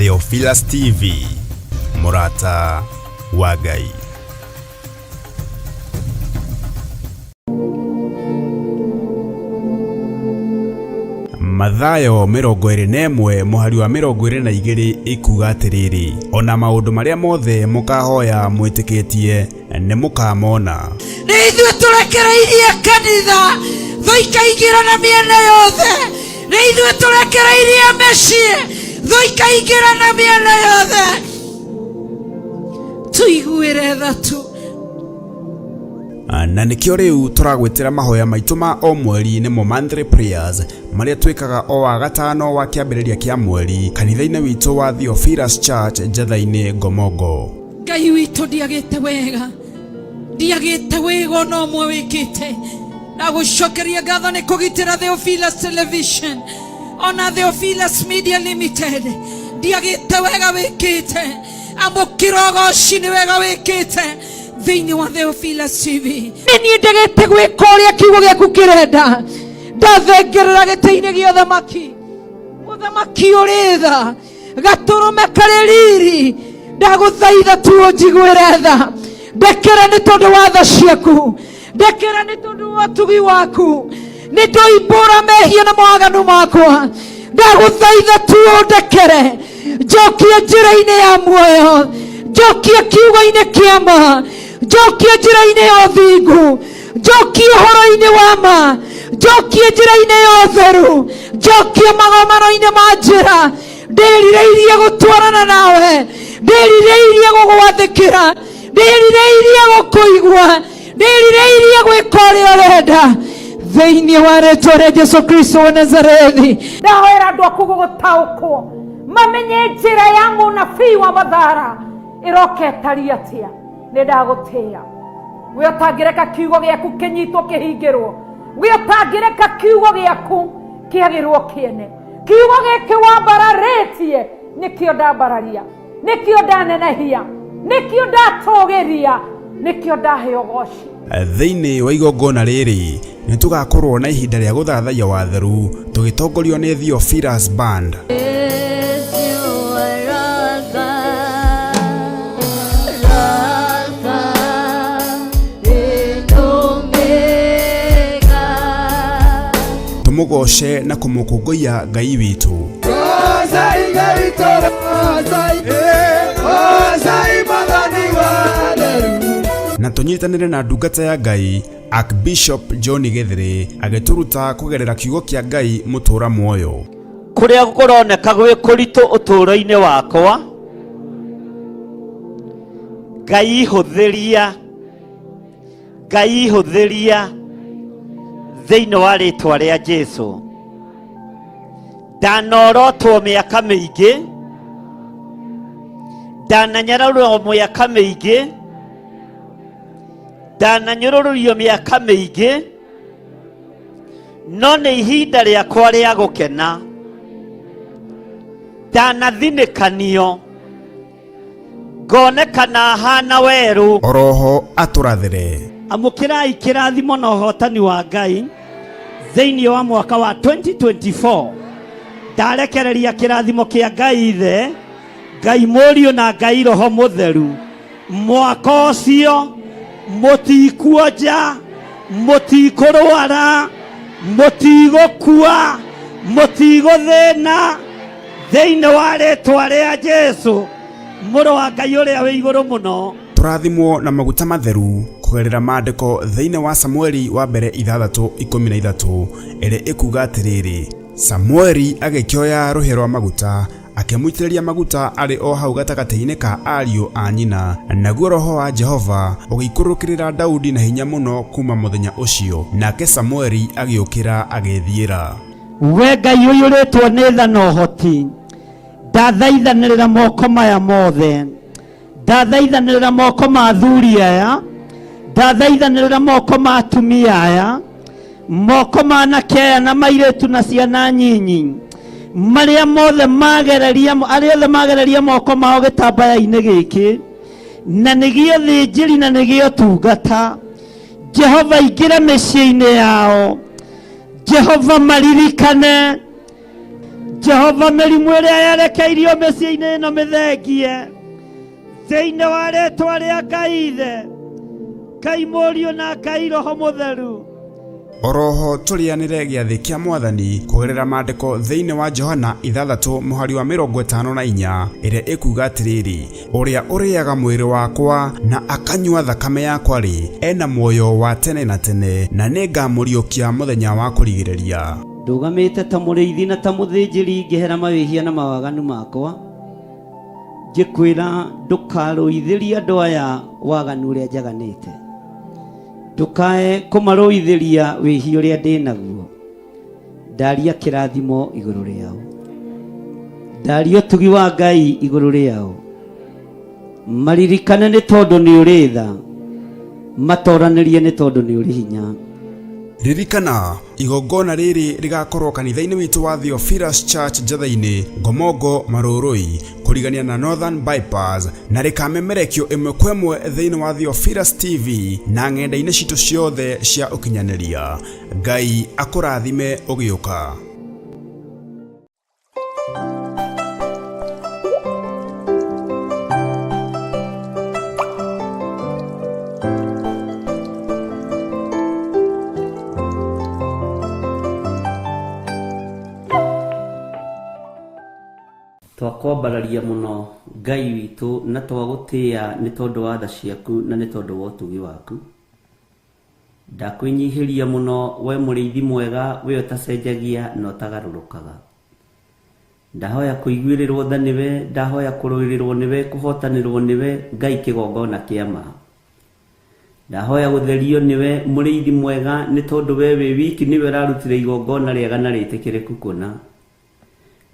Theophilus TV, mũrata wa Ngai. Mathayo 21 mũhari wa 22 ĩkuga atĩrĩrĩ, ona maũndũ marĩa mothe mũkahoya mwĩtĩkĩtie nĩ mũkamona. Nĩ ithuĩ tũrekereirie kanitha thũ ikaingĩra na mĩena yothe. Nĩ ithuĩ tũrekereirie mĩciĩ thũ ikaingĩra na mĩena yothe. Tũiguĩre tha tu. Na nĩkĩo rĩu tũragwĩtĩra mahoya maitũ ma o mweri nĩmo monthly prayers marĩa twĩkaga o wa gatano wa kĩambĩrĩria kĩa mweri kanitha-inĩ witũ wa Theophilus Church Njatha-inĩ Ngomongo. Ngai witũ, ndiagĩte wega, ndiagĩte wega ona ũmwe wĩkĩte. Na gũcokeria ngatho nĩ kũgitĩra Theophilus Television ona Theophilus Media Limited. Ndiagĩte wega wĩkĩte, amũkĩra ũgoci nĩ wega wĩkĩte thĩinĩ wa Theophilus TV. Nĩ niĩ ndegete gwĩka ũrĩa kiugo gĩaku kĩrenda, ndathengerera gĩtĩ-inĩ gĩa ũthamaki, mũthamaki ũrĩ tha, gatũrũme karĩ riri. Ndagũthaitha tu ũnjiguĩre tha, ndekere nĩ tondũ wa tha ciaku, ndekere nĩ tondũ wa ũtugi waku. Nĩ ndoimbũra mehia na mawaganu makwa, ndagũthaitha tu ũndekere, njokie njĩra-inĩ ya muoyo, njokie kiugo-inĩ kĩa ma, njokie njĩra-inĩ ya ũthingu, njokie ũhoro-inĩ wa ma, njokie njĩra-inĩ ya ũtheru, njokie magomano-inĩ ma njĩra. Ndĩrirĩirie gũtwarana nawe, ndĩrirĩirie gũgwathĩkĩra, ndĩrirĩirie gũkũigua, ndĩrirĩirie gwĩka ũrĩa ũrenda, thĩinĩ wa rĩtwa rĩa Jesu Kristo wa Nazarethi. Ndahoera andũ aku gũgũtaũkwo, mamenye njĩra ya mũnabii wa Mathara ĩroka ĩtariĩ atĩa. Nĩ ndagũtĩĩa we ũtangĩreka kiugo gĩaku kĩnyitwo kĩhingĩrwo, we ũtangĩreka kiugo gĩaku kĩagĩrwo kĩene. Kiugo gĩkĩ wambararĩtie nĩkĩo ndambararia, nĩkĩo ndanenehia, nĩkĩo ndatũgĩria, nĩkĩo ndahe ũgoci. Thĩinĩ wa igongona rĩrĩ nĩ tũgakorwo na ihinda rĩa gũthathaiya watheru tũgĩtongorio nĩ Theophilus Band. Tũmũgoce na kũmũkũngũiya Ngai witũ. Na tũnyitanĩre na ndungata ya Ngai Archbishop John Gĩthĩrĩ agĩtũruta kũgerera kiugo kĩa Ngai mũtũra muoyo. Kũrĩa kũroneka gwĩ kũritũ ũtũũro-inĩ wakwa, Ngai hũthĩria, Ngai hũthĩria thĩinĩ wa rĩtwa rĩa Jesu. Ndanorotwo mĩaka mĩingĩ, ndananyararwo mĩaka mĩingĩ, ndananyũrũrũrio mĩaka mĩingĩ, no nĩ ihinda rĩakwa rĩa gũkena. Ndanathinĩkanio ngonekana hana werũ. Oroho atũrathĩre. Amũkĩrai kĩrathimo na ũhotani wa Ngai thĩinĩ wa mwaka wa 2024. Ndarekereria kĩrathimo kĩa Ngai Ithe, Ngai Mũriũ na Ngai Roho Mũtheru. Mwaka ũcio mũtikuonja, mũtikũrwara, mũtigũkua, mũtigũthĩna thĩinĩ wa rĩtwa rĩa Jesu mũrũ wa Ngai ũrĩa wĩ igũrũ mũno. Tũrathimwo na maguta matheru kũgerera maandĩko thĩinĩ wa Samueli wa mbere 6:13 ĩrĩa ĩkuga atĩrĩrĩ, Samueli agĩkĩoya rũhĩa rwa maguta akĩmũitĩrĩria maguta arĩ o hau gatagatĩ-inĩ ka ariũ a nyina, naguo roho wa Jehova ũgĩikũrũkĩrĩra Daudi na hinya mũno kuuma mũthenya ũcio, nake Samueli agĩũkĩra agĩĩthiĩra. We Ngai ũiyũrĩtwo nĩ tha na ũhoti, ndathaithanĩrĩra moko maya mothe, ndathaithanĩrĩra moko ma athuri aya, ndathaithanĩrĩra moko ma atumia aya, moko ma anake aya na mairĩtu na ciana nyinyi, marĩa mothe magereria, arĩa othe magereria moko mao gĩtambaya-inĩ gĩkĩ, na nĩgĩo thĩnjĩri na nĩgĩo tungata. Jehova ingĩra mĩciĩ-inĩ yao, Jehova maririkane. Jehova mĩrimũ ĩrĩa yerekeirio mĩciĩ-inĩ ĩno mĩthengie thĩinĩ wa rĩtwa rĩa Ngai Ithe, Ngai Mũriũ na Ngai Roho Mũtheru. Oroho tũrĩanĩre gĩathĩ kĩa Mwathani kũgerera maandĩko thĩinĩ wa Johana 6 mũhari wa 54 ĩrĩa ĩkuuga atĩrĩrĩ, ũrĩa ũrĩaga mwĩrĩ wakwa na akanyua thakame yakwa-rĩ, ena muoyo wa tene na tene, na nĩngamũriũkia mũthenya wa kũrigĩrĩria. Ndũgamĩte ta mũrĩithi na ta mũthĩnjĩri ngĩhera mawĩhia na mawaganu makwa, ngĩkwĩra ndũkarũithĩrie andũ aya waganu ũrĩa njaganĩte, ndũkae kũmarũithĩria wĩhia ũrĩa ndĩ naguo. Ndaria kĩrathimo igũrũ rĩao, ndaria ũtugi wa Ngai igũrũ rĩao, maririkane nĩ tondũ nĩ ũrĩ tha, matoranĩrie nĩ tondũ nĩ ũrĩ hinya. Ririkana, igongona rĩrĩ rĩgakorwo kanitha-inĩ witũ wa Theophilus Church Njatha-inĩ, Ngomongo, Marũrũi, kũrigania na Northern Bypass, na rĩkamemerekio ĩmwe kwa ĩmwe thĩinĩ wa Theophilus TV na ng'enda-inĩ citũ ciothe cia ũkinyanĩria. Ngai akũrathime ũgĩũka. Twakwambararia mũno Ngai witũ na twagũtĩĩa nĩ tondũ wa tha ciaku na nĩ tondũ wa ũtugi waku. Ndakwĩnyihĩria mũno we mũrĩithi mwega, we ũtacenjagia na ũtagarũrũkaga. Ndahoya kũiguĩrĩrwo tha nĩwe, ndahoya kũrũĩrĩrwo nĩwe, kũhotanĩrwo nĩwe, Ngai kĩgongona kĩa ma. Ndahoya gũtherio nĩwe mũrĩithi mwega, nĩ tondũ we wĩ wiki nĩwe ũrarutire igongona rĩega na rĩtĩkĩrĩku kũna,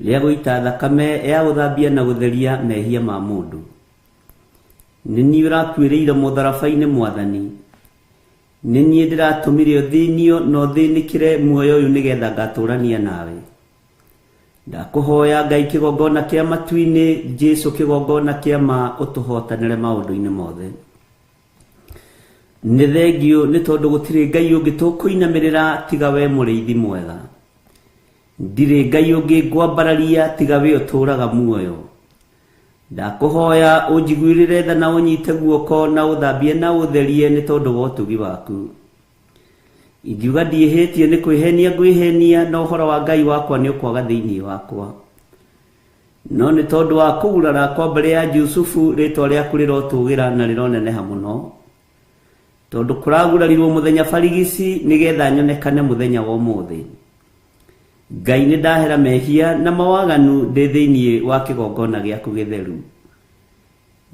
rĩa gũita thakame ya gũthambia na gũtheria mehia ma mũndũ. Nĩ niĩ ũrakuĩrĩire mũtharaba-inĩ Mwathani, nĩ niĩ ndĩratũmire ũthĩnio na ũthĩnĩkĩre muoyo ũyũ nĩgetha ngatũrania nawe. Ndakũhoya Ngai kĩgongona kĩa matu-inĩ, Jesu kĩgongona kĩa ma, ũtũhotanĩre maũndũ-inĩ mothe. Nĩ thengiũ nĩ tondũ gũtirĩ Ngai ũngĩ tũkũinamĩrĩra tiga we mũrĩithi mwega. Ndirĩ Ngai ũngĩ ngwambararia tiga we ũtũũraga muoyo. Ndakũhoya ũnjiguĩrĩre tha na ũnyite guoko na ũthambie na ũtherie nĩ tondũ wa ũtugi waku. Ingiuga ndiĩhĩtie nĩ kwĩhenia ngwĩhenia, na ũhoro wa Ngai wakwa nĩ ũkwaga thĩinĩ wakwa. No nĩ tondũ wa kũgurara kwa mbere ya Jusufu, rĩtwa rĩaku rĩrotũgĩra na rĩroneneha mũno. Tondũ kũragurarirwo mũthenya barigici nĩgetha nyonekane mũthenya wa ũmũthĩ. Ngai nĩ ndahera mehia na mawaganu ndĩ thĩinĩ wa kĩgongona gĩaku gĩtheru.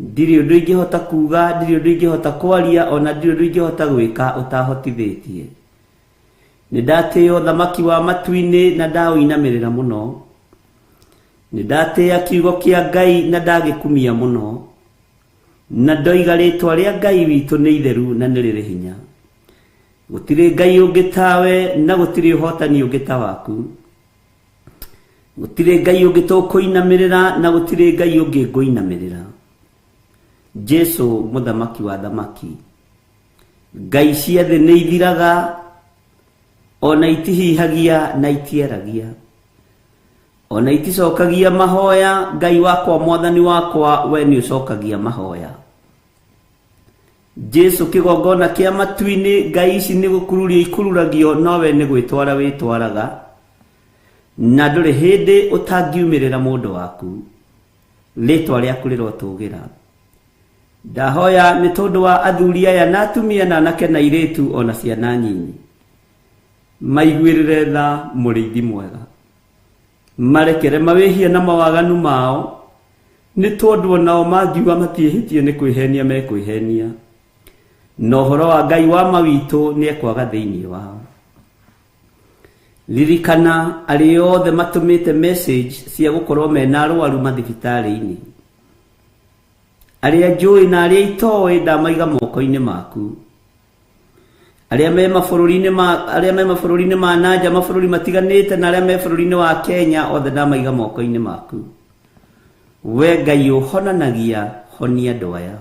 Ndirĩ ũndũ ingĩhota kuuga, ndirĩ ũndũ ingĩhota kwaria, ona ndirĩ ũndũ ingĩhota gwĩka ũtahotithĩtie. Nĩ ndatĩĩa ũthamaki wa matu-inĩ na ndaũinamĩrĩra mũno. Nĩ ndatĩĩa kiugo kĩa Ngai na ndagĩkumia mũno. Na ndoiga rĩtwa rĩa Ngai witũ nĩ itheru na nĩ rĩrĩ hinya. Gũtirĩ Ngai ũngĩ tawe na gũtirĩ ũhotani ũngĩ ta waku. Gũtirĩ Ngai ũngĩ tũkũinamĩrĩra na gũtirĩ Ngai ũngĩ ngũinamĩrĩra. Jesu mũthamaki wa thamaki. Ngai cia thĩ nĩ ithiraga, ona itihihagia na itiaragia, ona iticokagia mahoya. Ngai wakwa mwathani wakwa, we nĩ ũcokagia mahoya. Jesu kĩgongona kĩa matu-inĩ, Ngai ici nĩ gũkururia ikururagio, no we nĩ gwĩtwara wĩtwaraga, na ndũrĩ hĩndĩ ũtangiumĩrĩra mũndũ waku. Rĩtwa rĩaku rĩrotũgĩra. Ndahoya nĩ tondũ wa athuri aya na atumia na anake na airĩtu ona ciana nyinyi, maiguĩrĩre tha mũrĩithi mwega, marekere mawĩhia na mawaganu mao, nĩ tondũ onao mangiuga matiĩhĩtie nĩ kwĩhenia mekwĩhenia, na ũhoro wa Ngai wa ma witũ nĩ ekwaga thĩinĩ wao. Ririkana arĩa othe matũmĩte message cia gũkorwo mena arwaru mathibitarĩ-inĩ, arĩa njũĩ na arĩa itoĩ ndamaiga moko-inĩ maku, arĩa me mabũrũri-inĩ ma, arĩa me mabũrũri-inĩ ma nanja, mabũrũri matiganĩte, na arĩa me bũrũri-inĩ wa Kenya, othe ndamaiga moko-inĩ maku. We Ngai ũhonanagia, honia andũ aya.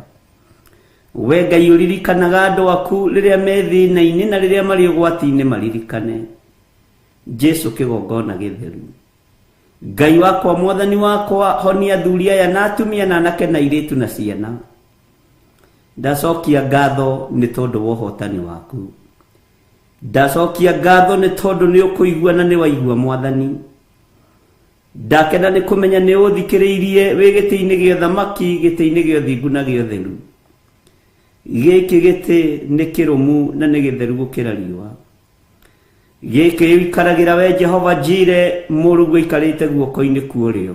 We Ngai ũririkanaga andũ aku rĩrĩa me thĩna-inĩ na rĩrĩa marĩ ũgwati-inĩ, maririkane. Jesu kĩgongona gĩtheru. Ngai wakwa, Mwathani wakwa, honia athuri aya na atumia na anake na airĩtu na ciana. Ndacokia ngatho nĩ tondũ wa ũhotani waku. Ndacokia ngatho nĩ tondũ nĩ ũkũigua na nĩ waigua, Mwathani. Ndakena nĩ kũmenya nĩ ũthikĩrĩirie wĩ gĩtĩ-inĩ gĩa ũthamaki, gĩtĩ-inĩ gĩa ũthingu na gĩa ũtheru. Gĩkĩ gĩtĩ nĩ kĩrũmu na nĩ gĩtheru gũkĩra riũa. Gĩkĩ ũikaragĩra we Jehova Jire, mũrũguo aikarĩte guoko-inĩ kwa ũrĩo.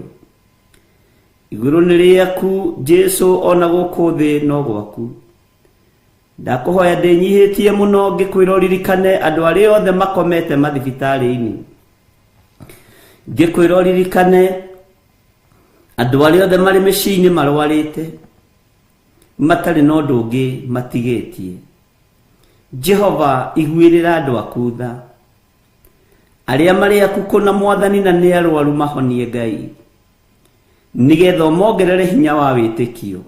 Igũrũ nĩ rĩaku Jesu, ona gũkũ thĩ no gwaku. Ndakũhoya ndĩnyihĩtie mũno ngĩkwĩra ũririkane andũ arĩa othe makomete mathibitarĩ-inĩ. Ngĩkwĩra ũririkane andũ arĩa othe marĩ mĩciĩ-inĩ marwarĩte, matarĩ na ũndũ ũngĩ matigĩtie. Jehova, iguĩrĩra andũ aku tha. Arĩa marĩ aku kũna Mwathani na nĩ arwaru mahonie Ngai, nĩgetha ũmongerere hinya wa wĩtĩkio.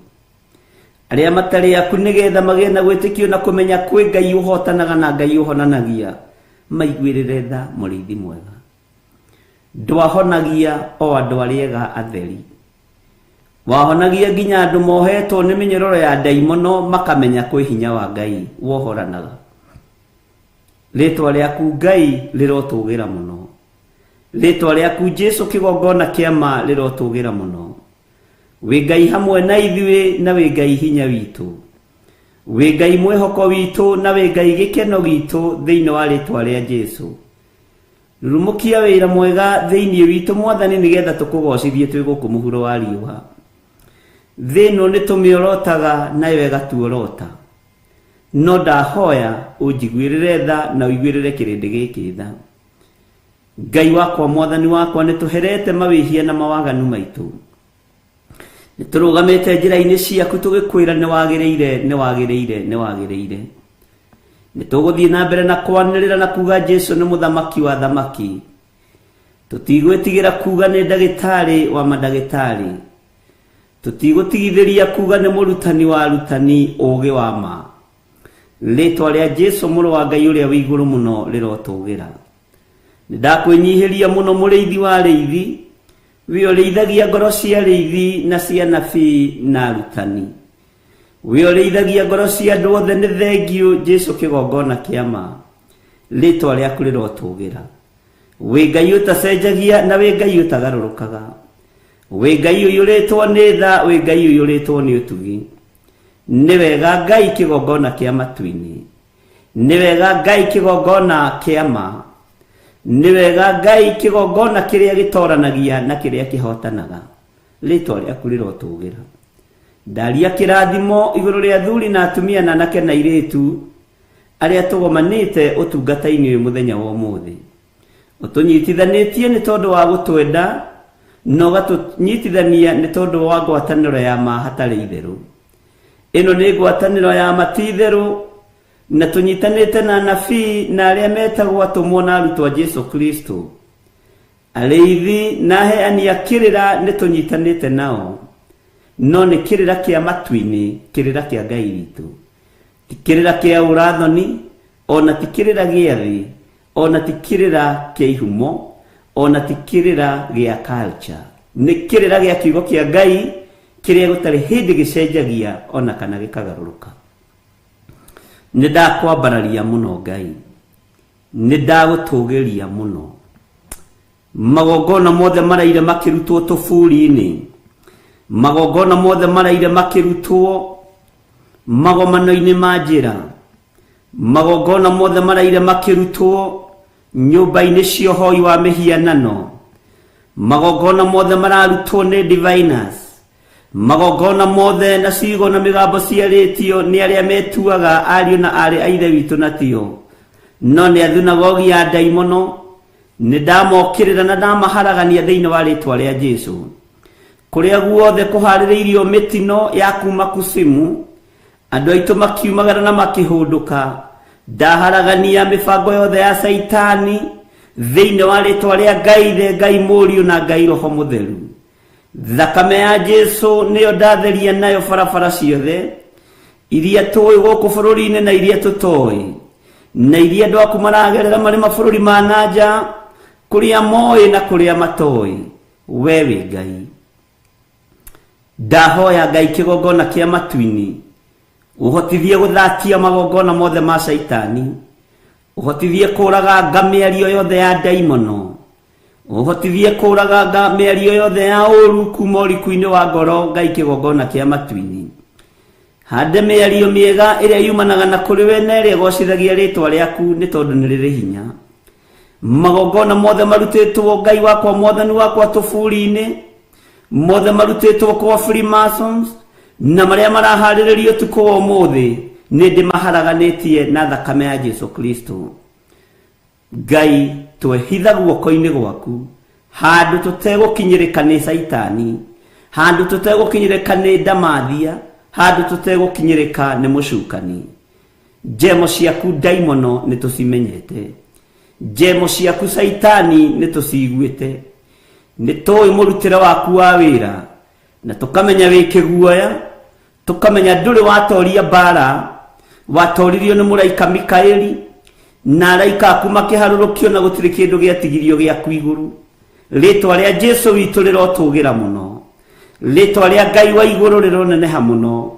Arĩa matarĩ aku nĩgetha magĩe na gwĩtĩkio na kũmenya kwĩ Ngai ũhotanaga na Ngai ũhonanagia, maiguĩrĩre tha mũrĩithi mwega. Ndwahonagia o andũ arĩa ega atheri, wahonagia nginya andũ mohetwo nĩ mĩnyororo ya ndaimono makamenya kwĩ hinya wa Ngai wohoranaga. Rĩtwa rĩaku Ngai rĩrotũgĩra mũno. Rĩtwa rĩaku Jesu kĩgongona kĩa ma rĩrotũgĩra mũno. Wĩ Ngai hamwe na ithuĩ na wĩ Ngai hinya witũ. Wĩ Ngai mwĩhoko witũ na wĩ Ngai gĩkeno gitũ thĩinĩ wa rĩtwa rĩa Jesu. Rurumũkia wĩra mwega thĩinĩ witũ Mwathani, nĩgetha tũkũgocithie twĩ gũkũ mũhuro wa riũa. Thĩ ĩno nĩ tũmĩorotaga nayo ĩgatuorota, no ndahoya ũnjiguĩrĩre tha na ũiguĩrĩre kĩrĩndĩ gĩkĩ tha. Ngai wakwa, Mwathani wakwa, nĩ tũherete mawĩhia na mawaganu maitũ. Nĩ tũrũgamĩte njĩra-inĩ ciaku tũgĩkwĩra nĩ wagĩrĩire, nĩ wagĩrĩire, nĩ wagĩrĩire. Nĩ tũgũthiĩ na mbere na kwanĩrĩra na kuga Jesu nĩ mũthamaki wa thamaki. Tũtigwĩtigĩra kuga nĩ ndagĩtarĩ wa mandagĩtarĩ. Tũtigũtigithĩria kuga nĩ mũrutani wa arutani ũũgĩ wa ma. Rĩtwa rĩa Jesu mũrũ wa Ngai ũrĩa wĩ igũrũ mũno rĩrotũgĩra. Nĩ ndakwĩnyihĩria mũno mũrĩithi wa arĩithi, wĩ ũrĩithagia ngoro cia arĩithi na cia anabii na arutani. Wĩ ũrĩithagia ngoro cia andũ othe, nĩ thengiũ Jesu kĩgongona kĩa ma. Rĩtwa rĩaku rĩrotũgĩra. Wĩ Ngai ũtacenjagia na wĩ Ngai ũtagarũrũkaga. Wĩ Ngai ũiyũrĩtwo nĩ tha, wĩ Ngai ũiyũrĩtwo nĩ ũtugi. Nĩ wega Ngai kĩgongona kĩa matu-inĩ. Nĩ wega Ngai kĩgongona kĩa ma. Nĩ wega Ngai kĩgongona kĩrĩa gĩtoranagia na kĩrĩa kĩhotanaga. Rĩtwa rĩaku rĩrotũgĩra. Ndaria kĩrathimo igũrũ rĩa athuri na atumia na anake na airĩtu arĩa tũgomanĩte ũtungata-inĩ ũyũ mũthenya wa ũmũthĩ. Ũtũnyitithanĩtie nĩ tondũ wa gũtwenda na ũgatũnyitithania nĩ tondũ wa ngwatanĩro ya ma hatarĩ itherũ. Ĩno nĩ ngwatanĩro ya ma ti itherũ, na tũnyitanĩte na anabii na arĩa metagwo atũmwo na arutwo a Jesu Kristo. Arĩithi na aheani a kĩrĩra nĩ tũnyitanĩte nao, no nĩ kĩrĩra kĩa matu-inĩ, kĩrĩra kĩa Ngai witũ. Ti kĩrĩra kĩa ũrathoni, ona ti kĩrĩra gĩa thĩ, ona ti kĩrĩra kĩa ihumo, ona ti kĩrĩra gĩa culture. Nĩ kĩrĩra gĩa kiugo kĩa Ngai kĩrĩa gũtarĩ hĩndĩ gĩcenjagia ona kana gĩkagarũrũka. Nĩ ndakwambararia mũno Ngai, nĩ ndagũtũgĩria mũno. Magongona mothe maraire makĩrutwo tũburi-inĩ, magongona mothe maraire makĩrutwo magomano-inĩ ma njĩra, magongona mothe maraire makĩrutwo nyũmba-inĩ cia ũhoi wa mĩhianano, magongona mothe mararutwo nĩ diviners, magongona mothe na ciugo na mĩgambo ciarĩtio nĩ arĩa metuaga ariũ na aarĩ a Ithe witũ na tio, no nĩ athunagogi ya ndaimono. Nĩ ndamokĩrĩra na ndamaharagania thĩinĩ wa rĩtwa rĩa Jesu. Kũrĩa guothe kũharĩrĩirio mĩtino ya kuma kusimu, andũ aitũ makiumagara na makĩhũndũka. Ndaharagania mĩbango yothe ya Caitani thĩinĩ wa rĩtwa rĩa Ngai Ithe, Ngai Mũriũ na Ngai Roho Mũtheru. Thakame ya Jesu nĩyo ndatheria nayo barabara ciothe iria tũĩ gũkũ bũrũri-inĩ na iria tũtoĩ, na iria andũ aku maragerera marĩ mabũrũri ma na nja, kũrĩa moĩ na kũrĩa matoĩ. We wĩ Ngai. Ndahoya Ngai kĩgongona kĩa matu-inĩ, ũhotithie gũthatia magongona mothe ma Shaitani, ũhotithie kũraganga mĩario yothe ya ndaimono, ũhotithie kũraganga mĩario yothe ya ũru kuma ũriku-inĩ wa ngoro. Ngai kĩgongona kĩa matu-inĩ, hande mĩario mĩega ĩrĩa yumanaga na kũrĩ we na ĩrĩa ĩgocithagia rĩtwa rĩaku, nĩ tondũ nĩ rĩrĩ hinya. Magongona mothe marutĩtwo, Ngai wakwa, Mwathani wakwa, tũburi-inĩ mothe marutĩtwo kwa Freemasons na marĩa maraharĩrĩrio ũtukũ wa ũmũthĩ, nĩ ndĩmaharaganĩtie na thakame ya Jesu Kristo. Ngai, twehitha guoko-inĩ gwaku handũ tũtegũkinyĩrĩka nĩ Caitani, handũ tũtegũkinyĩrĩka nĩ ndamathia, handũ tũtegũkinyĩrĩka nĩ mũcukani. Njemo ciaku ndaimono nĩ tũcimenyete, njemo ciaku Caitani nĩ tũciguĩte, nĩ tũĩ mũrutĩre waku wa wĩra, na tũkamenya wĩ kĩguoya, tũkamenya ndũrĩ watoria mbara, watoririo nĩ mũraika Mikaeli na araika aku makĩharũrũkio, na gũtirĩ kĩndũ gĩatigirio gĩaku igũrũ. Rĩtwa rĩa Jesu witũ rĩrotũgĩra mũno, rĩtwa rĩa Ngai wa igũrũ rĩroneneha mũno.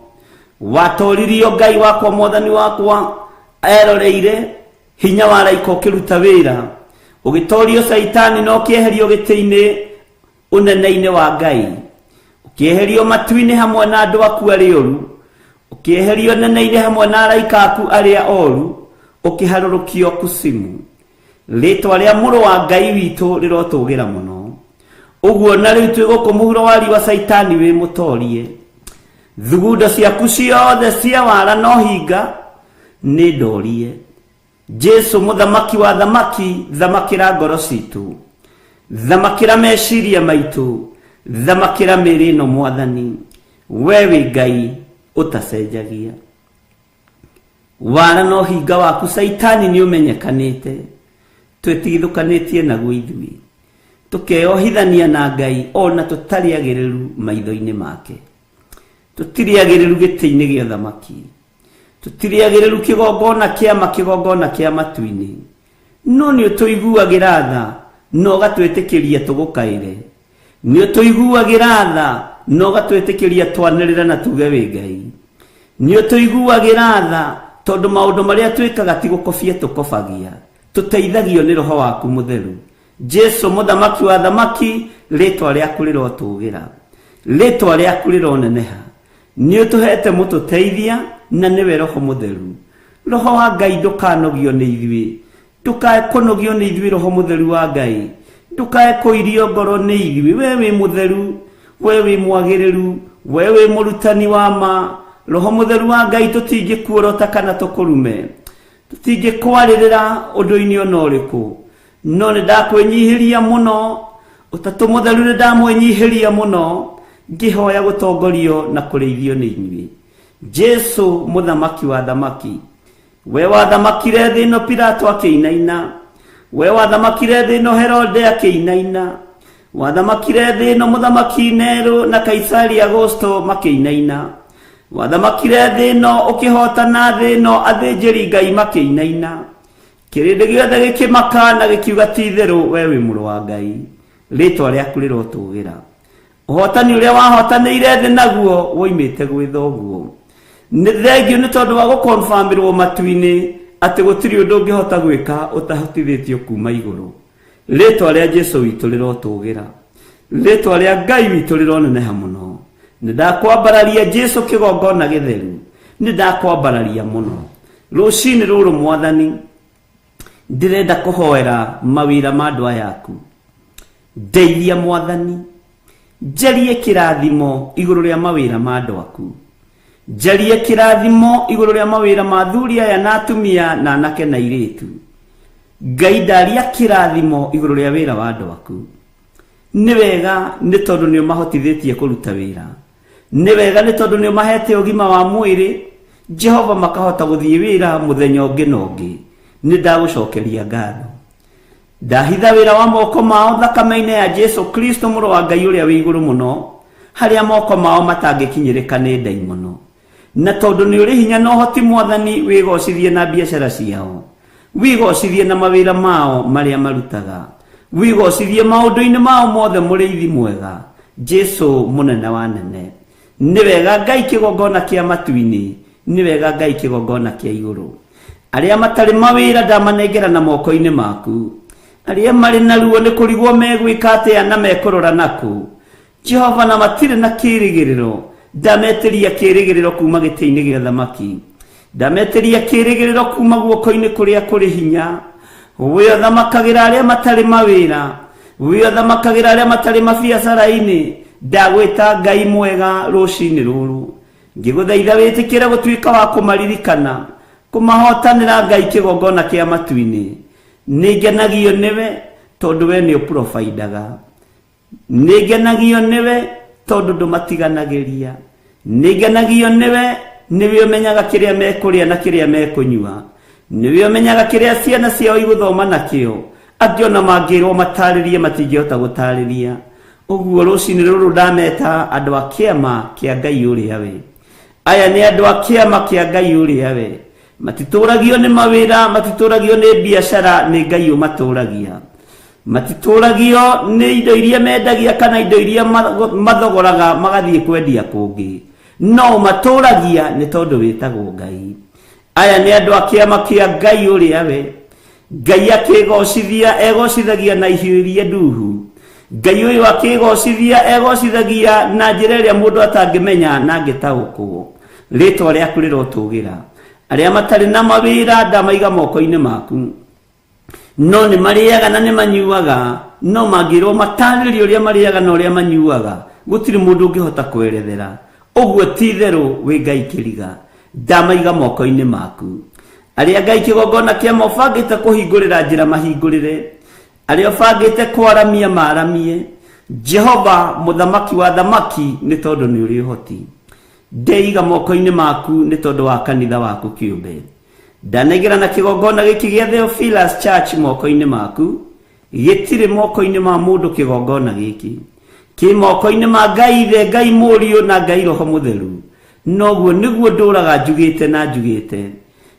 Watoririo, Ngai wakwa, Mwathani wakwa, eroreire hinya wa araika ũkĩruta wĩra, ũgĩtorio Caitani na ũkĩeherio gĩtĩ-inĩ ũnene-inĩ wa Ngai, ũkĩeherio matu-inĩ hamwe na andũ aku arĩa oru, ũkĩeherio nene-inĩ hamwe na araika aku arĩa oru, ũkĩharũrũkio kusimu. Rĩtwa rĩa mũrũ wa Ngai witũ rĩrotũgĩra mũno. Ũguo na rĩu twĩ gũkũ mũhuro wa riũa, Caitani wĩ mũtorie, thugundo ciaku ciothe cia wara no hinga nĩ ndorie. Jesu mũthamaki wa thamaki, thamakĩra ngoro citũ, thamakĩra meciria maitũ, thamakĩra mĩĩrĩ ĩno. Mwathani, we wĩ Ngai ũtacenjagia. Wara no hinga waku Caitani nĩ ũmenyekanĩte, twĩtigithũkanĩtie naguo ithuĩ, tũkeyohithania na Ngai ona tũtarĩ agĩrĩru maitho-inĩ make. Tũtirĩ agĩrĩru gĩtĩ-inĩ gĩa thamaki, tũtirĩ agĩrĩru kĩgongona kĩama, kĩgongona kĩa matu-inĩ, no nĩ ũtũiguagĩra tha na ũgatwĩtĩkĩria tũgũkaĩre, nĩ ũtũiguagĩra tha na ũgatwĩtĩkĩria twanĩrĩre na tuge wĩ Ngai. Nĩ ũtũiguagĩra tha tondũ maũndũ marĩa twĩkaga ti gũkobia tũkobagia, tũteithagio nĩ Roho waku Mũtheru. Jesu mũthamaki wa thamaki, rĩtwa rĩaku rĩrotũgĩra, rĩtwa rĩaku rĩroneneha. Nĩ ũtũhete mũtũteithia na nĩwe Roho Mũtheru. Roho wa Ngai, ndũkanogio nĩ ithuĩ, ndũkae kũnogio nĩ ithuĩ. Roho Mũtheru wa Ngai, ndũkae kũirio ngoro nĩ ithuĩ. We wĩ mũtheru, we wĩ mwagĩrĩru, we wĩ mũrutani wa ma. Roho Mũtheru wa Ngai, tũtingĩkuorota kana tũkũrume, tũtingĩkwarĩrĩra ũndũ-inĩ ona ũrĩkũ, no nĩ ndakwĩnyihĩria mũno. Ũtatũ Mũtheru, nĩ ndamwĩnyihĩria mũno ngĩhoya gũtongorio na kũrĩithio nĩ inyuĩ. Jesu mũthamaki wa thamaki, we wathamakire thĩ ĩno Pilato akĩinaina, we wathamakire thĩ ĩno Herode akĩinaina, wathamakire thĩ ĩno mũthamaki Nero na Kaisari Agosto makĩinaina, wathamakire thĩ ĩno ũkĩhotana thĩ ĩno athĩnjĩri Ngai makĩinaina, kĩrĩndĩ gĩothe gĩkĩmaka na gĩkiuga ti itherũ we wĩ mũrũ wa Ngai. Rĩtwa rĩaku rĩrotũgĩra. Ũhotani ũrĩa wahotanĩire thĩ naguo woimĩte gwĩ thoguo. Nĩ thengio nĩ tondũ wa gũkonfamĩrwo matu-inĩ atĩ gũtirĩ ũndũ ũngĩhota gwĩka ũtahotithĩtio kuma igũrũ. Rĩtwa rĩa Jesu witũ rĩrotũgĩra, rĩtwa rĩa Ngai witũ rĩroneneha mũno. Nĩ ndakwambararia, Jesu kĩgongona gĩtheru, nĩ ndakwambararia mũno rũcinĩ rũrũ. Mwathani, ndĩrenda kũhoera mawĩra ma andũ aya aku. Ndeithia, Mwathani, njarie kĩrathimo igũrũ rĩa mawĩra ma andũ aku, njarie kĩrathimo igũrũ rĩa mawĩra ma athuri aya na atumia na anake na airĩtu. Ngai, ndaria kĩrathimo igũrũ rĩa wĩra wa andũ aku. Nĩ wega nĩ tondũ nĩ ũmahotithĩtie kũruta wĩra, nĩ wega nĩ tondũ nĩ ũmahete ũgima wa mwĩrĩ, Jehova, makahota gũthiĩ wĩra mũthenya ũngĩ na ũngĩ. Nĩ ndagũcokeria ngatho. Ndahitha wĩra wa moko mao thakame-inĩ ya Jesu Kristo, mũrũ wa Ngai ũrĩa wĩ igũrũ mũno, harĩa moko mao matangĩkinyĩrĩka nĩ ndaimono. Na tondũ nĩ ũrĩ hinya na ũhoti, Mwathani, wĩgocithie na biacara ciao, wĩgocithie na mawĩra mao marĩa marutaga. Wĩgocithie maũndũ-inĩ mao mothe, mũrĩithi mwega, Jesu mũnene wa nene. Nĩ wega Ngai kĩgongona kĩa matu-inĩ, nĩ wega Ngai kĩgongona kĩa igũrũ. Arĩa matarĩ mawĩra ndamanengera na moko-inĩ maku. Arĩa marĩ na ruo nĩ kũrigwo megwĩka atĩa na mekũrora nakũ. Jehova na matirĩ na kĩĩrĩgĩrĩro, ndametĩria kĩĩrĩgĩrĩro kuma gĩtĩ-inĩ gĩa thamaki. Ndametĩria kĩĩrĩgĩrĩro kuma guoko-inĩ kũrĩa kũrĩ hinya. We ũthamakagĩra arĩa matarĩ mawĩra, we ũthamakagĩra arĩa matarĩ mabiacara-inĩ, ndagwĩta Ngai mwega rũcinĩ rũrũ. Ngĩgũthaitha wĩtĩkĩre gũtuĩka wa kũmaririkana, kũmahotanĩra Ngai kĩgongona kĩa matu-inĩ. Nĩngenagio nĩwe tondũ we nĩ ũprovaindaga. Nĩngenagio nĩwe tondũ ndũmatiganagĩria. Nĩngenagio nĩwe, nĩwe ũmenyaga kĩrĩa mekũrĩa na kĩrĩa mekũnyua. Nĩwe ũmenyaga kĩrĩa ciana ciao igũthoma nakĩo. Angĩ ona mangĩrwo matarĩrie matingĩhota gũtarĩria. Ũguo rũcinĩ rũrũ ndameta andũ a kĩama kĩa Ngai ũrĩa we. Aya nĩ andũ a kĩama kĩa Ngai ũrĩa we. Matitũragio nĩ mawĩra, matitũragio nĩ biacara, nĩ Ngai ũmatũragia. Matitũragio nĩ indo iria mendagia kana indo iria mathogoraga magathiĩ kwendia kũngĩ. No ũmatũragia nĩ tondũ wĩtagwo Ngai. Aya nĩ andũ a kĩama kĩa Ngai ũrĩa we. Ngai akĩgocithia egocithagia na ihiũ iria nduhu. Ngai ũyũ akĩgocithia egocithagia na njĩra ĩrĩa mũndũ atangĩmenya na angĩtaũkwo. Rĩtwa rĩaku rĩrotũgĩra. Arĩa matarĩ na mawĩra ndamaiga moko-inĩ maku. No nĩ marĩaga na nĩ manyuaga, no mangĩrwo matarĩrie ũrĩa marĩaga na ũrĩa manyuaga, gũtirĩ mũndũ ũngĩhota kwerethera. Ũguo ti itherũ wĩ Ngai kĩriga. Ndamaiga moko-inĩ maku. Arĩa Ngai kĩgongona kĩama ũbangĩte kũhingũrĩra njĩra mahingũrĩre. Arĩa ũbangĩte kwaramia maramie. Jehova mũthamaki wa thamaki nĩ tondũ nĩ ũrĩ ũhoti. Ndeiga moko-inĩ maku nĩ tondũ wa kanitha waku kĩũmbe. Ndanengera na kĩgongona gĩkĩ gĩa Theophilus Church moko-inĩ maku. Gĩtirĩ moko-inĩ ma mũndũ kĩgongona gĩkĩ. Kĩ moko-inĩ ma Ngai Ithe, Ngai Mũriũ na Ngai Roho Mũtheru. Noguo nĩguo ndũraga njugĩte na njugĩte.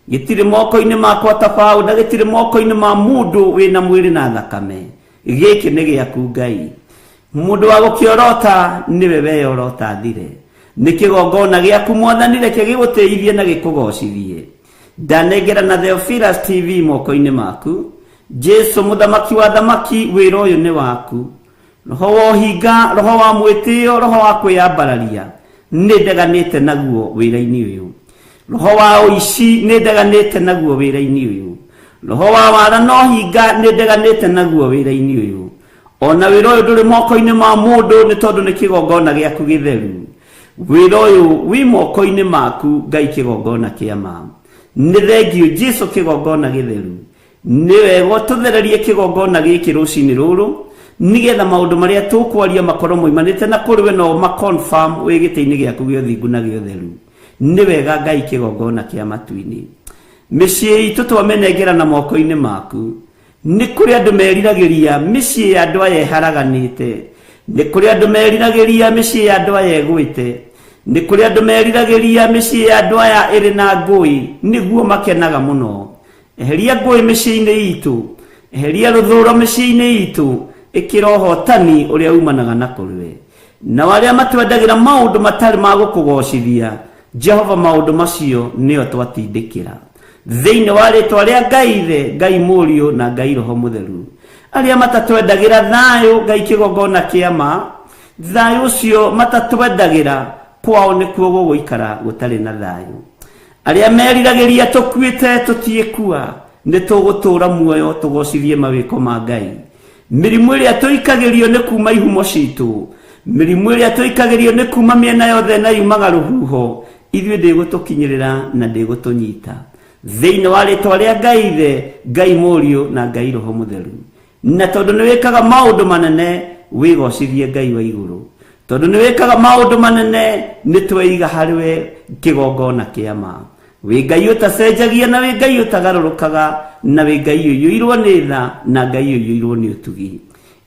Gĩtirĩ moko-inĩ makwa ta founder, gĩtirĩ moko-inĩ ma mũndũ wĩna mwĩrĩ na thakame. Gĩkĩ nĩ gĩaku Ngai. Mũndũ wa gũkĩorota nĩwe weyorota thire. Nĩ kĩgongona gĩaku Mwathani, reke gĩgũtĩithie na gĩkũgocithie. Ndanengera na Theophilus TV moko-inĩ maku. Jesu mũthamaki wa thamaki, wĩra ũyũ nĩ waku. Roho wa ũhinga, roho wa mwĩtĩo, roho wa kwĩyambararia, nĩ ndeganĩte naguo wĩra-inĩ ũyũ. Roho wa ũici nĩ ndeganĩte naguo wĩra-inĩ ũyũ. Roho wa wara na ũhinga nĩ ndeganĩte naguo wĩra-inĩ ũyũ. Ona wĩra ũyũ ndũrĩ moko-inĩ ma mũndũ nĩ tondũ nĩ kĩgongona gĩaku gĩtheru. Wĩra ũyũ wĩ moko-inĩ maku Ngai kĩgongona kĩa ma. Nĩ thengiũ Jesu kĩgongona gĩtheru. Nĩ wega ũtũthererie kĩgongona gĩkĩ rũcinĩ rũrũ nĩgetha maũndũ marĩa tũkwaria makorwo moimanĩte na kũrĩ we na ũma confirm wĩ gĩtĩ-inĩ gĩaku gĩa ũthingu na gĩa ũtheru. Nĩ wega Ngai kĩgongona kĩa matu-inĩ. Mĩciĩ itũ twamĩnengera na moko-inĩ maku. Nĩ kũrĩ andũ meriragĩria mĩciĩ ya andũ aya ĩharaganĩte. Nĩ kũrĩ andũ meriragĩria mĩciĩ ya andũ aya ĩgwĩte. Nĩ kũrĩ andũ meriragĩria mĩciĩ ya andũ aya ĩrĩ na ngũĩ, nĩguo makenaga mũno. Eheria ngũĩ mĩciĩ-inĩ itũ, eheria rũthũũro mĩciĩ-inĩ itũ, ĩkĩra ũhotani ũrĩa umanaga na kũrĩ we. Nao arĩa matwendagĩra maũndũ matarĩ ma gũkũgocithia, Jehova, maũndũ macio nĩo twatindĩkĩra. Thĩinĩ wa rĩtwa rĩa Ngai Ithe, Ngai Mũriũ na Ngai Roho Mũtheru. Arĩa matatwendagĩra thayũ, Ngai kĩgongona kĩa ma, thayũ ũcio matatwendagĩra, kwao nĩkuo gũgũikara gũtarĩ na thayũ. Arĩa meriragĩria tũkuĩte tũtiĩkua, nĩ tũgũtũũra muoyo tũgocithie mawĩko ma Ngai. Mĩrimũ ĩrĩa tũikagĩrio nĩ kuma ihumo citũ, mĩrimũ ĩrĩa tũikagĩrio nĩ kuma mĩena yothe na yumaga rũhuho, ithuĩ ndĩgũtũkinyĩrĩra na ndĩgũtũnyita. Thĩinĩ wa rĩtwa rĩa Ngai Ithe, Ngai Mũriũ na Ngai Roho Mũtheru. Na tondũ nĩ wĩkaga maũndũ manene, wĩgocithie Ngai wa igũrũ. Tondũ nĩ wĩkaga maũndũ manene, nĩ tweiga harĩ we kĩgongona kĩa ma. Wĩ Ngai ũtacenjagia na wĩ Ngai ũtagarũrũkaga, na wĩ Ngai ũiyũirwo nĩ tha na Ngai ũiyũirwo nĩ ũtugi.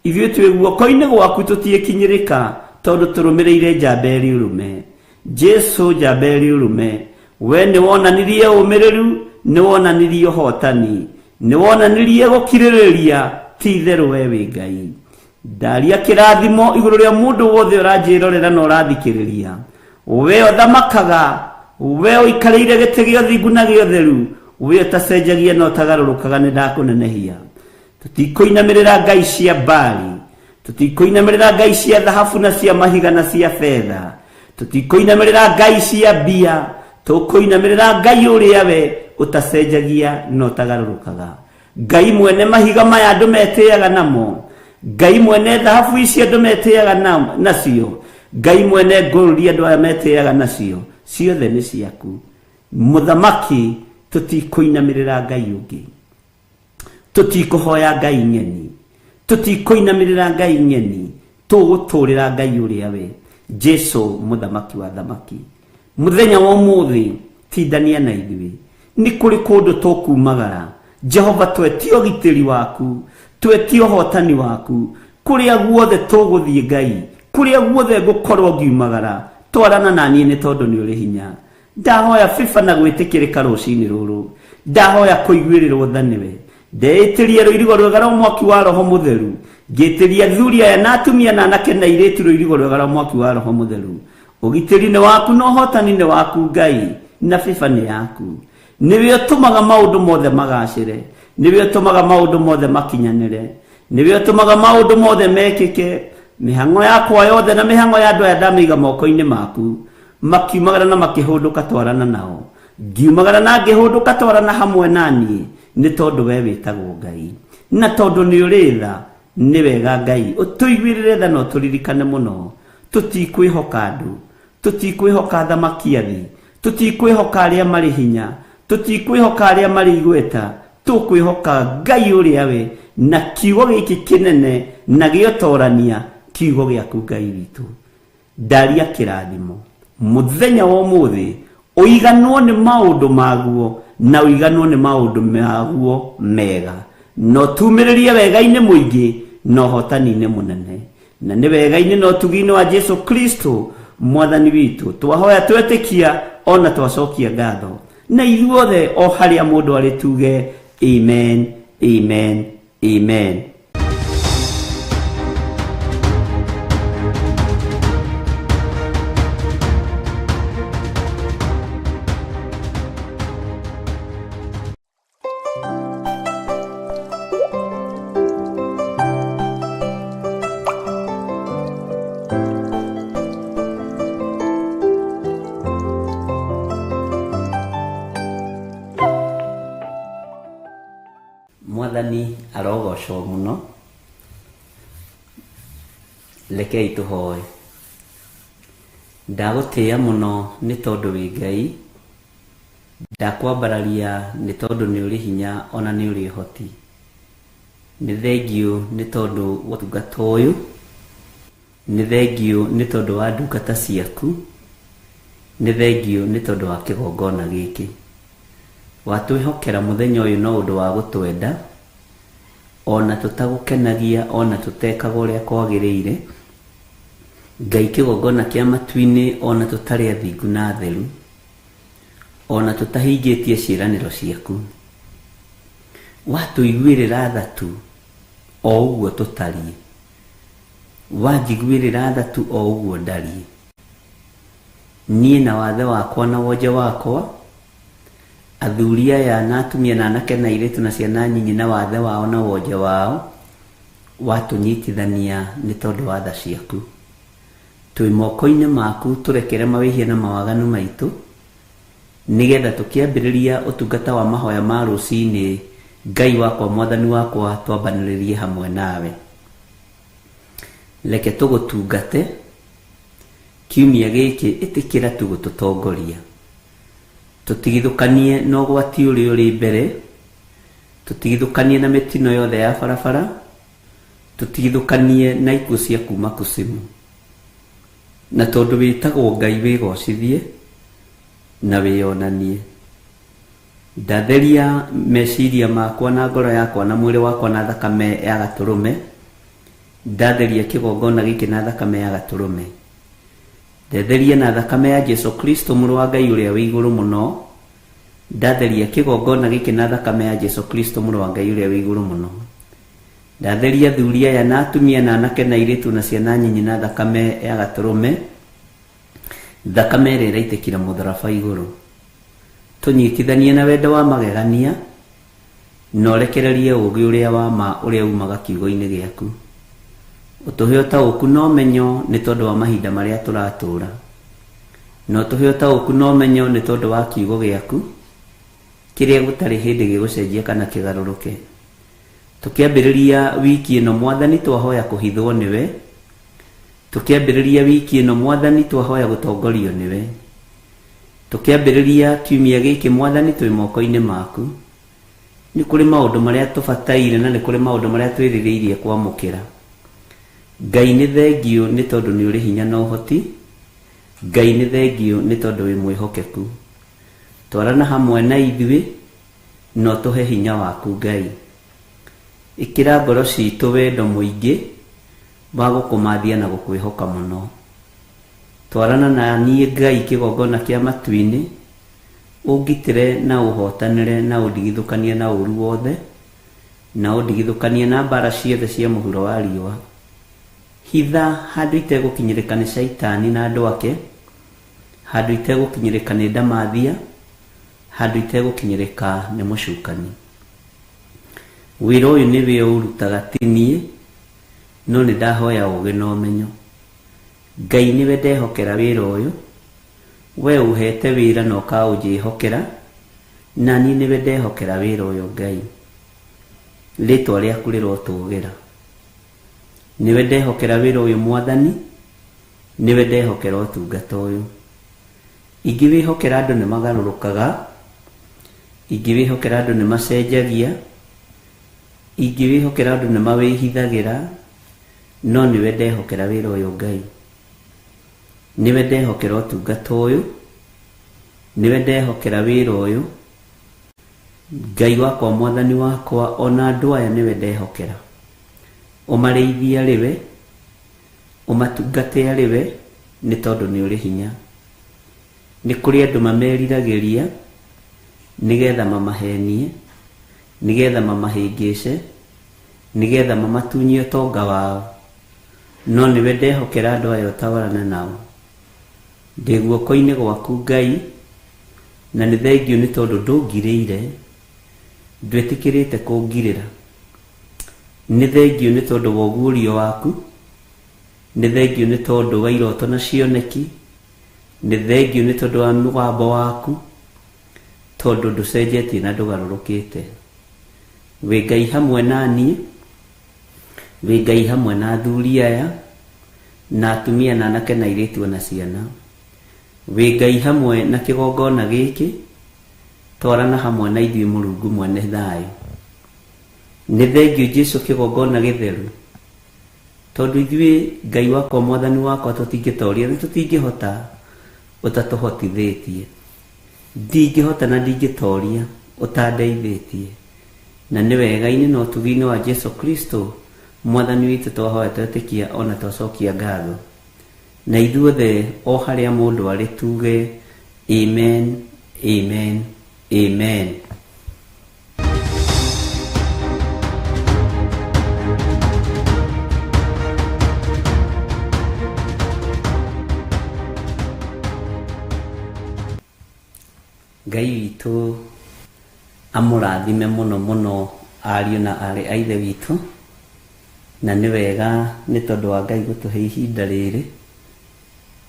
Ithuĩ twĩ guoko-inĩ gwaku tũtiĩkinyĩrĩka, tondũ tũrũmĩrĩire njamba ĩrĩ ũrũme. Jesu njamba ĩrĩ ũrũme, we nĩ wonanirie ũmĩrĩru, nĩ wonanirie ũhotani, nĩ wonanirie gũkirĩrĩria. Ti itherũ we wĩ Ngai. Ndaria kĩrathimo igũrũ rĩa mũndũ wothe ũranjĩrorera na ũrathikĩrĩria. We ũthamakaga, we ũikarĩire gĩtĩ gĩa ũthingu na gĩa ũtheru, we ũtacenjagia na ũtagarũrũkaga, nĩ ndakũnenehia. Tũtikũinamĩrĩra ngai cia Baali, tũtikũinamĩrĩra ngai cia thahabu na cia mahiga na cia betha, tũtikũinamĩrĩra ngai cia mbia, tũkũinamĩrĩra Ngai ũrĩa we ũtacenjagia na ũtagarũrũkaga. Ngai mwene mahiga maya andũ metĩaga namo, Ngai mwene thahabu ici andũ metĩaga nacio, Ngai mwene ngũrũri andũ aya metĩaga nacio, ciothe nĩ ciaku. Mũthamaki, tũtikũinamĩrĩra Ngai ũngĩ, tũtikũhoya Ngai ng'eni, tũtikũinamĩrĩra Ngai ng'eni, tũgũtũrĩra Ngai ũrĩa we Jesu mũthamaki wa thamaki. Mũthenya wa ũmũthĩ tindania na ithuĩ, nĩ kũrĩ kũndũ tũkumagara. Jehova, twetie ũgitĩri waku, twetie ũhotani waku kũrĩa guothe tũgũthiĩ. Ngai, kũrĩa guothe ngũkorwo ngiumagara, twarana na niĩ nĩ tondũ nĩ ũrĩ hinya. Ndahoya biba na gwĩtĩkĩrĩka rũcinĩ rũrũ, ndahoya kũiguĩrĩrwo tha nĩwe. Ndeĩtĩria rũirigo rwega rwa mwaki wa Roho Mũtheru, ngĩtĩria athuri aya na atumia na anake na airĩtu rũirigo rwega rwa mwaki wa Roho Mũtheru. Ũgitĩri nĩ waku na ũhotani nĩ waku Ngai, na biba nĩ yaku. Nĩwe ũtũmaga maũndũ mothe magacĩre, nĩwe ũtũmaga maũndũ mothe makinyanĩre, nĩwe ũtũmaga maũndũ mothe mekĩke. Mĩhang'o yakwa yothe na mĩhang'o ya andũ aya ndamĩiga moko-inĩ maku. Makiumagara na makĩhũndũka, twarana nao. Ngiumagara na ngĩhũndũka, twarana hamwe na niĩ, nĩ tondũ we wĩtagwo Ngai. Na tondũ nĩ ũrĩ tha, nĩ wega Ngai ũtũiguĩrĩre tha na ũtũririkane mũno. Tũtikwĩhoka andũ, tũtikwĩhoka athamaki a thĩ, tũtikwĩhoka arĩa marĩ hinya, tũtikwĩhoka arĩa marĩ igweta, tũkwĩhoka Ngai ũrĩa we na kiugo gĩkĩ kĩnene na gĩotorania, kiugo gĩaku Ngai witũ. Ndaria kĩrathimo mũthenya wa ũmũthĩ, ũiganwo nĩ maũndũ maguo na ũiganwo nĩ maũndũ maguo mega, na ũtumĩrĩrie wega-inĩ mũingĩ na ũhotani-inĩ mũnene, na nĩ wega-inĩ na ũtugi-inĩ wa Jesu Kristo mwathani witũ twahoya, twetĩkia ona twacokia ngatho, na ithuothe o harĩa mũndũ arĩ tuge amen, amen, amen. Mwathani arogocwo mũno. Rekei tũhoe. Ndagũtĩĩa mũno nĩ tondũ wĩ Ngai, ndakwambararia nĩ tondũ nĩ ũrĩ hinya ona nĩ ũrĩ ũhoti. Nĩ thengiũ nĩ tondũ wa ũtungata ũyũ, nĩ thengiũ nĩ tondũ wa ndungata ciaku, nĩ thengiũ nĩ tondũ wa kĩgongona gĩkĩ. Watwĩhokera mũthenya ũyũ no ũndũ wa gũtwenda, ona tũtagũkenagia, ona tũtekaga ũrĩa kwagĩrĩire. Ngai kĩgongona kĩa matu-inĩ, ona tũtarĩ athingu na atheru, ona tũtahingĩtie ciĩranĩro ciaku. Watũiguĩrĩra tha tu o ũguo tũtariĩ. Wanjiguĩrĩra tha tu o ũguo ndariĩ. Niĩ na wathe wakwa na wonje wakwa, athuri aya na atumia na anake na airĩtu na ciana nyinyi na wathe wao na wonje wao, watũnyitithania nĩ tondũ wa tha ciaku. Twĩ moko-inĩ maku, tũrekere mawĩhia na mawaganu maitũ, nĩgetha tũkĩambĩrĩria ũtungata wa mahoya ma rũcinĩ, Ngai wakwa, Mwathani wakwa, twambanĩrĩrie hamwe nawe. Reke tũgũtungate kiumia gĩkĩ, ĩtĩkĩra tu gũtũtongoria. Tũtigithũkanie na ũgwati ũrĩa ũrĩ mbere, tũtigithũkanie na mĩtino yothe ya barabara, tũtigithũkanie na ikuũ cia kuma kusimu. Na tondũ wĩtagwo Ngai, wĩgocithie na wĩyonanie. Ndatheria meciria makwa na ngoro yakwa na mwĩrĩ wakwa na thakame ya gatũrũme. Ndatheria kĩgongona gĩkĩ na thakame ya gatũrũme. Ndetheria na thakame ya Jesu Kristo mũrũ wa Ngai ũrĩa wĩ igũrũ mũno. Ndatheria kĩgongona gĩkĩ na thakame ya Jesu Kristo mũrũ wa Ngai ũrĩa wĩ igũrũ mũno. Ndatheria athuri aya na atumia na anake na airĩtu na ciana nyinyi na thakame ya gatũrũme, thakame ĩrĩa ĩraitĩkire mũtharaba igũrũ. Tũnyitithanie na wendo wa magegania na ũrekererie ũũgĩ ũrĩa wa ma ũrĩa umaga kiugo-inĩ gĩaku. Ũtũhe ũtaũku na ũmenyo nĩ tondũ wa mahinda marĩa tũratũũra, na ũtũhe ũtaũku na ũmenyo nĩ tondũ wa kiugo gĩaku kĩrĩa gũtarĩ hĩndĩ gĩgũcenjia kana kĩgarũrũke. Tũkĩambĩrĩria wiki ĩno Mwathani twahoya kũhithwo nĩwe, tũkĩambĩrĩria wiki ĩno Mwathani twahoya gũtongorio nĩwe, tũkĩambĩrĩria kiumia gĩkĩ Mwathani twĩ moko-inĩ maku. Nĩ kũrĩ maũndũ marĩa tũbataire na nĩ kũrĩ maũndũ marĩa twĩrirĩirie kwamũkĩra. Ngai nĩ thengiũ nĩ tondũ nĩ ũrĩ hinya na ũhoti, Ngai nĩ thengiũ nĩ tondũ wĩ mwĩhokeku. Twarana hamwe na ithuĩ na ũtũhe hinya waku Ngai. Ĩkĩra ngoro citũ wendo mũingĩ wa gũkũmathia na gũkwĩhoka mũno. Twarana na niĩ Ngai kĩgongona kĩa matu-inĩ, ũngitĩre na ũhotanĩre na ũndigithũkanie na ũru wothe, na ũndigithũkanie na mbara ciothe cia mũhuro wa riũa. Hitha handũ itegũkinyĩrĩka nĩ caitani na andũ ake, handũ itegũkinyĩrĩka nĩ ndamathia, handũ itegũkinyĩrĩka nĩ mũcukani. Wĩra ũyũ nĩwe ũrutaga ti niĩ, no nĩ ndahoya ũũgĩ na ũmenyo. Ngai nĩwe ndehokera wĩra ũyũ, we ũhete wĩra na ũkaũnjĩhokera, na niĩ nĩwe ndehokera wĩra ũyũ Ngai. Rĩtwa rĩaku rĩrotũgĩra. Nĩwe ndehokera wĩra ũyũ Mwathani, nĩwe ndehokera ũtungata ũyũ. Ingĩwĩhokera andũ nĩ magarũrũkaga, ingĩwĩhokera andũ nĩ macenjagia, ingĩwĩhokera andũ nĩ mawĩhithagĩra, no nĩwe ndehokera wĩra ũyũ Ngai. Nĩwe ndehokera ũtungata ũyũ, nĩwe ndehokera wĩra ũyũ. Ngai wakwa Mwathani wakwa ona andũ aya nĩwe ndehokera. Ũmarĩithie arĩ we, ũmatungate arĩ we, nĩ tondũ nĩ ũrĩ hinya. Nĩ kũrĩ andũ mameriragĩria nĩgetha mamahenie, nĩgetha mamahĩngĩce, nĩgetha mamatunye ũtonga wao, no nĩwe ndehokera andũ aya ũtawarane nao. Ndĩ guoko-inĩ gwaku Ngai, na nĩ thengiũ nĩ tondũ ndũngirĩire, ndwĩtĩkĩrĩte kũngirĩra. Nĩ thengiũ nĩ tondũ wa ũguũrio waku, nĩ thengiũ nĩ tondũ wa iroto na cioneki, nĩ thengiũ nĩ tondũ wa mũgambo waku, tondũ ndũcenjetie na ndũgarũrũkĩte. Wĩ Ngai hamwe na niĩ, wĩ Ngai hamwe na athuri aya, na atumia na anake na airĩtu na ciana. Wĩ Ngai hamwe na kĩgongona gĩkĩ, twarana hamwe na ithuĩ Mũrungu mwene thayũ. Nĩ thengiũ Jesũ kĩgongona gĩtheru, tondũ ithuĩ Ngai wakwa Mwathani wakwa tũtingĩtoria na tũtingĩhota ũtatũhotithĩtie. Ndingĩhota na ndingĩtoria ũtandeithĩtie. Na nĩ wega-inĩ na ũtugi-inĩ wa Jesũ Kristo Mwathani witũ twahoya twetĩkia ona twacokia ngatho. Na ithuothe o harĩa mũndũ arĩ tuge amen, amen, amen. Ngai witũ amũrathime mũno mũno ariũ na aarĩ a Ithe witũ, na nĩ wega nĩ tondũ wa Ngai gũtũhe ihinda rĩrĩ,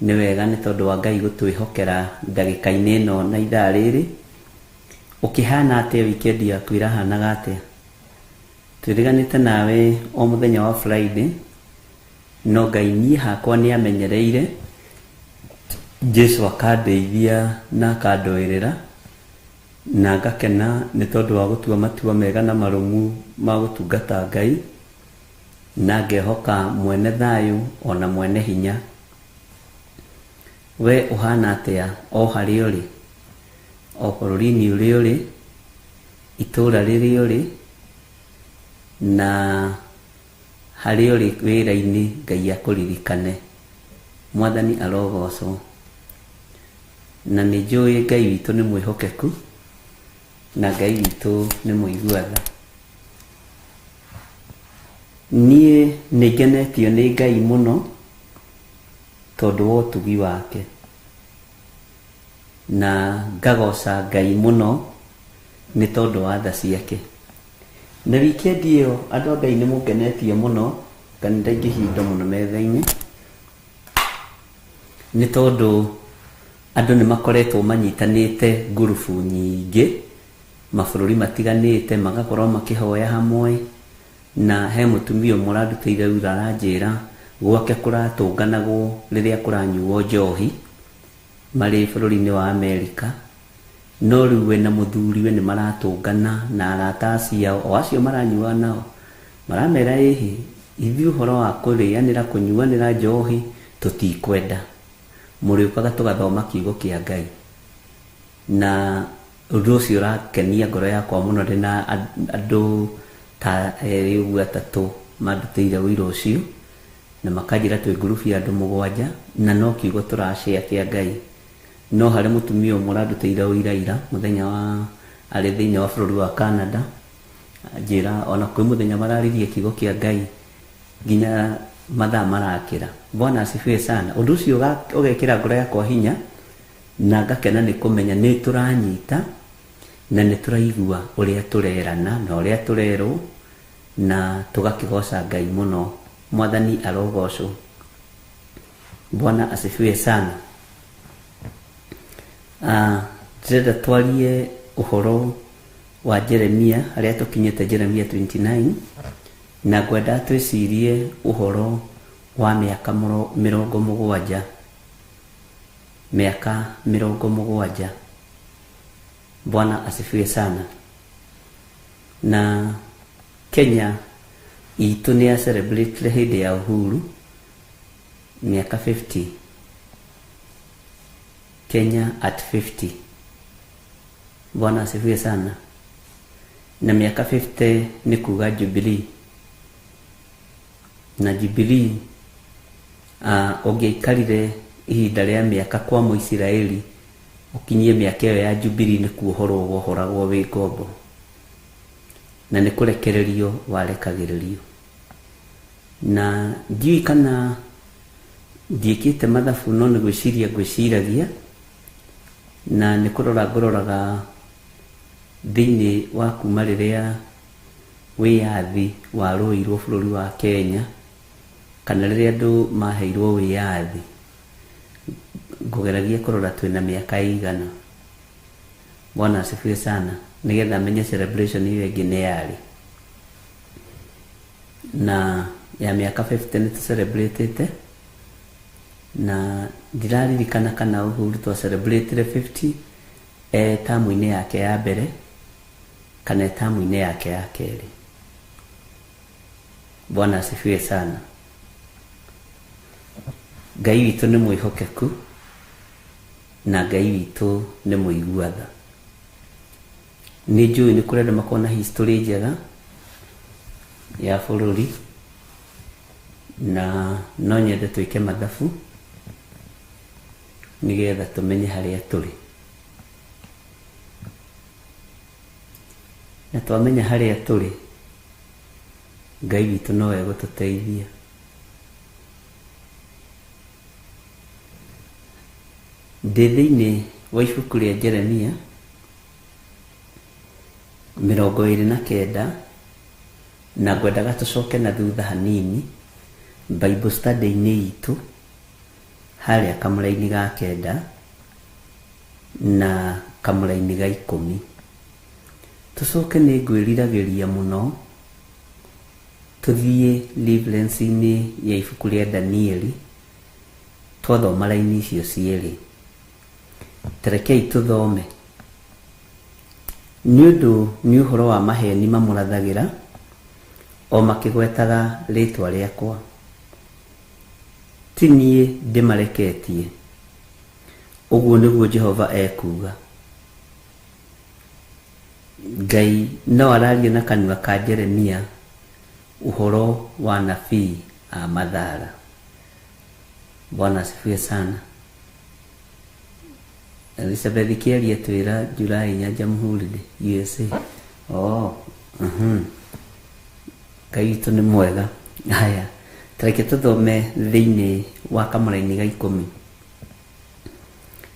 nĩ wega nĩ tondũ wa Ngai gũtwĩhokera ndagĩka-inĩ ĩno na ithaa rĩrĩ. Ũkĩhana atĩa wikendi yaku ĩrahanaga atĩa? Twĩrĩganĩte nawe o mũthenya wa Friday, no Ngai niĩ hakwa nĩ amenyereire, Jesũ akandeithia na akandũĩrĩra, na ngakena nĩ tondũ wa gũtua matua mega na marũmu ma gũtungata Ngai, na ngehoka mwene thayũ ona mwene hinya. We ũhana atĩa o harĩa ũrĩ, o bũrũri-inĩ ũrĩa ũrĩ, itũũra rĩrĩa ũrĩ, na harĩa ũrĩ wĩra-inĩ, Ngai akũririkane. Mwathani arogocwo. Na nĩ njũĩ Ngai witũ nĩ mwĩhokeku, na Ngai witũ nĩ mũigua tha. Niĩ nĩ ngenetio nĩ Ngai mũno tondũ wa ũtugi wake, na ngagoca Ngai mũno nĩ tondũ wa tha ciake. Na wikendi ĩyo andũ a Ngai nĩ mũngenetie mũno, kana ndaingĩhia indo mũno metha-inĩ, nĩ tondũ andũ nĩ makoretwo manyitanĩte ngurubu nyingĩ mabũrũri matiganĩte, magakorwo makĩhoya hamwe. Na he mũtumia ũmwe ũrandutĩire wĩra aranjĩra gwake kũratũnganagwo rĩrĩa kũranyuo njohi marĩ bũrũri-inĩ wa Amerika, no rĩu we na mũthuriwe nĩ maratũngana na arata acio o acio maranyua nao, maramera ĩhĩ, ithuĩ ũhoro wa kũrĩanĩra kũnyuanĩra njohi tũtikwenda, mũrĩũkaga tũgathoma kiugo kĩa Ngai. Na ũndũ ũcio ũrakenia ngoro yakwa mũno. Ndĩna andũ ta erĩ ũguo atatũ mandutĩire ũira ũcio, na makanjĩra twĩ ngurubu ya andũ 7, na no kiugo tũracĩa kĩa Ngai. No harĩ mũtumia ũmwe ũrandutĩire ũira ira mũthenya wa arĩ thĩinĩ wa bũrũri wa Canada, anjĩra ona kwĩ mũthenya mararirie kiugo kĩa Ngai nginya mathaa marakĩra. Bwana asifiwe sana. Ũndũ ũcio ũgekĩra ngoro yakwa hinya, na ngakena nĩ kũmenya nĩ tũranyita na nĩ tũraigua ũrĩa tũrerana na ũrĩa tũrerwo, na tũgakĩgoca Ngai mũno. Mwathani arogocwo. Bwana asifiwe sana. Ndĩrenda twarie ũhoro wa Jeremia, harĩa tũkinyĩte Jeremia 29, na ngwenda twĩcirie ũhoro wa mĩaka 70. Mĩaka 70. Bwana asifiwe sana. Na Kenya itũ nĩ ya celebrate hĩndĩ ya uhuru mĩaka 50. Kenya at 50. Bwana asifiwe sana. Na miaka 50 ni kuga Jubilee. Na Jubilee ũngĩaikarire ihinda rĩa mĩaka kwa Mũisiraeli ũkinyie mĩaka ĩyo ya Jubilee nĩ kuohorwo wohoragwo wĩ ngombo, na nĩ kũrekererio warekagĩrĩrio. Na ndiũĩ kana ndiĩkĩte mathabu, no nĩ gwĩciria ngwĩciragia, na nĩ kũrora ngũroraga thĩinĩ wa kuma rĩrĩa wĩyathi warũĩirwo bũrũri wa Kenya, kana rĩrĩa andũ maheirwo wĩyathi, ngũgeragia kũrora twĩna mĩaka ĩigana. Bwana asifiwe sana. Nĩgetha menye celebration ĩyo ĩngĩ nĩ yarĩ. Na ya mĩaka 50 nĩ tũ-celebrate-ĩte, na ndiraririkana kana Uhuru twa celebrate 50 tamu-inĩ yake ya mbere kana tamu-inĩ yake ya kerĩ. Bwana asifiwe sana. Ngai witũ nĩ mwĩhokeku, na Ngai witũ nĩ mũigua tha. Nĩ njũĩ nĩ kũrĩ andũ makoragwo na history njega ya bũrũri, na no nyende twĩke mathabu nĩgetha tũmenye harĩa tũrĩ. Na twamenya harĩa tũrĩ, Ngai witũ no egũtũteithia. Ndĩ thĩinĩ wa ibuku rĩa Jeremia 29, na ngwendaga tũcoke na thutha hanini Bible study-inĩ itũ harĩa kamũraini ga 9 na kamũraini ga 10. Tũcoke nĩ ngwĩriragĩria mũno tũthiĩ reference-inĩ ya ibuku rĩa Danieli, twathoma raini icio cierĩ. Tarekei tũthome. Nĩ ũndũ nĩ ũhoro wa maheni mamũrathagĩra, o makĩgwetaga rĩtwa rĩakwa. Ti niĩ ndĩmareketie, ũguo nĩguo Jehova ekuuga. Ngai no araria na kanua ka Jeremia ũhoro wa nabii a Mathara. Bwana asifiwe sana. Elizabeth Kiaria twĩra July 4 Jamhuri USA. Oh, Ngai witũ nĩ mwega. Haya, tareke tũthome thĩinĩ wa kamũraini ga 10.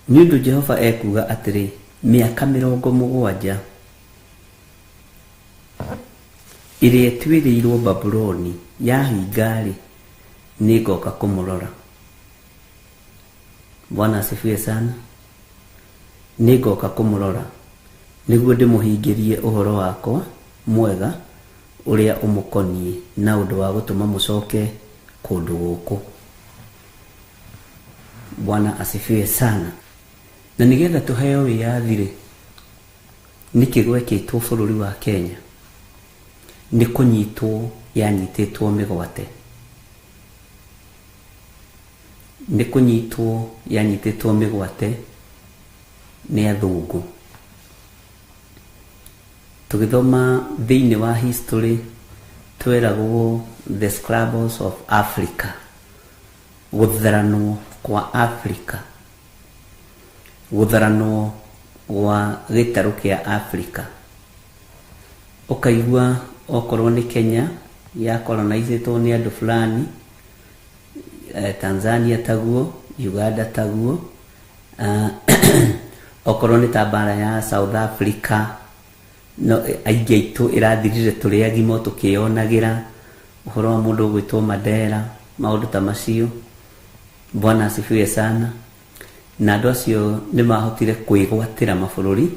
Nĩ ũndũ Jehova ekuuga atĩrĩ, mĩaka 70 ĩrĩa ĩtuĩrĩirwo Babuloni yahinga-rĩ, nĩngoka kũmũrora. Bwana asifiwe sana. Nĩngoka kũmũrora nĩguo ndĩmũhingĩrie ũhoro wakwa mwega ũrĩa ũmũkoniĩ na ũndũ wa gũtũma mũcoke kũndũ gũkũ. Bwana asifiwe sana. Na nĩgetha tũheo wĩyathi-rĩ, nĩkĩ gwekĩtwo bũrũri wa Kenya? Nĩ kũnyitwo yanyitĩtwo mĩgwate. Nĩ kũnyitwo yanyitĩtwo mĩgwate nĩ athũngũ. Tũgĩthoma thĩinĩ wa history tweragwo the scrambles of Africa, gũtharanwo kwa Africa, gũtharanwo gwa gĩtarũ kĩa Africa. Ũkaigua okorwo nĩ Kenya ya colonizĩtwo nĩ andũ fulani, Tanzania taguo, Uganda taguo, okorwo nĩ ta mbara ya South Africa, no aingĩ aitũ ĩrathirire tũrĩ agima tũkĩyonagĩra ũhoro wa mũndũ ũgwĩtwo Mandela, maũndũ ta macio. Bwana asifiwe sana. Na andũ acio nĩ mahotire kwĩgwatĩra mabũrũri,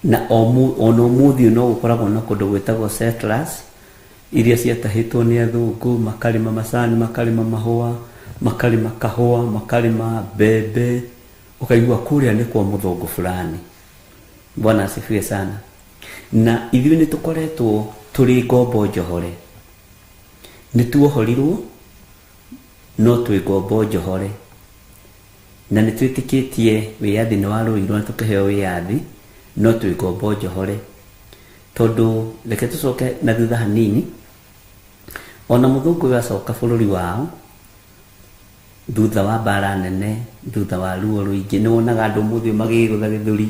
na ona ũmũthĩ no gũkoragwo na kũndũ gwĩtagwo settlers iria ciatahĩtwo nĩ athũngũ, makarĩma macani, makarĩma mahũa, makarĩma kahũa, makarĩma mbembe, ũkaigua kũrĩa nĩ kwa mũthũngũ fulani. Bwana asifiwe sana. Na ithuĩ nĩ tũkoretwo tũrĩ ngombo njohore, nĩ tuohorirwo no twĩ ngombo njohore, na nĩ twĩtĩkĩtie wĩyathi nĩ warũirwo na tũkĩheo wĩyathi, no twĩ ngombo njohore. Tondũ reke tũcoke na thutha hanini, ona mũthũngũ ũyũ acoka bũrũri wao thutha wa mbara nene, thutha wa ruo rũingĩ, nĩ wonaga andũ ũmũthĩ magĩgũtha gĩthũri,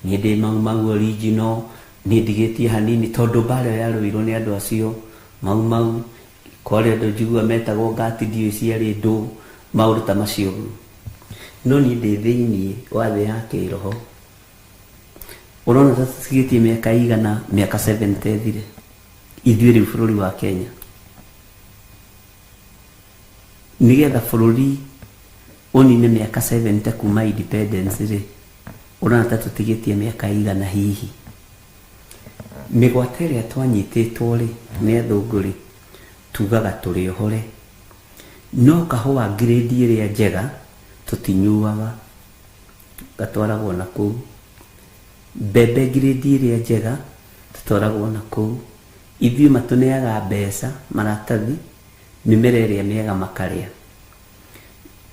niĩ ndĩ Mau Mau original, niĩ ndigĩtie hanini, tondũ mbara ĩyo yarũirwo nĩ andũ acio Mau Mau, kwarĩ andũ njiguaga metagwo ngati ndiũĩ ciarĩ ndũ, maũndũ ta macio. No niĩ ndĩ thĩinĩ wa thĩ ya kĩroho. Ũrona ta tũtigĩtie mĩaka igana, mĩaka 70 ĩthire ithuĩ rĩu bũrũri wa Kenya, nĩgetha bũrũri ũnine mĩaka 70 kuma independence rĩ, ũrona ta tũtigĩtie mĩaka igana hihi. Mĩgwate ĩrĩa twanyitĩtwo rĩ nĩ athũngũ rĩ, tugaga tũrĩ ohore, no kahũa grade ĩrĩa njega tũtinyuaga, gatwaragwo na kũu. Mbembe grade ĩrĩa njega tũtwaragwo na kũu. Ithuĩ matũneaga mbeca maratathi, mĩmera ĩrĩa mĩega makarĩa.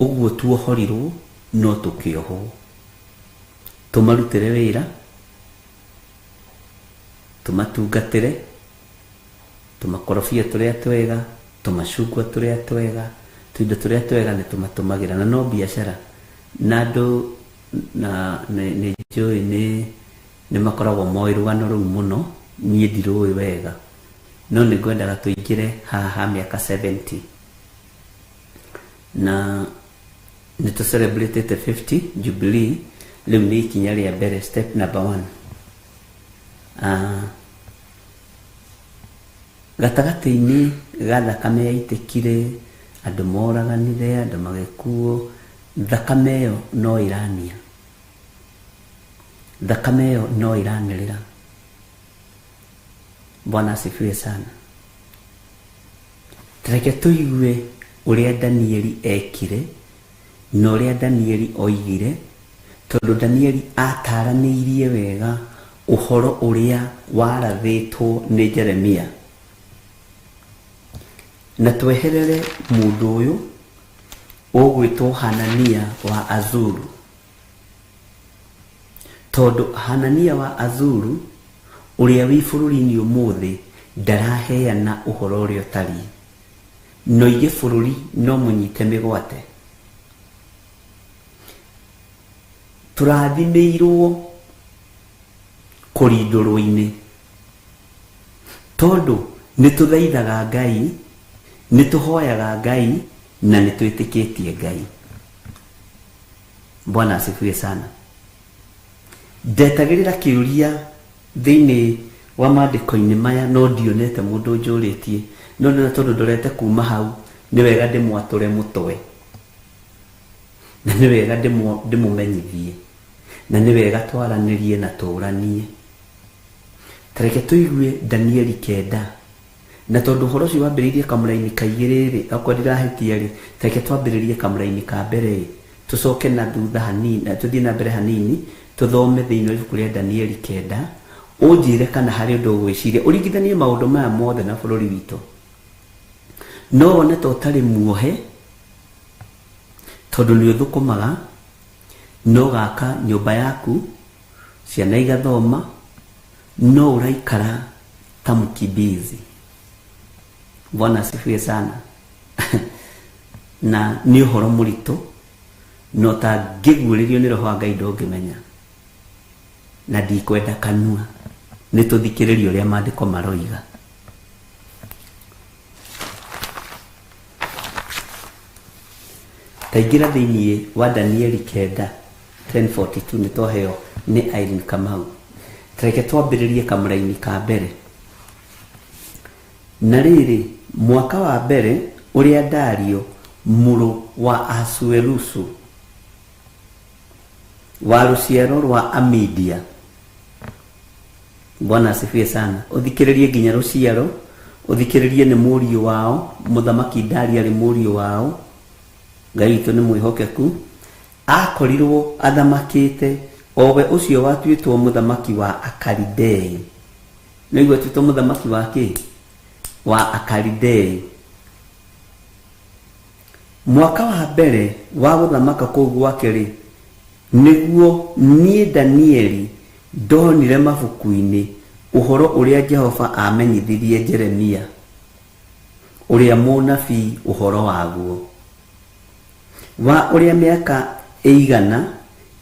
Ũguo tuohorirwo no tũkĩohwo, tũmarutĩre wĩra, tũmatungatĩre, tũmakorobia tũrĩa twega, tũmacungwa tũrĩa twega, tũindo tũrĩa twega nĩ tũmatũmagĩra, na no biacara. Na andũ na nĩ njũĩ nĩ makoragwo moĩ rũgano rũu mũno, niĩ ndirũĩ wega, no nĩ ngwendaga tũingĩre haha ha mĩaka 70. Na nĩ tũ celebrate 50 Jubilee, rĩu nĩ ikinya rĩa mbere, step number 1. Gatagatĩ-inĩ ga thakame yaitĩkire, andũ moraganire, andũ magĩkuo, thakame ĩyo no ĩrania, thakame ĩyo no ĩranĩrĩra. Bwana asifiwe sana. Reke tũigue ũrĩa Danieli ekire na ũrĩa Danieli oigire, tondũ Danieli ataranĩirie wega ũhoro ũrĩa warathĩtwo nĩ Jeremia. Na tweherere mũndũ ũyũ ũgwĩtwo Hanania wa Azuru, tondũ Hanania wa Azuru ũrĩa wĩ bũrũri-inĩ ũmũthĩ ndaraheana ũhoro ũrĩa ũtariĩ, no ige bũrũri no mũnyite mĩgwate. Tũrathimĩirwo kũrindũrwo-inĩ, tondũ nĩ tũthaithaga Ngai Nĩ tũhoyaga Ngai na nĩ twĩtĩkĩtie Ngai. Bwana asifiwe sana. Ndetagĩrĩra kĩũria thĩinĩ wa maandĩko-inĩ maya no ndionete mũndũ ũnjũrĩtie, no ndĩrona tondũ ndorete kuma hau nĩ wega ndĩmwatũre mũtwe, na nĩ wega ndĩmũmenyithie, na nĩ wega twaranĩrie na tũranie. Ta reke tũigue Danieli 9, na tondũ ũhoro ũcio wambĩrĩirie kamũraini ka 2 rĩ, okorwo ndirahĩtia rĩ, ta reke twambĩrĩrie kamũraini ka mbere, tũcoke na thutha hanini, na tũthiĩ na mbere hanini, tũthome thĩinĩ wa ibuku rĩa Danieli 9, ũnjĩre kana harĩ ũndũ ũgwĩciria, ũringithanie maũndũ maya mothe na bũrũri witũ. No wone ta ũtarĩ muohe, tondũ nĩ ũthũkũmaga, no gaka nyũmba yaku, ciana igathoma, no ũraikara ta mkimbizi. Bwana asifiwe sana. Na nĩ ũhoro mũritũ, no tangĩguũrĩrio nĩ Roho wa Ngai ndũngĩmenya, na ndikwenda kanua, nĩ tũthikĩrĩrie ũrĩa maandĩko maroiga. Taingĩra thĩinĩ wa Danieli 9 10:42, nĩ twaheo nĩ Irene Kamau. Tareke twambĩrĩrie kamũraini ka mbere. Na rĩrĩ, mwaka wa mbere ũrĩa Dario mũrũ wa Ahasuerusu wa rũciaro rwa Amidia. Bwana asifiwe sana. Ũthikĩrĩrie nginya rũciaro, ũthikĩrĩrie nĩ mũriũ wao, mũthamaki Dario arĩ mũriũ wao. Ngai witũ nĩ mwĩhokeku. Akorirwo athamakĩte owe ũcio watuĩtwo mũthamaki wa Akalidei. Nĩguo atuĩtwo mũthamaki wa kĩ? Wa Akalidei. Mwaka wa mbere wa gũthamaka kũu gwake-rĩ, nĩguo niĩ Danieli ndonire mabuku-inĩ ũhoro ũrĩa Jehova amenyithirie Jeremia ũrĩa mũnabii ũhoro waguo, wa ũrĩa mĩaka ĩigana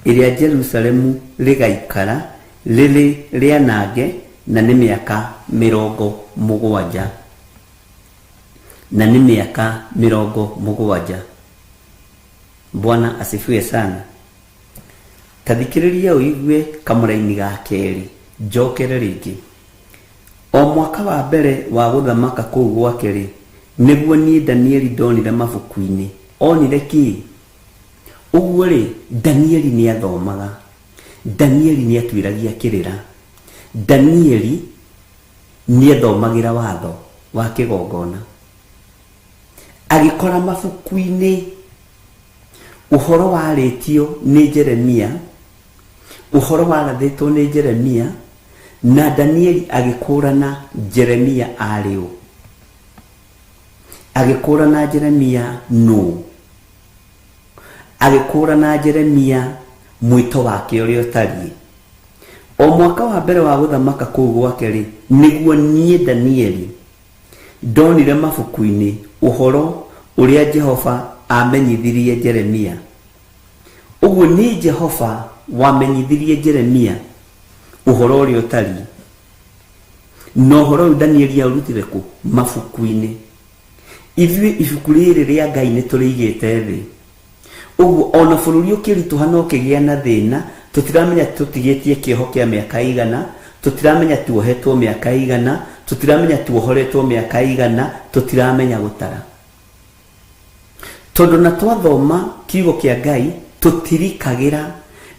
ĩrĩa Jerusalemu rĩgaikara rĩrĩ rĩanange, na nĩ mĩaka 70, na nĩ mĩaka 70. Bwana asifiwe sana. Tathikĩrĩria ũigue kamũraini ga kerĩ, njokere rĩngĩ. O mwaka wa mbere wa gũthamaka kũu gwake-rĩ, nĩguo niĩ Danieli ndonire mabuku-inĩ. Onire kĩ? Ũguo rĩ, Danieli nĩ athomaga, Danieli nĩ atuĩragia kĩrĩra, Danieli nĩ ethomagĩra watho wa kĩgongona. Agĩkora mabuku-inĩ ũhoro warĩtio nĩ Jeremia, ũhoro warathĩtwo nĩ Jeremia, na Danieli agĩkũrana Jeremia arĩ ũ, agĩkũrana Jeremia nũ, agĩkũrana Jeremia mwĩto wake ũrĩa ũtariĩ. O mwaka wa mbere wa gũthamaka kũu gwake-rĩ, nĩguo niĩ Danieli ndonire mabuku-inĩ ũhoro ũrĩa Jehova amenyithirie Jeremia. Ũguo nĩ Jehova wamenyithirie Jeremia ũhoro ũrĩa ũtariĩ. Na ũhoro ũyũ Danieli aũrutire kũ? Mabuku-inĩ. Ithuĩ ibuku rĩrĩ rĩa Ngai nĩ tũrĩigĩte thĩ. Ũguo ona bũrũri ũkĩritũha na ũkĩgĩa na thĩna, tũtiramenya tũtigĩtie kĩoho kĩa mĩaka igana, tũtiramenya tuohetwo mĩaka igana, tũtiramenya tuohoretwo mĩaka igana, tũtiramenya gũtara. Tondũ na twathoma kiugo kĩa Ngai, tũtirikagĩra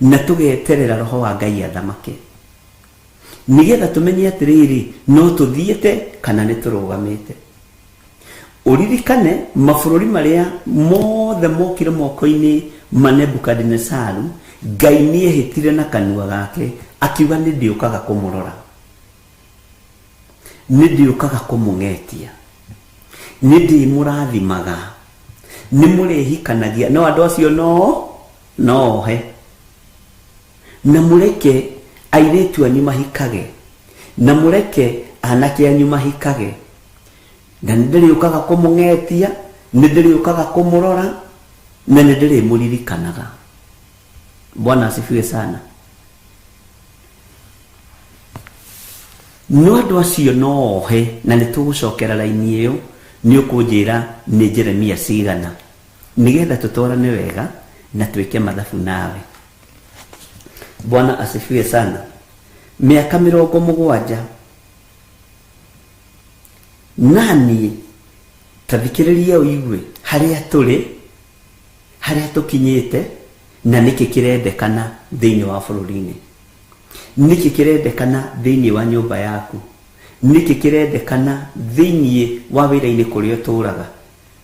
na tũgeterera Roho wa Ngai athamake, nĩgetha tũmenye atĩrĩrĩ, no tũthiĩte kana nĩ tũrũgamĩte. Ũririkane mabũrũri marĩa mothe mokire moko-inĩ ma Nebukadinesaru, Ngai nĩehĩtire na kanua gake akiuga nĩ ndĩũkaga kũmũrora, nĩ ndĩũkaga kũmũng'etia, nĩ ndĩmũrathimaga, nĩ mũrĩhikanagia. No andũ acio no ohe, na mũreke airĩtu anyu mahikage, na mũreke anake anyu mahikage, na nĩ ndĩrĩũkaga kũmũng'etia, nĩ ndĩrĩũkaga kũmũrora, na nĩ ndĩrĩmũririkanaga. Bwana asifiwe sana. No andũ acio no ohe, na nĩ tũgũcokera raini ĩyo, Nĩ ũkũnjĩra nĩ Jeremia cigana nĩgetha tũtwarane wega na twĩke mathabu nawe. Bwana asifiwe sana. Mĩaka 70 nani tathikĩrĩria ũigue harĩa tũrĩ, harĩa tũkinyĩte, na nĩkĩ kĩrendekana thĩinĩ wa bũrũri-inĩ, nĩkĩ kĩrendekana thĩinĩ wa nyũmba yaku, nĩkĩ kĩrendekana thĩinĩ wa wĩra-inĩ kũrĩa ũtũraga.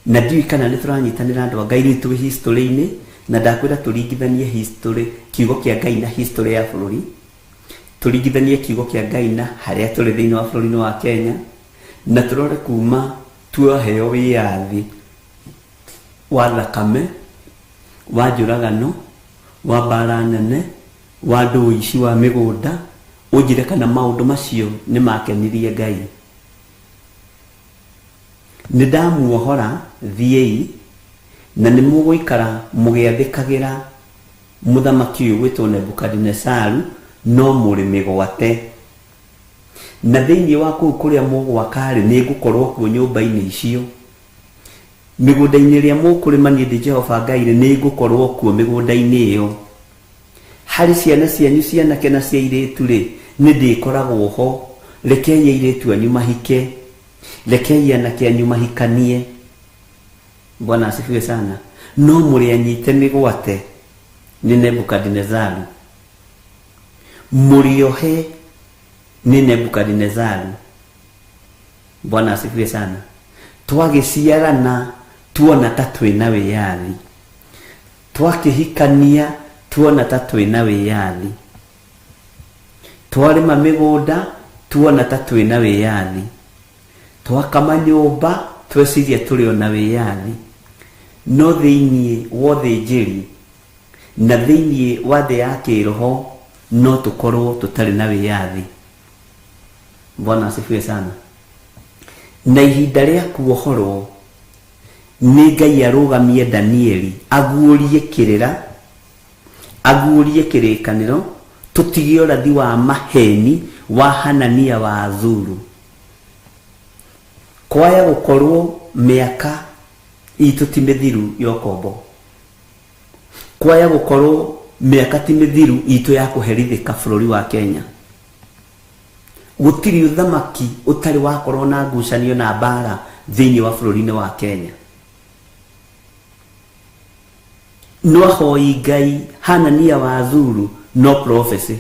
Na ndiũĩ kana nĩ tũranyitanĩra andũ a Ngai rĩu twĩ history-inĩ, na ndakwĩra tũringithanie history, kiugo kĩa Ngai na history ya bũrũri, tũringithanie kiugo kĩa Ngai na harĩa tũrĩ thĩinĩ wa bũrũri-inĩ wa Kenya, na tũrore kuma twaheo wĩyathi wa thakame, wa njũragano, wa mbara nene, wa ndũici wa mĩgũnda, ũnjĩre kana maũndũ macio nĩ makenirie Ngai. Nĩ ndamuohora thiĩi, na nĩ mũgũikara mũgĩathĩkagĩra mũthamaki ũyũ gwĩtwo Nebukadinesaru, no mũrĩ mĩgwate. Na thĩinĩ wa kũu kũrĩa mũgwaka-rĩ, nĩ ngũkorwo kuo nyũmba-inĩ icio. Mĩgũnda-inĩ ĩrĩa mũkũrĩma niĩ ndĩ Jehova Ngai-rĩ, nĩ ngũkorwo kuo mĩgũnda-inĩ ĩyo. Harĩ ciana cianyu cianake na cia airĩtu-rĩ, nĩ ndĩkoragwo ho. Rekei airĩtu anyu mahike, rekei anake anyu mahikanie. Bwana asifiwe sana. No mũrĩ anyite mĩgwate nĩ Nebukadinezaru, mũrĩohe nĩ Nebukadinezaru. Bwana asifiwe sana. Twagĩciarana tuona ta twĩna wĩyathi, twakĩhikania tuona ta twĩna wĩyathi, twarĩma mĩgũnda tuona ta twĩna wĩyathi, twaka manyũmba tweciria tũrĩ ona wĩyathi, no thĩinĩ wa ũthĩnjĩri na thĩinĩ wa thĩ ya kĩroho no tũkorwo tũtarĩ na wĩyathi. Bwana asifiwe sana. Na ihinda rĩa kuohorwo nĩ Ngai arũgamie Danieli aguũrie kĩrĩra, aguũrie kĩrĩkanĩro, tũtige ũrathi wa maheni wa Hanania wa Azuru. Kwaya gũkorwo mĩaka itũ ti mĩthiru ya ũkombo, kwaya gũkorwo mĩaka ti mĩthiru itũ ya kũherithĩka bũrũri wa Kenya. Gũtirĩ ũthamaki ũtarĩ wakorwo na ngucanio na mbara thĩinĩ wa bũrũri-inĩ wa Kenya. No ahoi Ngai Hanania wa Azuru no prophecy,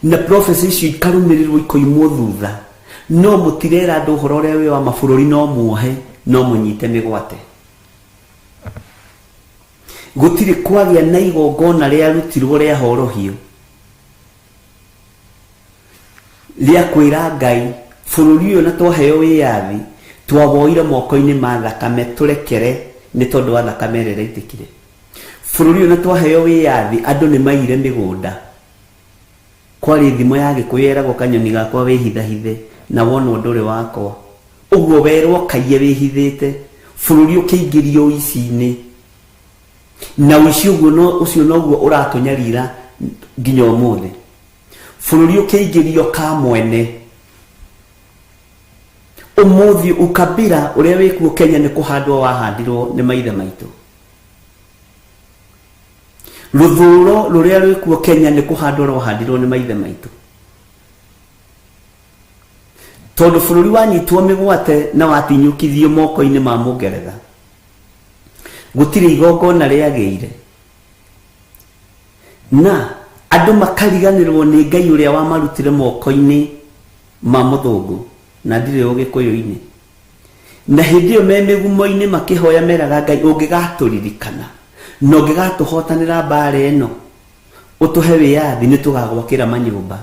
na prophecy icio ikarũmĩrĩrwo ikoimwo thutha. No mũtirera andũ ũhoro ũrĩa wĩ wa mabũrũri, no muohe, no mũnyite mĩgwate. Gũtirĩ kwagĩa na igongona rĩarutirwo rĩa horohio rĩa kwĩra Ngai bũrũri ũyũ na twaheo wĩyathi twawoire moko-inĩ ma thakame, tũrekere nĩ tondũ wa thakame ĩrĩa ĩraitĩkire. Bũrũri ũyũ na twaheo wĩyathi andũ nĩ maire mĩgũnda. Kwarĩ thimo ya Gĩkũyũ yeragwo kanyoni gakwa wĩhithahithe na wonwo ndũrĩ wakwa, ũguo werwo kaiye wĩhithĩte. Bũrũri ũkĩingĩrio ũici-inĩ, na ũici ũguo no ũcio noguo ũratũnyarira nginya ũmũthĩ. Bũrũri ũkĩingĩrio ka mwene ũmũthĩ, ũkabira ũrĩa wĩkuo Kenya nĩ kũhandwo wahandirwo nĩ maithe maitũ. Rũthũro rũrĩa rwĩkuo Kenya nĩ kũhandwo rwahandirwo nĩ maithe maitũ, tondũ bũrũri wanyitwo mĩgwate na watinyũkithio moko-inĩ ma Mũngeretha, gũtirĩ igongona rĩagĩire, na andũ makariganĩrwo nĩ Ngai ũrĩa wamarutire moko-inĩ ma mũthũngũ, na ndirĩ ũgĩkũyũ-inĩ. Na hĩndĩ ĩyo me mĩgumo-inĩ makĩhoya meraga Ngai, ũngĩgatũririkana na ũngĩgatũhotanĩra mbara ĩno ũtũhe wĩyathi, nĩ tũgagwakĩra manyũmba.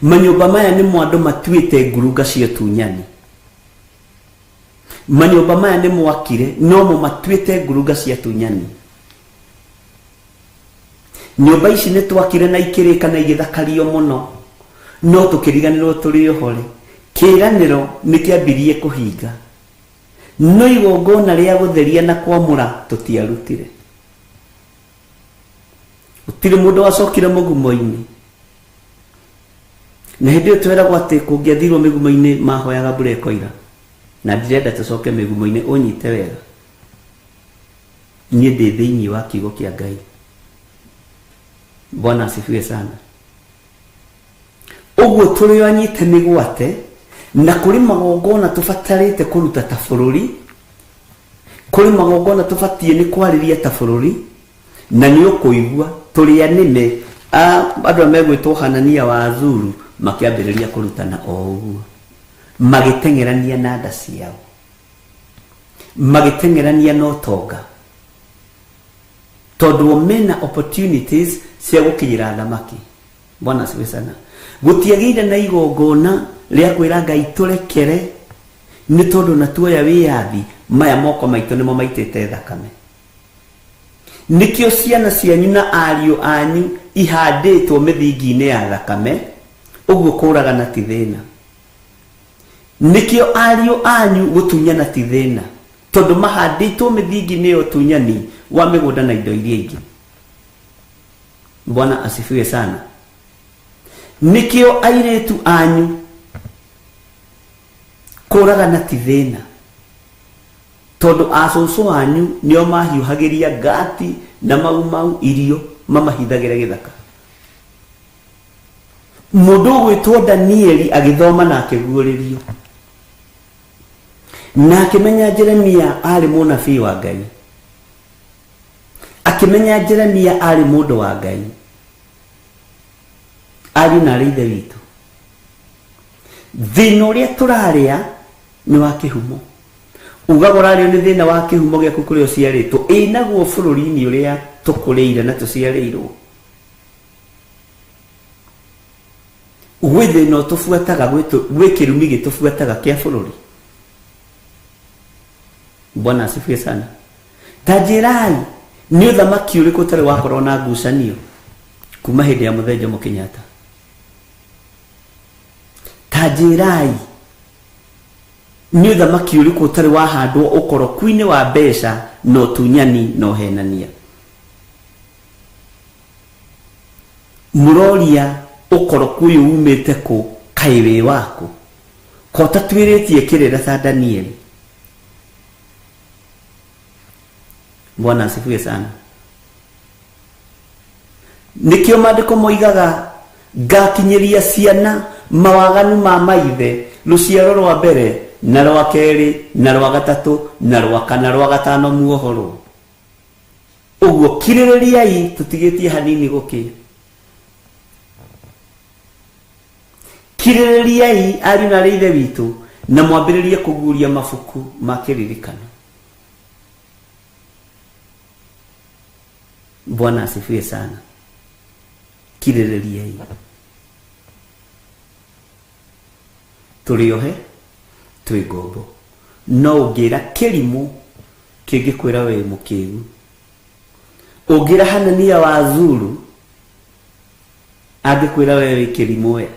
Manyũmba maya nĩmo andũ matuĩte ngurunga cia ũtunyani. Manyũmba maya nĩ mwakire, no mo matuĩte ngurunga cia ũtunyani. Nyũmba ici nĩ twakire na ikĩrĩka na igĩthakario mũno, no tũkĩriganĩrwo tũrĩ ohore. Kĩĩranĩro nĩ kĩambirie kũhinga, no igongona rĩa gũtheria na kwamũra tũtiarutire. Gũtirĩ mũndũ wacokire mũgumo-inĩ. Na hĩndĩ ĩyo tweragwo atĩ kũngĩathirwo mĩgumo-inĩ mahoyaga mbura ĩkoira. Na ndirenda tũcoke mĩgumo-inĩ, ũnyite wega. Niĩ ndĩ thĩinĩ wa kiugo kĩa Ngai. Bwana asifiwe sana. Ũguo tũrĩ o anyite mĩgwate, na kũrĩ magongona tũbatarĩte kũruta ta bũrũri, kũrĩ magongona tũbatiĩ nĩ kwarĩria ta bũrũri, na nĩ ũkũigua tũrĩ anĩme. Andũ arĩa megwĩtwo Hanania wa Azuru makĩambĩrĩria kũrutana o ũguo, magĩteng'erania na nda ciao, magĩteng'erania na ũtonga, tondũ o mena opportunities cia gũkinyĩra thamaki. Bwana asifiwe sana. Gũtiagĩire na igongona rĩa kwĩra Ngai tũrekere, nĩ tondũ na tuoya wĩyathi, maya moko maitũ nĩmo maitĩte thakame. Nĩkĩo ciana cianyu na ariũ anyu ihandĩtwo mĩthingi-inĩ ya thakame, ũguo kũragana ti thĩna. Nĩkĩo ariũ anyu gũtunyana ti thĩna, tondũ mahandĩtwo mĩthingi-inĩ ya ũtunyani wa mĩgũnda na indo iria ingĩ. Bwana asifiwe sana. Nĩkĩo airĩtu anyu kũragana ti thĩna, tondũ acũcũ anyu nĩo mahiũhagĩria ngati na mau mau irio mamahithagĩra gĩthaka. Mũndũ ũgwĩtwo Danieli agĩthoma na akĩguũrĩrio, na akĩmenya Jeremia arĩ mũnabii wa Ngai, akĩmenya Jeremia arĩ mũndũ wa Ngai. Ariũ na arĩ ithe witũ, thĩna ũrĩa tũrarĩa nĩ wa kĩhumo. Ugaga ũrarĩo nĩ thĩna wa kĩhumo gĩaku kũrĩa ũciarĩtwo, ĩ naguo bũrũri-inĩ ũrĩa tũkũrĩire na tũciarĩirwo, gwĩ thĩna ũtũbuataga, gwĩ kĩrumi gĩtũbuataga kĩa bũrũri. Bwana asifiwe sana. Ta njĩrai, nĩ ũthamaki ũrĩkũ ũtarĩ wakorwo na ngucanio kuma hĩndĩ ya Mũthee Jomo Kenyatta? Ta njĩrai, nĩ ũthamaki ũrĩkũ ũtarĩ wahandwo ũkoroku-inĩ wa mbeca na ũtunyani na ũhenania? Mũroria ũkoroku ũyũ umĩte kũ, kaĩ wĩ waku? Ko ũtatuĩrĩtie kĩrĩra ta Danieli? Bwana asifiwe sana. Nĩkĩo maandĩko moigaga ngakinyĩria ciana mawaganu ma maithe, rũciaro rwa mbere na rwa kerĩ na rwa gatatũ na rwa kana rwa gatano muohorwo. Ũguo kirĩrĩriai tũtigĩtie hanini gũkĩa. Kirĩrĩriai ariũ na arĩ ithe witũ, na mwambĩrĩrie kũguũria mabuku ma kĩririkano. Bwana asifiwe sana. Kirĩrĩriai. Tũrĩ ohe, twĩ ngombo. No ũngĩra kĩrimũ kĩngĩkwĩra wĩ mũkĩgu. Ũngĩra Hanania wa Zuru angĩkwĩra we wĩ kĩrimũ we.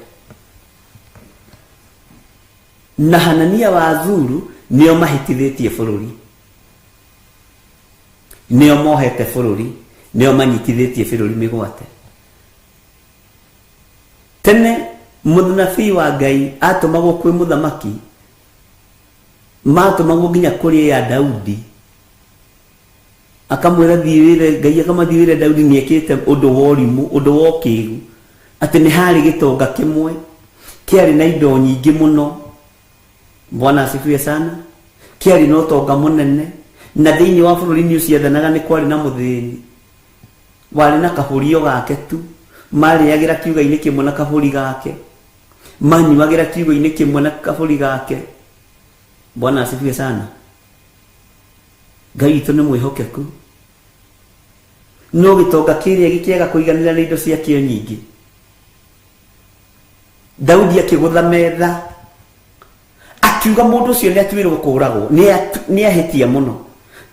Na Hanania wa Zuru nĩo mahĩtithĩtie bũrũri, nĩo mohete bũrũri, nĩo manyitithĩtie bũrũri mĩgwate. Tene mũnabii wa Ngai atũmagwo kwĩ mũthamaki, matũmagwo nginya kũrĩ ya Daudi, akamwĩra thiĩ wĩre Ngai, akamwĩra thiĩ wĩre Daudi nĩekĩte ũndũ wa ũrimũ, ũndũ wa ũkĩgu, atĩ nĩ harĩ gĩtonga kĩmwe kĩarĩ na indo nyingĩ mũno. Bwana asifiwe sana. Kĩarĩ na ũtonga mũnene, na thĩinĩ wa bũrũri nĩ ũciathanaga nĩ kwarĩ na mũthĩni warĩ na kabũri o gake tu, marĩagĩra kiuga-inĩ kĩmwe na kabũri gake, manyuagĩra kiugo-inĩ kĩmwe na kabũri gake. Bwana asifiwe sana. Ngai witũ nĩ mwĩhokeku. No gĩtonga kĩrĩa gĩkĩaga kũiganĩra na indo ciakĩo nyingĩ, Daudi akĩgũtha metha akiuga mũndũ ũcio nĩ atuĩrwo kũragwo, nĩ ahĩtia mũno,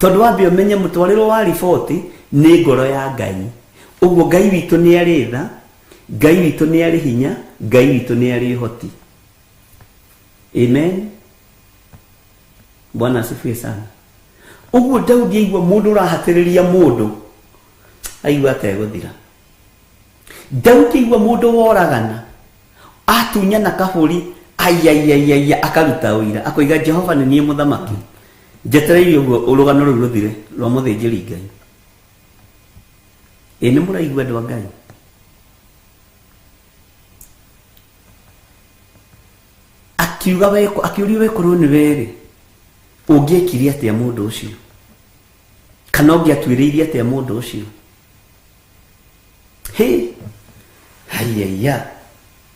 tondũ wambe ũmenye mũtwarĩro wa riboti nĩ ngoro ya Ngai. Ũguo Ngai witũ nĩ arĩ tha, Ngai witũ nĩ arĩ hinya, Ngai witũ nĩ arĩ ũhoti. Amen. Bwana asifiwe sana. Ũguo Daudi aigua mũndũ ũrahatĩrĩria mũndũ, aigua ategũthira. Daudi aigua mũndũ woragana, Atunyana kabũri aiaiaiaia akaruta ũira akoiga Jehova nĩ niĩ mũthamaki. Njetereire ũguo ũrũgano rũu rũthire rwa mũthĩnjĩri Ngai. Ĩ nĩ mũraigua andũ a Ngai? Akiuga we, akiũrio we korwo nĩ we-rĩ, ũngĩekire atĩa mũndũ ũcio? Kana ũngĩatuĩrĩirie atĩa mũndũ ũcio? Hĩ, haiya,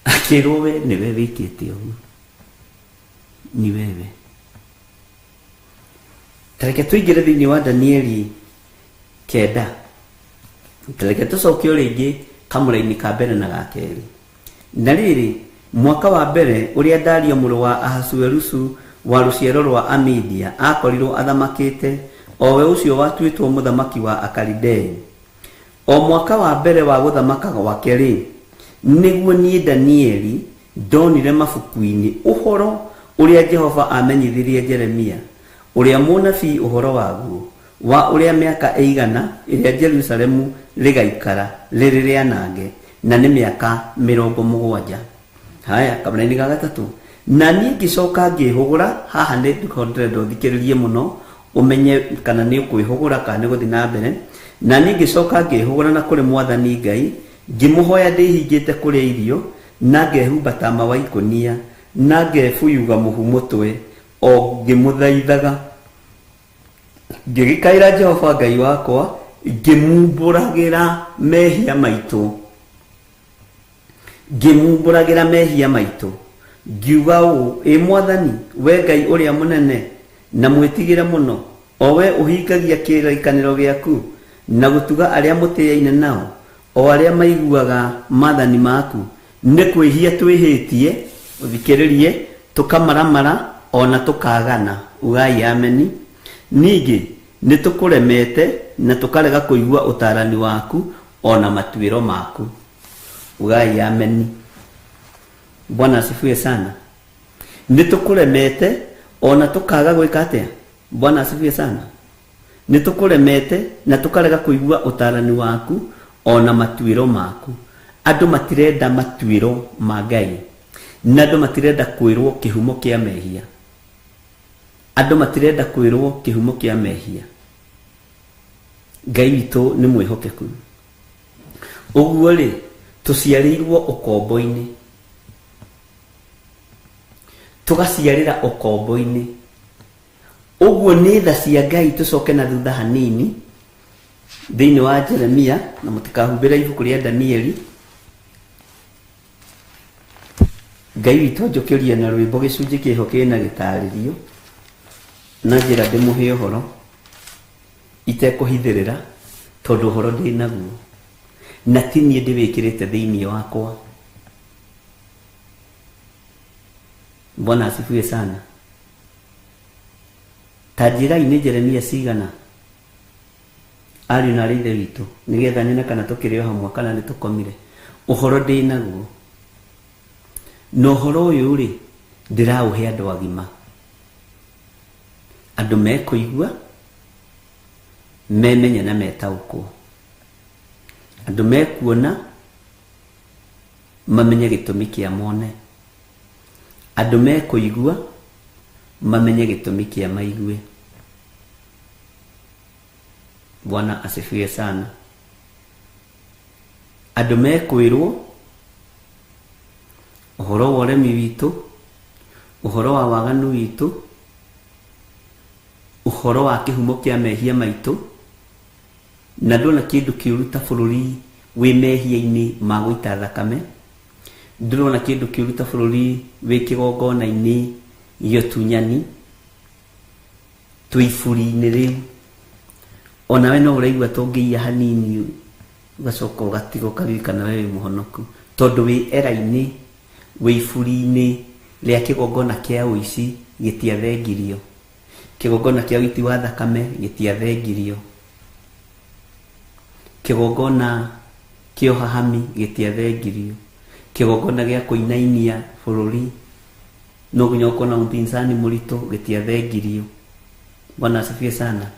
akĩrwo we nĩwe wĩkĩte ũguo, ni wewe. Ta reke tũingĩre thĩinĩ wa Danieli 9. Ta reke tũcoke o rĩngĩ kamũraini ka mbere na ga kerĩ. Na rĩrĩ, mwaka wa mbere ũrĩa Dario mũrũ wa Ahasuerusu wa rũciaro rwa Amidia akorirwo athamakĩte, o we ũcio watuĩtwo mũthamaki wa Akalidei, o mwaka wa mbere wa gũthamaka gwake-rĩ, nĩguo niĩ Danieli ndonire mabuku-inĩ ũhoro ũrĩa Jehova amenyithirie Jeremia ũrĩa mũnabii ũhoro waguo, wa ũrĩa mĩaka ĩigana ĩrĩa Jerusalemu rĩgaikara rĩrĩ rĩanange, na nĩ mĩaka 70. Haya, kamũraini ga gatatũ. Na niĩ ngĩcoka ngĩhũgũra, haha nĩ ndĩrenda ũthikĩrĩrie mũno, ũmenye kana nĩ ũkwĩhũgũra kana nĩ gũthiĩ na mbere. Na niĩ ngĩcoka ngĩhũgũra na kũrĩ Mwathani Ngai, ngĩmũhoya ndĩhingĩte kũrĩa irio, na ngehumba tama wa ikũnia, na ngebuyuga mũhu mũtwe, o ngĩmũthaithaga. Ngĩgĩkaĩra Jehova Ngai wakwa, ngĩmumbũragĩra mehia maitũ. Ngĩmumbũragĩra mehia maitũ. Ngiuga ũũ, ĩ Mwathani, we Ngai ũrĩa mũnene, na mwĩtigĩre mũno, o we ũhingagia kĩrĩkanĩro gĩaku, na gũtuga arĩa mũtĩaine nao, o arĩa maiguaga maathani maku, nĩ kwĩhia twĩhĩtie, ũthikĩrĩrie, tũkamaramara, o na tũkagana. Ugai ameni. Ningĩ, nĩ tũkũremete na tũkarega kũigua ũtaarani waku o na matuĩro maku. Ugai ameni. Bwana asifiwe sana. Nĩ tũkũremete o na tũkaga gwĩka atĩa? Bwana asifiwe sana. Nĩ tũkũremete na tũkarega kũigua ũtaarani waku o na matuĩro maku. Andũ matirenda matuĩro ma Ngai, na andũ matirenda kwĩrwo kĩhumo kĩa mehia. Andũ matirenda kwĩrwo kĩhumo kĩa mehia. Ngai witũ nĩ mwĩhokeku. Ũguo rĩ, tũciarĩirwo ũkombo-inĩ, tũgaciarĩra ũkombo-inĩ. Ũguo nĩ tha cia Ngai. Tũcoke na thutha hanini thĩinĩ wa Jeremia, na mũtikahumbĩre ibuku rĩa Danieli. Ngai witũ anjũkĩrie na rwĩmbo gĩcunjĩ kĩho kĩna gĩtarĩrio na njĩra ndĩmũhe ũhoro itekũhithĩrĩra, tondũ ũhoro ndĩ naguo na ti niĩ ndĩwĩkĩrĩte thĩinĩ wakwa. Bwana asifiwe sana. Ta njĩrai nĩ Jeremia cigana ariũ na arĩ ithe witũ, nĩgetha nyone kana tũkĩrĩ o hamwe kana nĩ tũkomire. Ũhoro ndĩ naguo, na ũhoro ũyũ rĩ, ndĩraũhe andũ agima, andũ mekũigua, memenye na metaũkwo, andũ mekuona mamenye gĩtũmi kĩa mone, andũ mekũigua mamenye gĩtũmi kĩa maigue. Bwana asifiwe sana. Andũ mekwĩrwo ũhoro wa ũremi witũ, ũhoro wa waganu witũ, ũhoro wa kĩhumo kĩa mehia maitũ, na ndona kĩndũ kĩũru ta bũrũri wĩ mehia-inĩ ma gũita thakame, ndĩrona kĩndũ kĩũru ta bũrũri wĩ kĩgongona-inĩ gĩa ũtunyani, twĩ iburi-inĩ rĩu. Onawe no ũraigua tũngĩiya hanini ũgacoka ũgatiga ũkaririkana we wĩ mũhonoku, tondũ wĩ era-inĩ, wĩ iburi-inĩ rĩa kĩgongona kĩa ũici gĩtiathengirio, kĩgongona kĩa ũiti wa thakame gĩtiathengirio, kĩgongona kĩa ũhahami gĩtiathengirio, kĩgongona gĩa kũinainia bũrũri no nginya ũkorwo na upinzani mũritũ gĩtiathengirio. Bwana asifiwe sana.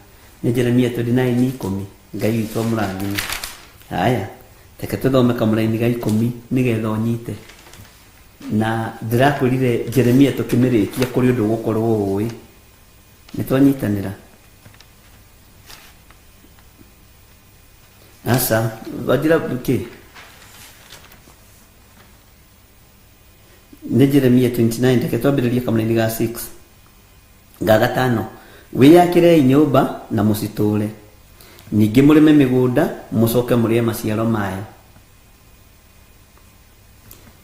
Nĩ Jeremia 29:10. Ngai witũ amũrathime. Haya, reke tũthome kamũraini ga 10 nĩgetha ũnyite. Na ndĩrakwĩrire Jeremia tũkĩmĩrĩkia kũrĩ ũndũ ũgũkorwo ũĩ. Nĩ twanyitanĩra? Aca, wanjĩra kĩ? Nĩ Jeremia 29, reke twambĩrĩrie kamũraini ga 6 ga gatano. Wĩyakĩrei nyũmba na mũcitũũre, ningĩ mũrĩme mĩgũnda mũcoke mũrĩe maciaro mayo.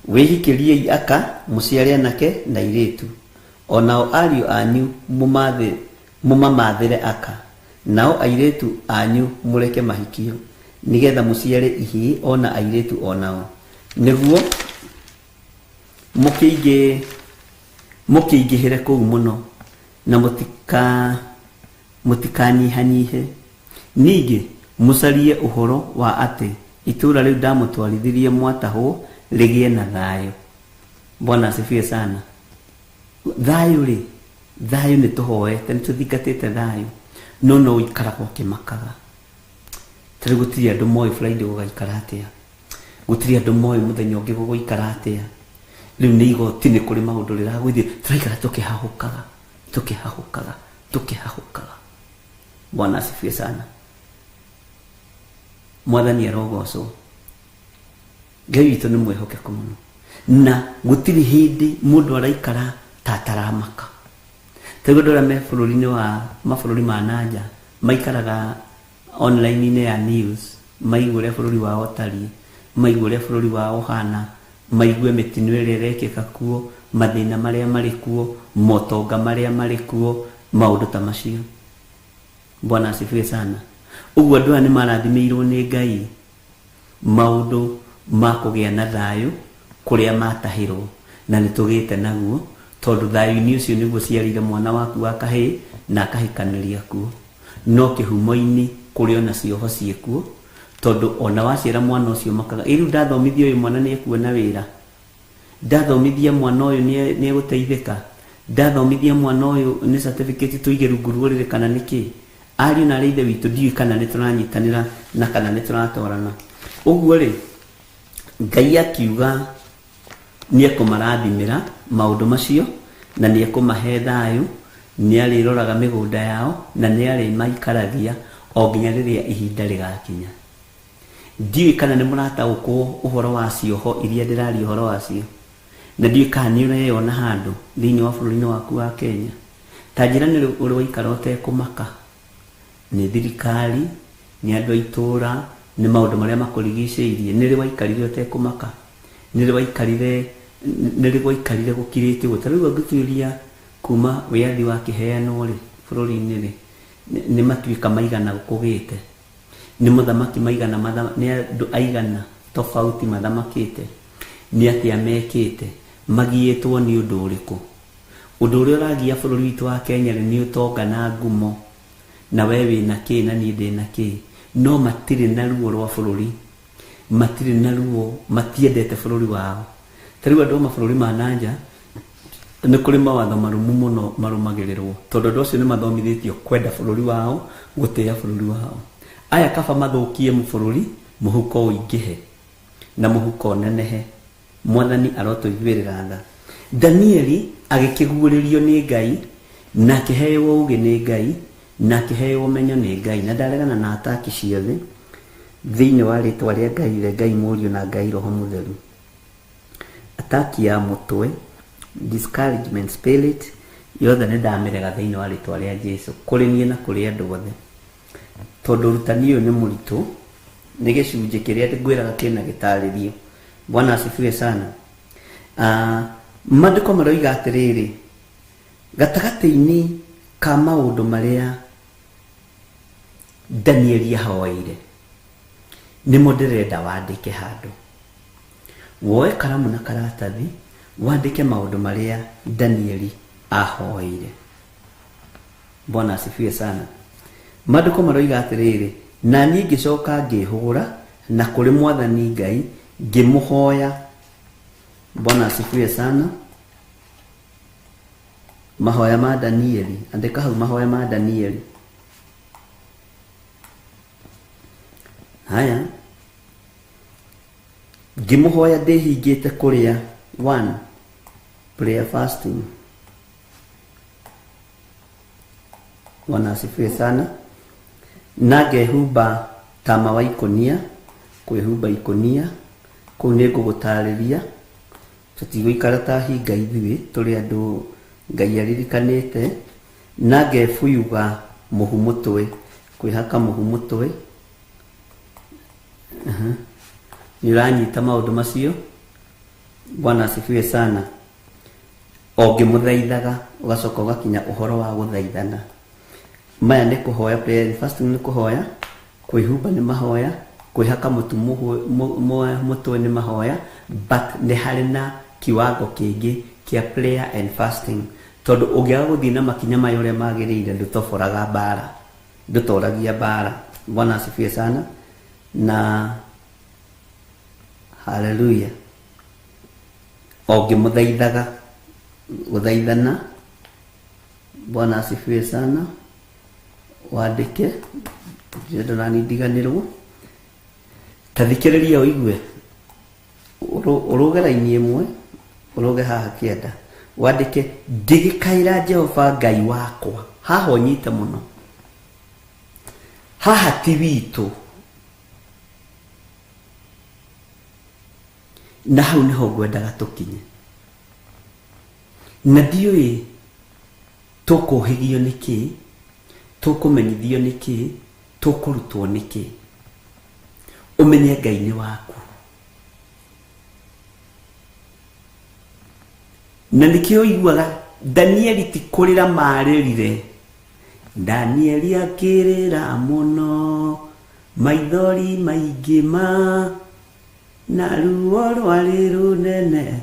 Wĩhikĩriei aka, mũciare anake na airĩtu, o nao ariũ anyu mũmamathĩre aka, nao airĩtu anyu mũreke mahikio, nĩ getha mũciare ihĩĩ o na airĩtu o nao, nĩguo mũkĩingĩhĩre kũu mũno, na mũtikanyihanyihe. Ningĩ mũcarie ũhoro wa atĩ itũũra rĩu ndamũtwarithirie mwatahwo rĩgĩe na thayũ. Bwana asifiwe sana. Thayũ rĩ, thayũ nĩ tũhoete, nĩ tũthingatĩte thayũ, no no ũikaraga ũkĩmakaga. Ta rĩu gũtirĩ andũ moĩ Friday gũgaikara atĩa, gũtirĩ andũ moĩ mũthenya ũngĩ gũgũikara atĩa. Rĩu nĩ igoti, nĩ kũrĩ maũndũ rĩragũithia, tũraikara tũkĩhahũkaga, tũkĩhahũkaga, tũkĩhahũkaga. Bwana asifiwe sana. Mwathani arogocwo. Ngai witũ nĩ mwĩhokeku mũno, na gũtirĩ hĩndĩ mũndũ araikara ta ataramaka. Ta rĩu andũ arĩa me bũrũri-inĩ wa mabũrũri ma nanja maikaraga online-inĩ ya news, maigue ũrĩa bũrũri wao ũtariĩ, maigue ũrĩa bũrũri wao ũhana, maigue mĩtino ĩrĩa ĩrekĩka kuo, mathĩna marĩa marĩ kuo, motonga marĩa marĩ kuo, maũndũ ta macio. Bwana asifiwe sana. Ũguo andũ aya nĩ marathimĩirwo nĩ Ngai maũndũ ma kũgĩa na thayũ kũrĩa matahĩrwo, na nĩ tũgĩte naguo, tondũ thayũ-inĩ ũcio nĩguo ciarĩire mwana waku wa kahĩĩ na akahikanĩria kuo. No kĩhumo-inĩ kũrĩ ona cioho ciĩkuo, tondũ ona waciara mwana ũcio makaga, ĩ rĩu ndathomithia ũyũ mwana nĩ ekuona wĩra, ndathomithia mwana ũyũ nĩ egũteithĩka, ndathomithia mwana ũyũ nĩ certificate tũige rungu rwa ũrĩrĩ kana nĩ kĩ. Ariũ na arĩ ithe witũ, ndiũĩ kana nĩ tũranyitanĩra na kana nĩ tũratwarana. Ũguo rĩ, Ngai akiuga nĩ ekũmarathimĩra maũndũ macio, na nĩ ekũmahe thayũ, nĩ arĩroraga mĩgũnda yao, na nĩ arĩmaikaragia o nginya rĩrĩa ihinda rĩgakinya. Ndiũĩ kana nĩ mũrataũkwo ũhoro wa cioho iria ndĩraria ũhoro wacio, na ndiũĩ kana nĩ ũreyona handũ thĩinĩ wa bũrũri-inĩ waku wa Kenya. Ta njĩra nĩ ũrĩ waikara ũtekũmaka nĩ thirikari, nĩ andũ a itũũra, nĩ maũndũ marĩa makũrigicĩirie. Nĩ rĩ waikarire ũtekũmaka? Nĩ rĩ waikarire, nĩ rĩ gwaikarire gũkirĩte ũguo? Ta rĩu angĩtuĩria kuma wĩyathi wakĩheanwo rĩ, bũrũri-inĩ rĩ, nĩ matuĩka maigana kũgĩte? Nĩ mũthamaki maigana, nĩ andũ aigana tofauti mathamakĩte? Nĩ atĩa mekĩte? Magiĩtwo nĩ ũndũ ũrĩkũ? Ũndũ ũrĩa ũragia bũrũri witũ wa Kenya rĩ, nĩ ũtonga na ngumo, na we wĩna kĩ na niĩ ndĩna kĩ, no matirĩ na ruo rwa bũrũri, matirĩ na ruo, matiendete bũrũri wao. Ta rĩu andũ a mabũrũri ma nanja nĩ kũrĩ mawatho marũmu mũno marũmagĩrĩrwo, tondũ andũ acio nĩ mathomithĩtio kwenda bũrũri wao, gũtĩĩa bũrũri wao. Aya kaba mathũkie bũrũri, mũhuko ũingĩhe na mũhuko ũnenehe. Mwathani arotũiguĩrĩra tha. Danieli agĩkĩguũrĩrio nĩ Ngai, na akĩheo ũũgĩ nĩ Ngai, na akĩheo ũmenyo nĩ Ngai, na ndaregana na ataki ciothe thĩinĩ wa rĩtwa rĩa Ngai Ithe, Ngai Mũriũ na Ngai Roho Mũtheru. Ataki ya mũtwe, discouragement spirit, yothe nĩ ndamĩrega thĩinĩ wa rĩtwa rĩa Jesu, kũrĩ niĩ na kũrĩ andũ othe. Tondũ ũrutani ũyũ nĩ mũritũ, nĩ gĩcunjĩ kĩrĩa ngwĩraga kĩna gĩtarĩrio. Bwana asifiwe sana. Maandĩko maroiga atĩrĩrĩ, gatagatĩ-inĩ ka maũndũ marĩa Danieli ahoeire, nĩmo ndĩrenda wandĩke handũ. Woe karamu na karatathi, wandĩke maũndũ marĩa Danieli ahoeire. Bwana asifiwe sana. Maandĩko maroiga atĩrĩrĩ, na niĩ ngĩcoka ngĩhũgũra na kũrĩ Mwathani Ngai ngĩmũhoya. Bwana asifiwe sana. Mahoya ma Danieli, andĩka hau mahoya ma Danieli. Haya, ngĩmũhoya ndĩhingĩte kũrĩa One, prayer fasting. Bwana asifiwe sana. Na ngehumba tama wa ikũnia, kwĩhumba ikũnia, kũu nĩ ngũgũtarĩria. Tũtigũikara ta hinga ithuĩ, tũrĩ andũ Ngai aririkanĩte. Na ngebuyuga mũhu mũtwe, kwĩhaka mũhu mũtwe. Nĩ ũranyita maũndũ macio? Bwana asifiwe sana. O ngĩmũthaithaga, ũgacoka ũgakinya ũhoro wa gũthaithana. Maya nĩ kũhoya, prayer and fasting nĩ kũhoya, kwĩhumba nĩ mahoya, kwĩhaka mũtu mũtwe nĩ mahoya, but nĩ harĩ na kiwango kĩngĩ kĩa prayer and fasting. Tondũ ũngĩaga gũthiĩ na makinya maya ũrĩa magĩrĩire, ndũtoboraga mbara, ndũtoragia mbara. Bwana asifiwe sana. Na haleluya. O ngĩmũthaithaga, gũthaithana. Bwana asifiwe sana. Wandĩke, ndĩrenda nani ndiganĩrwo. Ta thikĩrĩria ũigue. Ũrũge raini ĩmwe, ũrũge haha kĩanda. Wandĩke, ngĩgĩkaĩra Jehova Ngai wakwa. Haha ũnyite mũno. Haha ti witũ. Na hau nĩho ngwendaga tũkinye. Na ndiũĩ tũkũhĩgio nĩkĩ, tũkũmenyithio nĩkĩ, tũkũrutwo nĩkĩ. Ũmenye Ngai nĩ waku. Na nĩkĩo ũiguaga Danieli ti kũrĩra marĩrire. Danieli akĩrĩra mũno, maithori maingĩ ma, na ruo rwarĩ rũnene,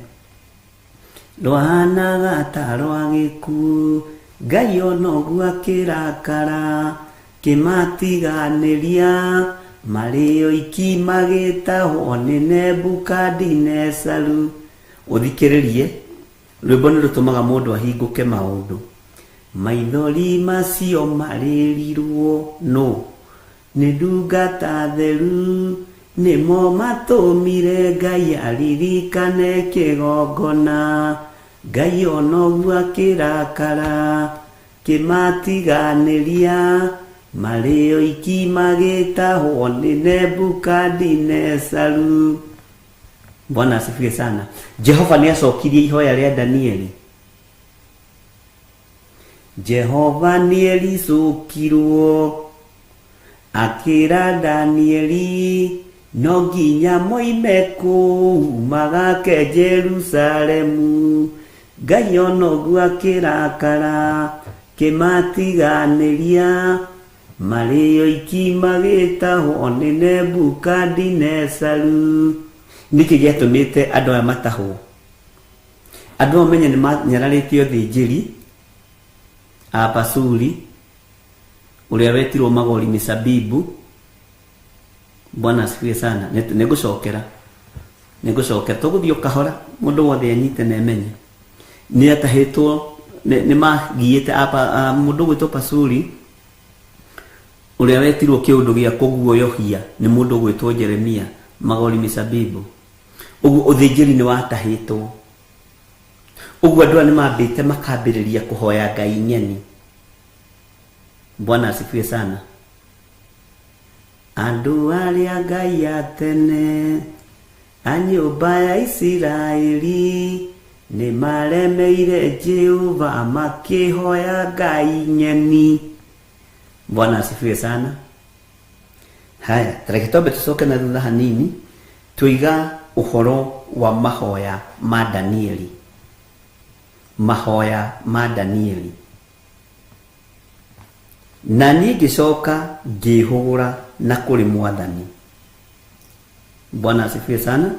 rwahanaga ta rwa gĩkuũ. Ngai ona ũguo akĩrakara, kĩmatiganĩria, marĩ oiki magĩtahwo nĩ Nebukadinesaru. Ũthikĩrĩrie, rwĩmbo nĩ rũtũmaga mũndũ ahingũke maũndũ. Maithori macio marĩrirwo nũ? Nĩ ndungata theru, nĩmo matũmire Ngai aririkane kĩgongona. Ngai ona ũguo akĩrakara, kĩmatiganĩria, marĩ oiki magĩtahwo nĩ Nebukadinesaru. Bwana asifiwe sana. Jehova nĩ acokirie ihoya rĩa Danieli. Jehova nĩ ericũkirwo, akĩra Danieli, no nginya moime kũu magake Jerusalemu. Ngai ona ũguo akĩrakara, kĩmatiganĩria, marĩ oiki magĩtahwo nĩ Nebukadinesaru. Nĩkĩ gĩatũmĩte andũ aya matahwo? Andũ aya menye nĩ manyararĩte ũthĩnjĩri a Pasuri, ũrĩa wetirwo Magori Misabibu. Bwana asifiwe sana. Nĩngũcokera. Nĩngũcokera. Tũgũthiĩ o kahora, mũndũ wothe anyite na emenye. Nĩ atahĩtwo, nĩ magiĩte mũndũ ũgwĩtwo Pasuri, ũrĩa wetirwo kĩũndũ gĩa kũguoyohia nĩ mũndũ ũgwĩtwo Jeremia Magori Misabibu. Ũguo ũthĩnjĩri nĩ watahĩtwo. Ũguo andũ aya nĩ mambĩte makambĩrĩria kũhoya Ngai ng'eni. Bwana asifiwe sana. Andũ arĩa Ngai a tene, a nyũmba ya Isiraeli, nĩ maremeire Jehova makĩhoya Ngai ng'eni. Bwana asifiwe sana. Haya, tareke twambe tũcoke na thutha hanini, tũiga ũhoro wa mahoya ma Danieli. Mahoya ma Danieli. Na niĩ ngĩcoka ngĩĩhũgũra na kũrĩ Mwathani. Bwana asifiwe sana.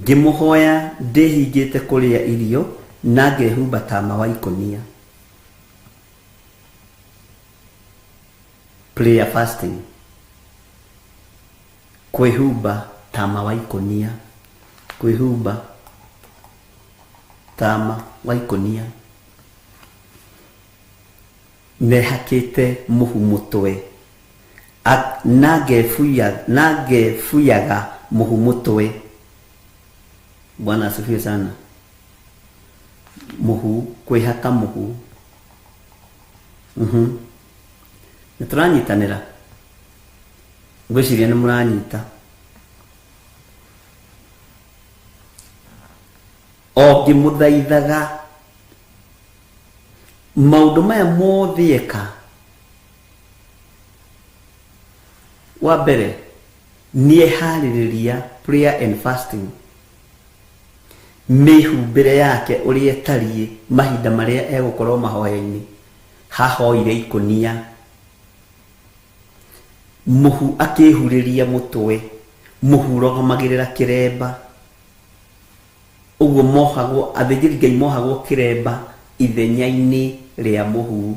Ngĩmũhoya ndĩhingĩte kũrĩa irio na ngehumba tama wa ikũnia. Prayer fasting. Kwĩhumba tama wa ikũnia. Kwĩhumba tama wa ikũnia. Nehakĩte mũhu mũtwe. Na ngebuyaga mũhu mũtwe. Bwana asifiwe sana. Mũhu, kwĩhaka mũhu. Nĩ tũranyitanĩra, ngwĩciria nĩ mũranyita. O ngĩmũthaithaga maũndũ maya mothe eka, wa mbere nĩeharĩrĩria prayer and fasting, mĩhumbĩre yake ũrĩa ĩtariĩ mahinda marĩa egũkorwo mahoya-inĩ, hahoire ikũnia mũhu akĩhurĩria mũtwe, mũhu ũrũgamagĩrĩra kĩremba, ũguo mohagwo athĩnjĩri Ngai mohagwo kĩremba ithenya-inĩ rĩa mũhu.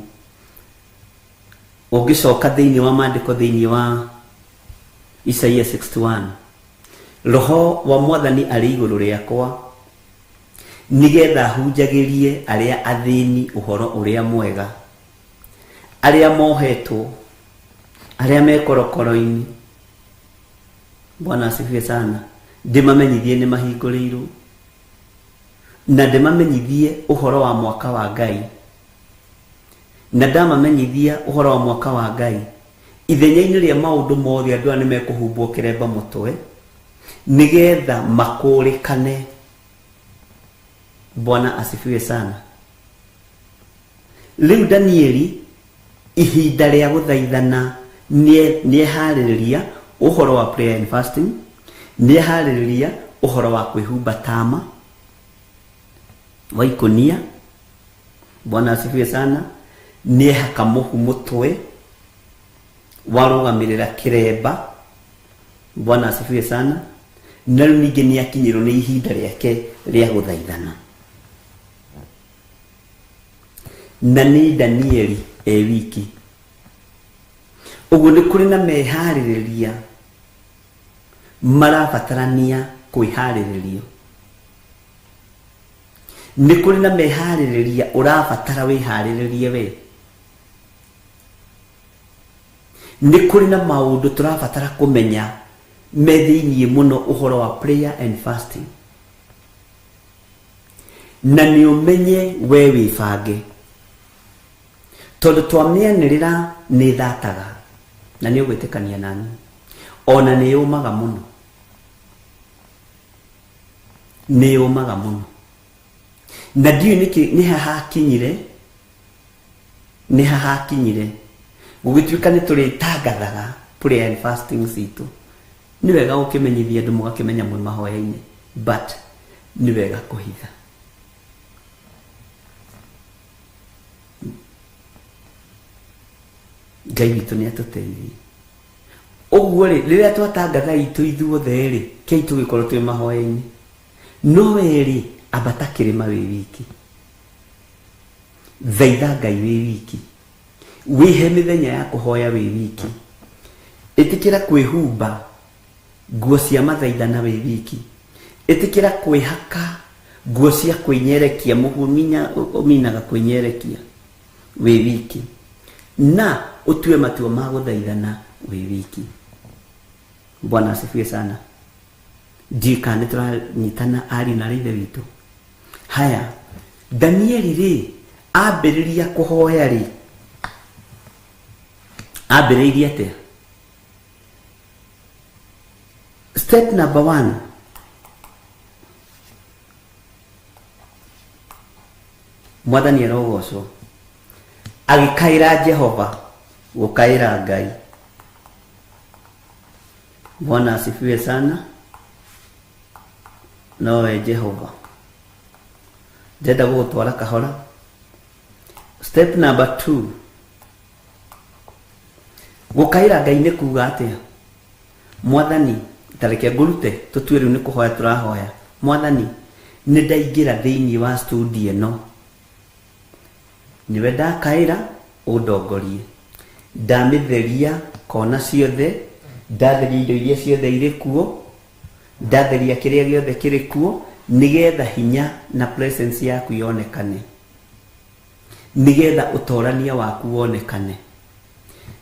Ũngĩcoka thĩinĩ wa maandĩko thĩinĩ wa Isaia 61, roho wa mwathani arĩ igũrũ rĩakwa nĩgetha hunjagĩrie arĩa athĩni ũhoro ũrĩa mwega, arĩa mohetwo, arĩa me korokoro-inĩ. Bwana asifiwe sana. Ndĩmamenyithie nĩ mahingũrĩirwo, na ndĩmamenyithie ũhoro wa mwaka wa Ngai, na ndamamenyithia ũhoro wa mwaka wa Ngai, ithenya-inĩ rĩa maũndũ mothe andũ aya nĩ mekũhumbwo kĩremba mũtwe nĩgetha makũrĩkane. Bwana asifiwe sana. Rĩu Danieli ihinda rĩa gũthaithana nĩeharĩrĩria ũhoro wa prayer and fasting, nĩeharĩrĩria ũhoro wa kwĩhumba tama wa ikũnia. Bwana asifiwe sana. Nĩehaka mũhu mũtwe warũgamĩrĩra kĩremba. Bwana asifiwe sana. Na rĩu ningĩ nĩakinyĩrwo nĩ ihinda rĩake rĩa gũthaithana, na nĩ Danieli e wiki. Ũguo nĩ kũrĩ na meharĩrĩria marabatarania kwĩharĩrĩrio, nĩ kũrĩ na meharĩrĩria ũrabatara wĩharĩrĩrie we, nĩ kũrĩ na maũndũ tũrabatara kũmenya me thĩiniĩ mũno ũhoro wa prayer and fasting, na nĩ ũmenye we wĩbange, tondũ twamĩanĩrĩra nĩ thataga na nĩ ũgwĩtĩkania nani, ona nĩ yũmaga mũno, nĩ yũmaga mũno, na ndiũĩ nĩkĩ nĩ hahakinyire, nĩ hahakinyire gũgĩtuĩka nĩ tũrĩtangathaga prayer and fasting citũ. Nĩ wega gũkĩmenyithia andũ mũgakĩmenya mwĩ mahoya-inĩ, but nĩ wega kũhitha. Ngai witũ nĩ atũteithie. Ũguo rĩ, rĩrĩa twatangatha itũ ithuothe rĩ, kei tũgĩkorwo twĩ mahoya-inĩ, no we rĩ, ambata kĩrĩma wĩ wiki, thaitha Ngai wĩ wiki, wĩhe mĩthenya ya kũhoya wĩ wiki, ĩtĩkĩra kwĩhumba nguo cia mathaithana wĩ wiki, ĩtĩkĩra kwĩhaka nguo cia kwĩnyerekia, mũhu ũminaga kwĩnyerekia wĩ wiki, na ũtue matua ma gũthaithana wĩ wiki. Bwana asifiwe sana. Ndiũĩ kana nĩ tũranyitana ariũ na ithe witũ. Haya, Danieli rĩ, ambĩrĩria kũhoya rĩ, ambĩrĩirie atĩa? Step number 1, mwathani arogocwo, agĩkaĩra Jehova, gũkaĩra Ngai. Bwana asifiwe sana. Nowe Jehova. Ndĩrenda gũgũtwara kahora. Step number 2, gũkaĩra Ngai nĩ kuga atĩa? Mwathani, tareke ngũrute tũtue rĩu nĩ kũhoya tũrahoya. Mwathani, nĩ ndaingĩra thĩinĩ wa studio ĩno, nĩwe ndakaĩra ũndongorie, ndamĩtheria kona ciothe, ndatheria indo iria ciothe irĩ kuo, ndatheria kĩrĩa gĩothe kĩrĩ kuo, nĩgetha hinya na presence yaku yonekane, nĩgetha ũtorania waku wonekane,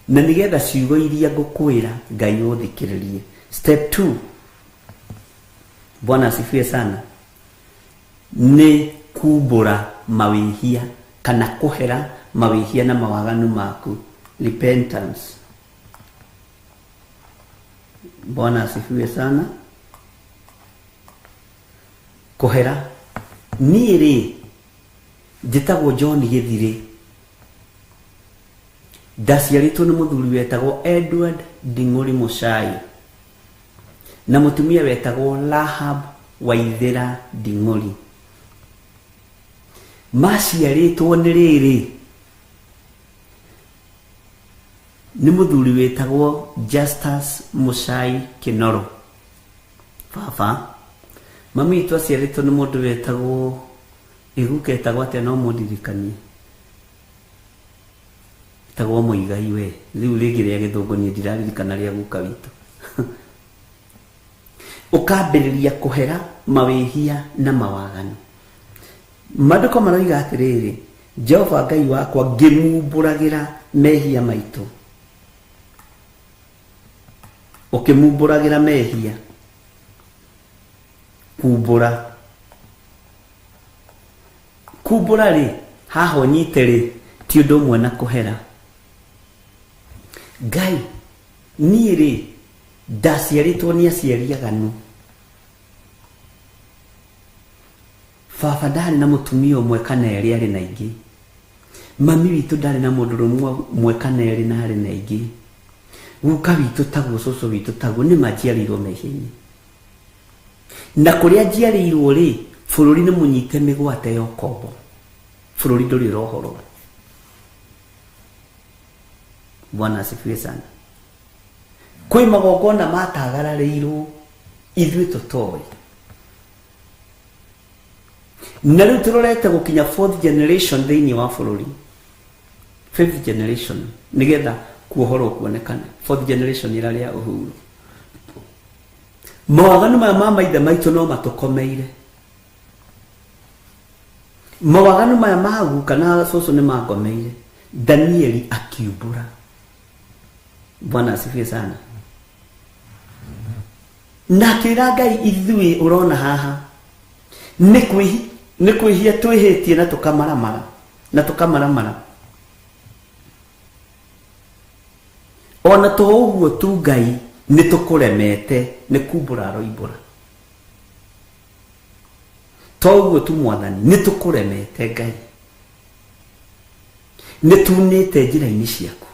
na nĩgetha ciugo iria ngũkwĩra Ngai ũthikĩrĩrie. Step 2, Bwana asifiwe sana. Nĩ kumbũra mawĩhia kana kũhera mawĩhia na mawaganu maku. Repentance. Bwana asifiwe sana. Kũhera. Niĩ rĩ njĩtagwo John Gĩthirĩ. Ndaciarĩtwo nĩ mũthuri wetagwo Edward Nding'ũri Mũcai na mũtumia wetagwo Rahab Waithĩra Nding'ũri. Maciarĩtwo nĩ rĩrĩ nĩ mũthuri wĩtagwo Justus Mũcai Kĩnoro. Baba mami witũ aciarĩtwo nĩ mũndũ wetagwo iguka etagwo atĩa no mũndirikanie etagwo Mũigai we rĩu rĩngĩ rĩa gĩthũngũ niĩ ndiraririkana rĩa guka witũ. Ũkambĩrĩria kũhera mawĩhia na mawaganu. Maandĩko maroiga atĩrĩrĩ, Jehova Ngai wakwa ngĩmumbũragĩra mehia maitũ. Ũkĩmumbũragĩra mehia. Kumbũra. Kumbũra rĩ, haha ũnyite rĩ, ti ũndũ ũmwe na kũhera. Ngai, niĩ rĩ, ndaciarĩtwo nĩ aciari aganu. Baba ndarĩ na mũtumia ũmwe kana erĩ arĩ na ingĩ. Mami witũ ndarĩ na mũndũrũme ũmwe kana erĩ na arĩ na ingĩ. Guka witũ taguo, cũcũ witũ taguo, nĩ manjiarĩirwo mehia-inĩ. Na kũrĩa njiarĩirwo rĩ, bũrũri nĩ mũnyite mĩgwate ya ũkombo. Bũrũri ndũrĩ ũrohorwo. Bwana asifiwe sana. Kwĩ magongona matagararĩirwo ithuĩ tũtoĩ. Na rĩu tũrorete gũkinya fourth generation thĩinĩ wa bũrũri. Fifth generation nĩgetha kuohorwo kuonekane. Fourth generation ĩrarĩa Uhuru. Mawaganu maya ma maithe maitũ no matũkomeire. Mawaganu maya ma guka na cũcũ nĩ mangomeire. Danieli akiumbũra. Bwana asifiwe sana. Na akĩra Ngai ithuĩ ũrona haha nĩ kwĩhia twĩhĩtie na tũkamaramara na tũkamaramara. Ona to ũguo tu Ngai nĩ tũkũremete nĩ kumbũra aroimbũra. To ũguo tu Mwathani nĩ tũkũremete Ngai. Nĩ tunĩte njĩra-inĩ ciaku.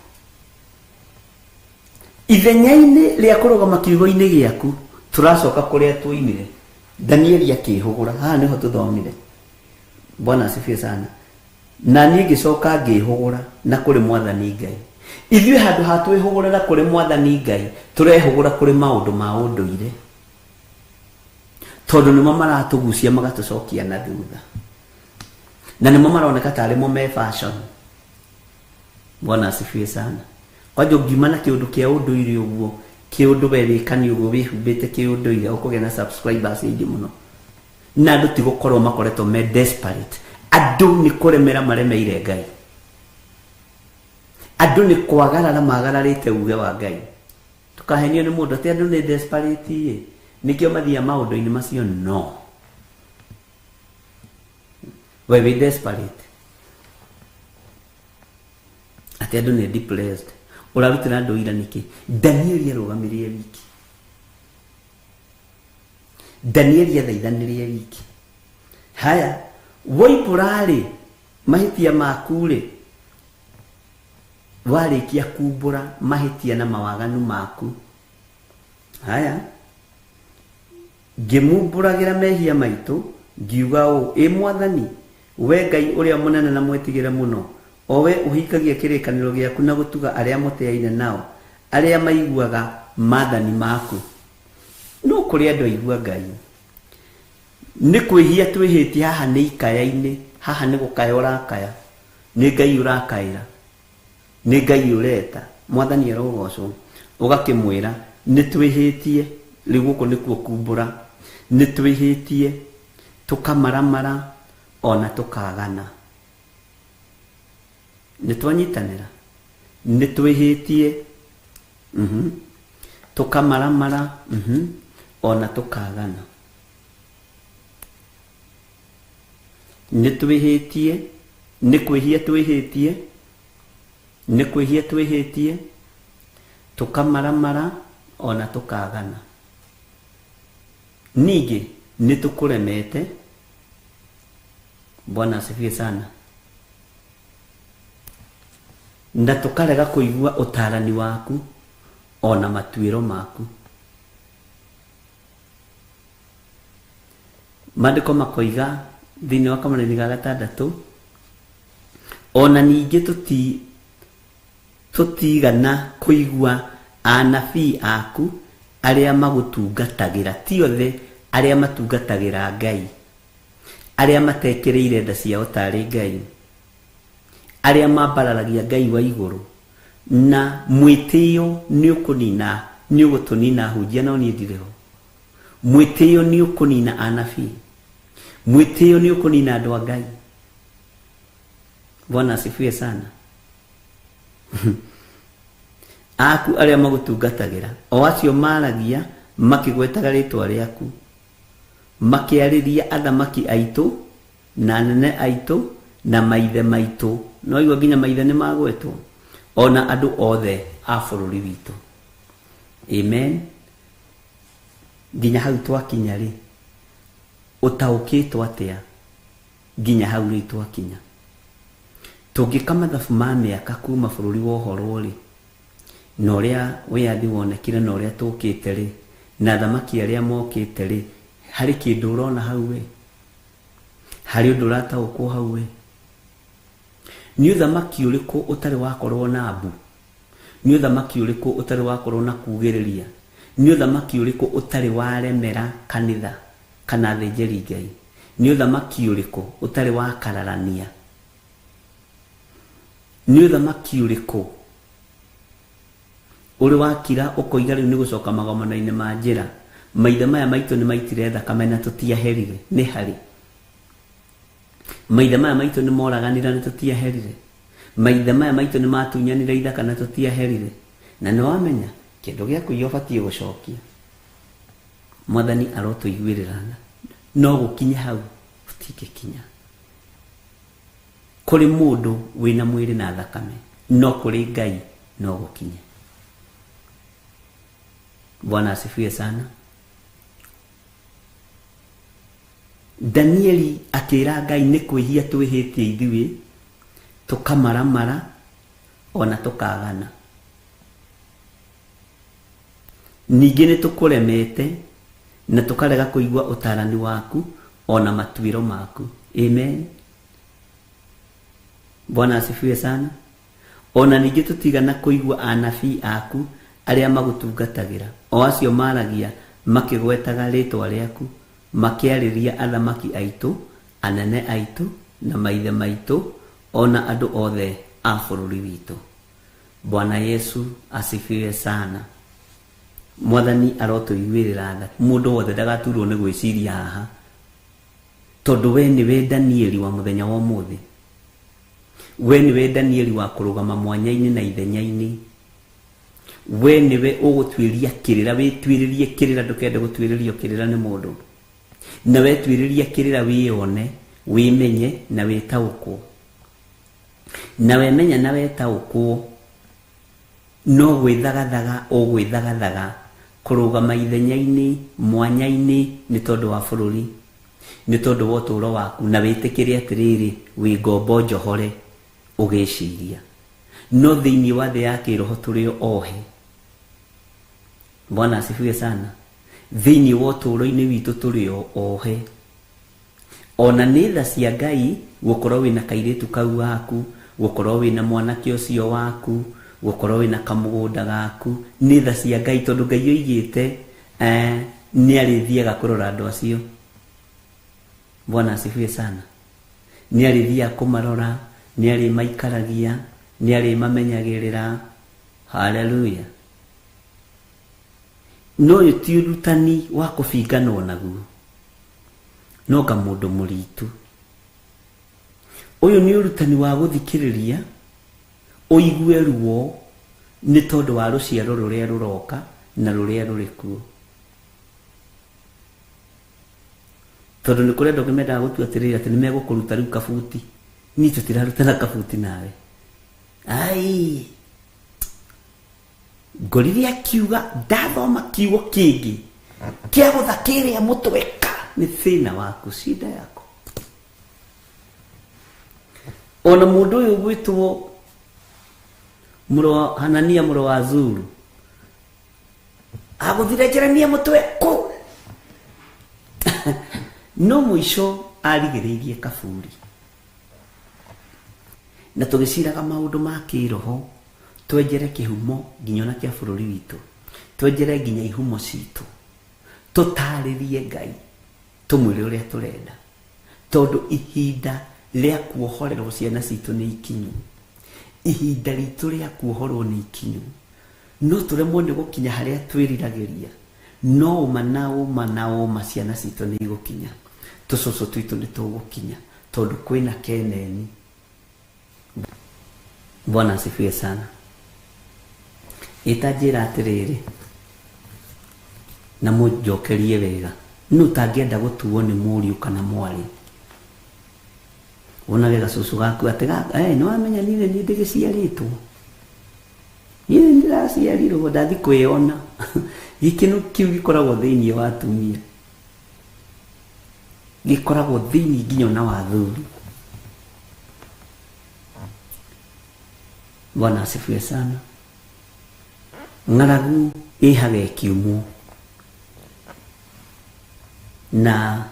Ithenya-inĩ rĩa kũrũgama kiugo-inĩ gĩaku tũracoka kũrĩa tuoimire. Danieli akĩhũgũra, haha nĩho tũthomire. Bwana asifiwe sana. Na niĩ ngĩcoka ngĩhũgũra na kũrĩ Mwathani Ngai. Ithuĩ handũ ha twĩhũgũrĩra kũrĩ Mwathani Ngai, tũrehũgũra kũrĩ maũndũ ma ũndũire. Tondũ nĩmo maratũgucia magatũcokia na thutha. Na nĩmo maroneka tarĩ mo me fashion. Bwana asifiwe sana. Kwanja ũngiuma na kĩũndũ kĩa ũndũire ũguo, kĩũndũ we wĩkani ũguo wĩhumbĩte kĩũndũire, ũkũgĩa na subscribers aingĩ mũno. Na andũ ti gũkorwo makoretwo me desperate. Andũ nĩ kũremera maremeire Ngai. Andũ nĩ kwagarara magararĩte uge wa Ngai. Tũkahenio nĩ mũndũ atĩ andũ nĩ desperate ĩ. Nĩkĩo mathiaga maũndũ-inĩ macio no. We wĩ desperate. Atĩ andũ nĩ depressed. Ũrarutĩra andũ ira nĩkĩ? Danieli arũgamirie wiki. Danieli athaithanĩrie wiki. Haya, woimbũra rĩ, mahĩtia maku rĩ, warĩkia kumbũra mahĩtia na mawaganu maku. Haya, ngĩmumbũragĩra mehia maitũ, ngiuga ũũ, ĩ Mwathani, we Ngai ũrĩa mũnene na mwĩtigĩre mũno, o we ũhingagia kĩrĩkanĩro gĩaku na gũtuga arĩa mũteaine nao, arĩa maiguaga maathani maku. No kũrĩ andũ aigua Ngai. Nĩ kwĩhia twĩhĩtie haha nĩ ikaya-inĩ, haha nĩ gũkaya ũrakaya, nĩ Ngai ũrakaĩra, nĩ Ngai ũreta, Mwathani arogocwo. Ũgakĩmwĩra nĩ twĩhĩtie, rĩu gũkũ nĩkuo kumbũra, nĩ twĩhĩtie, tũkamaramara ona tũkagana. Nĩ twanyitanĩra, nĩ twĩhĩtie, tũkamaramara, ona tũkagana. Nĩ twĩhĩtie, nĩ kwĩhia twĩhĩtie, nĩ kwĩhia twĩhĩtie, tũkamaramara ona tũkagana. Ningĩ nĩ tũkũremete. Bwana asifiwe sana. Na tũkarega kũigua ũtarani waku ona matuĩro maku. Maandĩko makoiga thĩinĩ wa kamũraini ga gatandatũ, ona ningĩ tũtigana kũigua anabii aku arĩa magũtungatagĩra, ti othe arĩa matungatagĩra Ngai, arĩa matekĩrĩire nda ciao tarĩ Ngai, arĩa mambararagia Ngai wa igũrũ, na mwĩtĩo nĩ ũkũnina, nĩ ũgũtũnina hunjia, no niĩ ndirĩ ho. Mwĩtĩo nĩ ũkũnina anabii, mwĩtĩo nĩ ũkũnina andũ a Ngai. Bwana asifiwe sana. Aku arĩa magũtungatagĩra, o acio maragia makĩgwetaga rĩtwa rĩaku, makĩarĩria athamaki aitũ na anene aitũ na maithe maitũ, no igua nginya maithe nĩ magwetwo, ona andũ othe a bũrũri witũ. Amen. Nginya hau twakinya rĩ, ũtaũkĩtwo atĩa nginya hau rĩu twakinya? Tũngĩka mathabu ma mĩaka kuma bũrũri wohorwo rĩ, na ũrĩa wĩyathi wonekire na ũrĩa tũkĩte rĩ, na athamaki arĩa mokĩte rĩ, harĩ kĩndũ ũrona hau we? Harĩ ũndũ ũrataũkwo hau we? Nĩ ũthamaki ũrĩkũ ũtarĩ wakorwo na mbu? Nĩ ũthamaki ũrĩkũ ũtarĩ wakorwo na kugĩrĩria? Nĩ ũthamaki ũrĩkũ ũtarĩ waremera kanitha kana athĩnjĩri Ngai? Nĩ ũthamaki ũrĩkũ ũtarĩ wakararania? Nĩ ũthamaki ũrĩkũ ũrĩ wakira ũkoiga rĩu nĩ gũcoka magomano-inĩ ma njĩra? Maithe maya maitũ nĩ maitire thakame na tũtiaherire. Nĩ harĩ maithe maya maitũ nĩ moraganire na tũtiaherire. Maithe maya maitũ nĩ matunyanire ithaka na tũtiaherire. Na nĩ wamenya kĩndũ gĩa kũiya ũbatiĩ gũcokia. Mwathani arotũiguĩrĩra tha, no gũkinye hau gũtingĩkinya. Kũrĩ mũndũ wĩna mwĩrĩ na thakame, no kũrĩ Ngai no gũkinye. Bwana asifiwe sana. Danieli akĩra Ngai nĩ kwĩhia twĩhĩtie ithuĩ, tũkamaramara ona tũkagana. Ningĩ nĩ tũkũremete na tũkarega kũigua ũtarani waku ona matuĩro maku. Amen. Bwana asifiwe sana. Ona ningĩ tũtigana kũigua anabii aku arĩa magũtungatagĩra, o acio maragia makĩgwetaga rĩtwa rĩaku, makĩarĩria athamaki aitũ, anene aitũ na maithe maitũ, ona andũ othe a bũrũri witũ. Bwana Yesu asifiwe sana. Mwathani arotũiguĩrĩra tha. Mũndũ wothe ndagaturwo nĩ gwĩciria haha, tondũ we nĩwe Danieli wa mũthenya wa ũmũthĩ. We nĩwe Danieli wa kũrũgama mwanya-inĩ na ithenya-inĩ. We nĩwe ũgũtuĩria kĩrĩra, wĩtuĩrĩrie kĩrĩra, ndũkende gũtuĩrĩrio kĩrĩra nĩ mũndũ. Na wetuĩrĩria kĩrĩra wĩyone, wĩmenye na wĩtaũkwo. Na wemenya na wetaũkwo, no gwĩthagathaga ũgwĩthagathaga kũrũgama ithenya-inĩ, mwanya-inĩ, nĩ tondũ wa bũrũri, nĩ tondũ wa ũtũũro waku, na wĩtĩkĩre atĩrĩrĩ, wĩ ngombo njohore ũgĩciria. No thĩinĩ wa thĩ ya kĩroho tũrĩ ohe. Bwana asifiwe sana. Thĩinĩ wa ũtũũro-inĩ witũ tũrĩ ohe. Ona nĩ tha cia Ngai gũkorwo wĩna kairĩtu kau waku, gũkorwo wĩna mwanake ũcio waku, gũkorwo wĩna kamũgũnda gaku, nĩ tha cia Ngai, tondũ Ngai oigĩte nĩ arĩthiaga kũrora andũ acio. Bwana asifiwe sana. Nĩ arĩthiaga kũmarora, nĩ arĩmaikaragia, nĩ arĩmamenyagĩrĩra. Haleluya. No ũyũ ti ũrutani wa kũbinganwo naguo, no nga mũndũ mũritũ. Ũyũ nĩ ũrutani wa gũthikĩrĩria, ũigue ruo nĩ tondũ wa rũciaro rũrĩa rũroka na rũrĩa rũrĩ kuo. Tondũ nĩ kũrĩ andũ angĩ mendaga gũtua atĩrĩrĩ atĩ nĩ megũkũruta rĩu kabuti. Niĩ tũtirarutana kabuti nawe. Ai. Ngorire akiuga ndathoma kiugo kĩngĩ kĩa gũtha kĩrĩa mũtweka nĩ thĩna waku, shida yako. Ona mũndũ ũyũ ũgwĩtwo mũrũ wa Hanania mũrũ wa Zuru agũthire Jeremia mũtwe kũ no mũico arigĩrĩirie kaburi. Na tũgĩciraga maũndũ ma kĩroho twenjere kĩhumo nginya ona kĩa bũrũri witũ, twenjere nginya ihumo citũ, tũtarĩrie Ngai tũmwĩre ũrĩa tũrenda, tondũ ihinda rĩa kuohorerwo ciana citũ nĩ ikinyu, ihinda ritũ rĩa kuohorwo nĩ ikinyu. No tũremwo nĩ gũkinya harĩa twĩriragĩria, no ũma na ũma na ũma ciana citũ nĩ igũkinya, tũcũcũ twitũ nĩ tũgũkinya, tondũ kwĩna keneni. Bwana asifiwe sana. Ĩta njĩra atĩrĩrĩ na mũnjokerie wega, nũ ũtangĩenda gũtuo nĩ mũriũ kana mwarĩ? Wonage gacũcũ gaku atĩ nĩ wamenya niĩ nĩ niĩ ndĩgĩciarĩtwo, niĩ nĩ ndĩraciarirwo ndathi kwĩona. Gĩkeno kĩu gĩkoragwo thĩinĩ wa atumia, gĩkoragwo thĩinĩ nginya ona wa athuri. Bwana asifiwe sana. Ng'aragu ĩhaga ĩkiumwo, na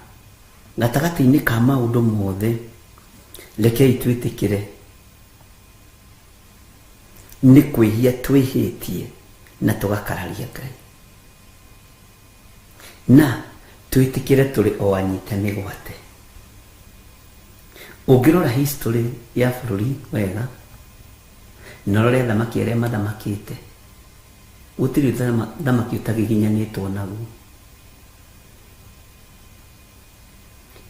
gatagatĩ-inĩ ka maũndũ mothe rekei twĩtĩkĩre nĩ kwĩhia twĩhĩtie na tũgakararia Ngai, na twĩtĩkĩre tũrĩ o anyite mĩgwate. Ũngĩrora history ya bũrũri wega na ũrore athamaki arĩa mathamakĩte, gũtirĩ thamaki ũtagiginyanĩtwo naguo.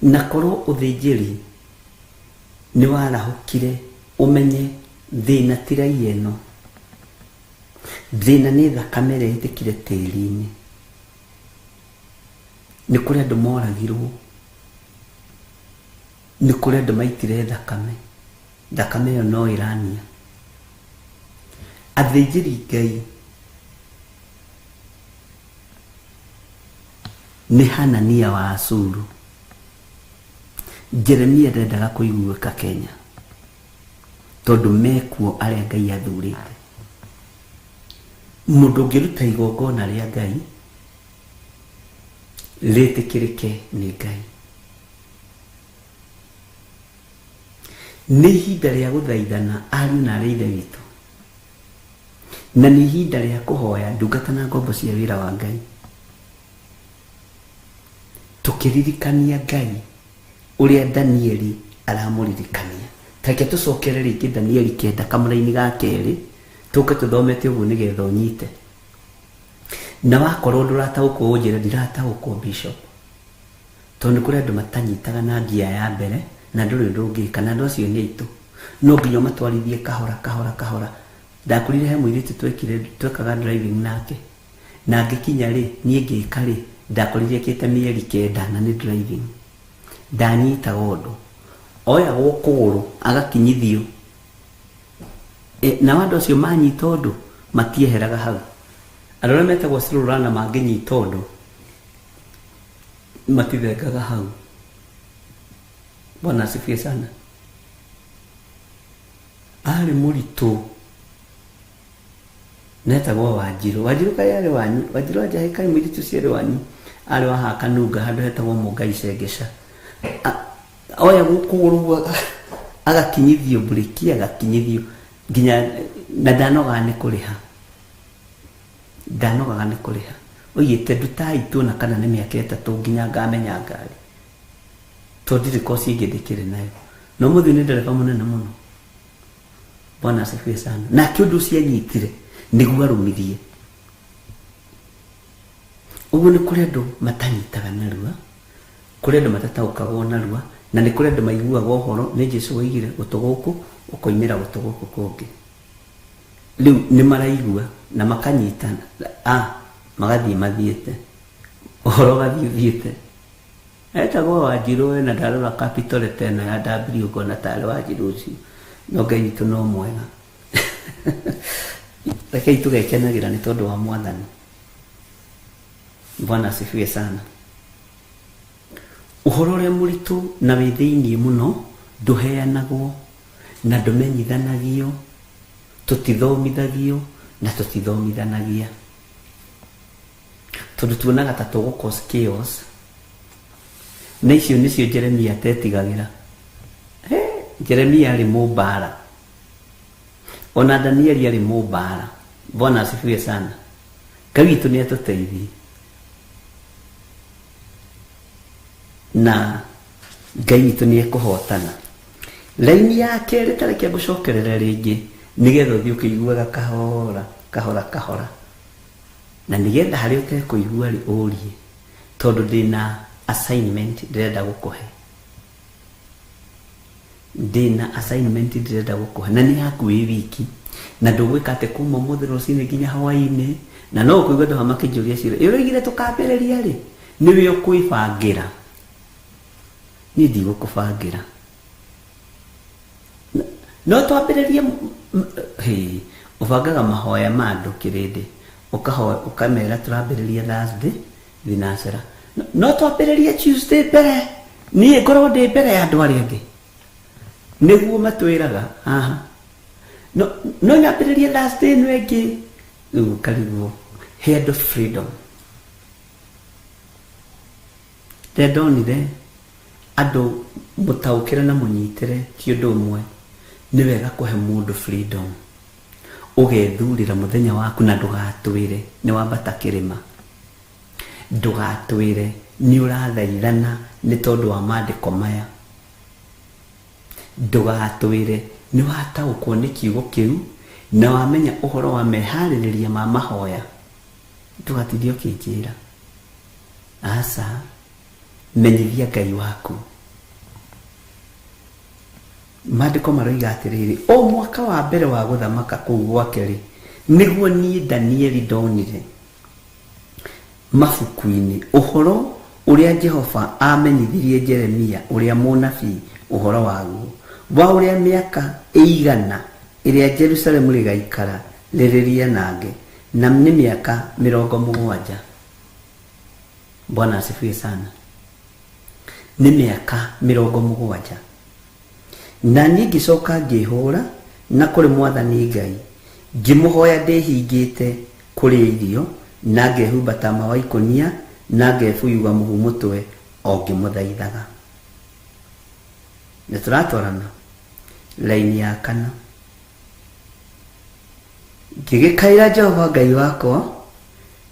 Na korwo ũthĩnjĩri nĩ warahũkire ũmenye thĩna ti raia ĩno, thĩna nĩ thakame ĩrĩa ĩitĩkire tĩri-inĩ. Nĩ kũrĩ andũ moragirwo, nĩ kũrĩ andũ maitire thakame, thakame ĩyo no ĩrania. Athĩnjĩri Ngai nĩ Hanania wa Asuru. Jeremia ndendaga kũiguĩka Kenya tondũ mekuo arĩa Ngai athurĩte. Mũndũ ũngĩruta igongona rĩa Ngai rĩtĩkĩrĩke nĩ Ngai. Nĩ ihinda rĩa gũthaithana ariũ na arĩ ithe witũ, na nĩ ihinda rĩa kũhoya ndungata na ngombo cia wĩra wa Ngai, tũkĩririkania Ngai ũrĩa Danieli aramũririkania. Tareke tũcokere rĩngĩ Danieli 9 kamũraini ga 2, tũke tũthomete ũguo nĩgetha ũnyite. Na wakorwo ndũrataũkwo ũnjĩre ndirataũkwo Bishop, tondũ nĩ kũrĩ andũ matanyitaga na ngia ya mbere na ndũrĩ ũndũ ũngĩka, na andũ acio nĩ aitũ, no nginya ũmatwarithie kahora kahora kahora. Ndakorire he mũirĩtu twekaga driving nake, na ngĩkinya rĩ, niĩ ngĩka rĩ, ndakorire ekĩte mĩeri 9 na nĩ driving. Ndanyitaga ũndũ, oyagwo kũgũrũ agakinyithio. Nao andũ acio manyita ũndũ matieheraga hau. Andũ arĩa metagwo slow learner mangĩnyita ũndũ matithengaga hau. Bwana asifiwe sana. Arĩ mũritũ, netagwo Wanjirũ. Wanjirũ kaĩ arĩ wanyu? Wanjirũ wa Njahĩ kaĩ mũirĩtu ũcio arĩ wanyu? Arĩ wa haha Kanunga handũ hetagwo Mũngai Cengeca. Oyagwo kũgũrũ ũguo agakinyithio mburĩki, agakinyithio nginya na ndanogaga nĩ kũrĩha, ndanogaga nĩ kũrĩha. Oigĩte ndutai tuona kana nĩ mĩaka 3 nginya ngamenya ngari, tondũ ndirĩ koci ĩngĩ ndĩkĩrĩ nayo. Na ũmũthĩ nĩ ndereba mũnene mũno. Bwana asifiwe sana. Nake ũndũ ũcio anyitire nĩguo arũmirie. Ũguo nĩ kũrĩ andũ matanyitaga narua, kũrĩ andũ matataũkagwo narua, na nĩ kũrĩ andũ maiguaga ũhoro nĩ Jesũ oigire gũtũ gũkũ ũkoimĩra gũtũ gũkũ kũngĩ. Rĩu nĩ maraigua na makanyitana, magathiĩ mathiĩte, ũhoro ũgathiĩ ũthiĩte. Etagwo Wanjirũ we na ndarora capital letter ĩno ya W ngona tarĩ Wanjirũ ũcio. No Ngai witũ no mwega. Rekei tũgekenagĩra nĩ tondũ wa Mwathani. Bwana asifiwe sana. Ũhoro ũrĩa mũritũ na wĩ thĩiniĩ mũno ndũheanagwo na ndũmenyithanagio, tũtithomithagio na tũtithomithanagia. Tondũ tuonaga ta tũgũ cause chaos. Na icio nĩcio Jeremia atetigagĩra. He, Jeremia arĩ mũmbara. Ona Danieli arĩ mũmbara. Bwana asifiwe sana. Ngai witũ nĩ atũteithie. Na Ngai witũ nĩ ekũhotana. Raini ya kerĩ ta reke ngũcokerere rĩngĩ nĩgetha ũthiĩ ũkĩiguaga kahora kahora kahora. Na nĩgetha harĩa ũtekũigua rĩ ũrie tondũ ndĩna assignment ndĩrenda gũkũhe. Ndĩna assignment ndĩrenda gũkũhe na nĩ yaku wĩ wiki na ndũgwĩka atĩ kuma ũmũthĩ rũcinĩ nginya hwaĩ-inĩ na no ũkũigua andũ haha makĩnjũria ciũria ĩ ũroigire tũkambĩrĩria rĩ nĩwe ũkwĩbangĩra niĩ ndigũkũbangĩra no twambĩrĩrie hĩ ũbangaga mahoya ma andũ kĩrĩndĩ ũkahoya ũkamera tũrambĩrĩria Thursday thinacera no twambĩrĩrie Tuesday mbere niĩ ngorwo ndĩ mbere ya andũ arĩa angĩ nĩguo matwĩraga haha no no nyambĩrĩrie Thursday ĩno ĩngĩ rĩu ũkarigwo he andũ freedom rĩrĩa ndonire andũ mũtaũkĩre na mũnyitĩre ti ũndũ ũmwe nĩ wega kũhe mũndũ freedom ũgethurĩra mũthenya waku na ndũgatwĩre nĩ wambata kĩrĩma ndũgatwĩre nĩ ũrathaithana nĩ tondũ wa maandĩko maya ndũgatwĩre nĩ wataũkwo nĩ kiugo kĩu na wamenya ũhoro wa meharĩrĩria ma mahoya ndũgatinde ũkĩnjĩra aca menyithia Ngai waku maandĩko maroiga atĩrĩrĩ o mwaka wa mbere wa gũthamaka kũu gwake rĩ nĩguo niĩ Danieli ndonire mabuku-inĩ ũhoro ũrĩa Jehova amenyithirie Jeremia ũrĩa mũnabii ũhoro waguo wa ũrĩa mĩaka ĩigana ĩrĩa Jerusalemu rĩgaikara rĩrĩ rĩanange na nĩ mĩaka 70. Bwana asifiwe sana. Nĩ mĩaka 70. Na niĩ ngĩcoka ngĩhũra na kũrĩ Mwathani Ngai ngĩmũhoya ndĩhingĩte kũrĩa irio na ngehumba tama wa ikũnia na ngebuyuga mũhu mũtwe o ngĩmũthaithaga. Nĩ tũratwarana raini ya kana. Ngĩgĩkaĩra Jehova Ngai wakwa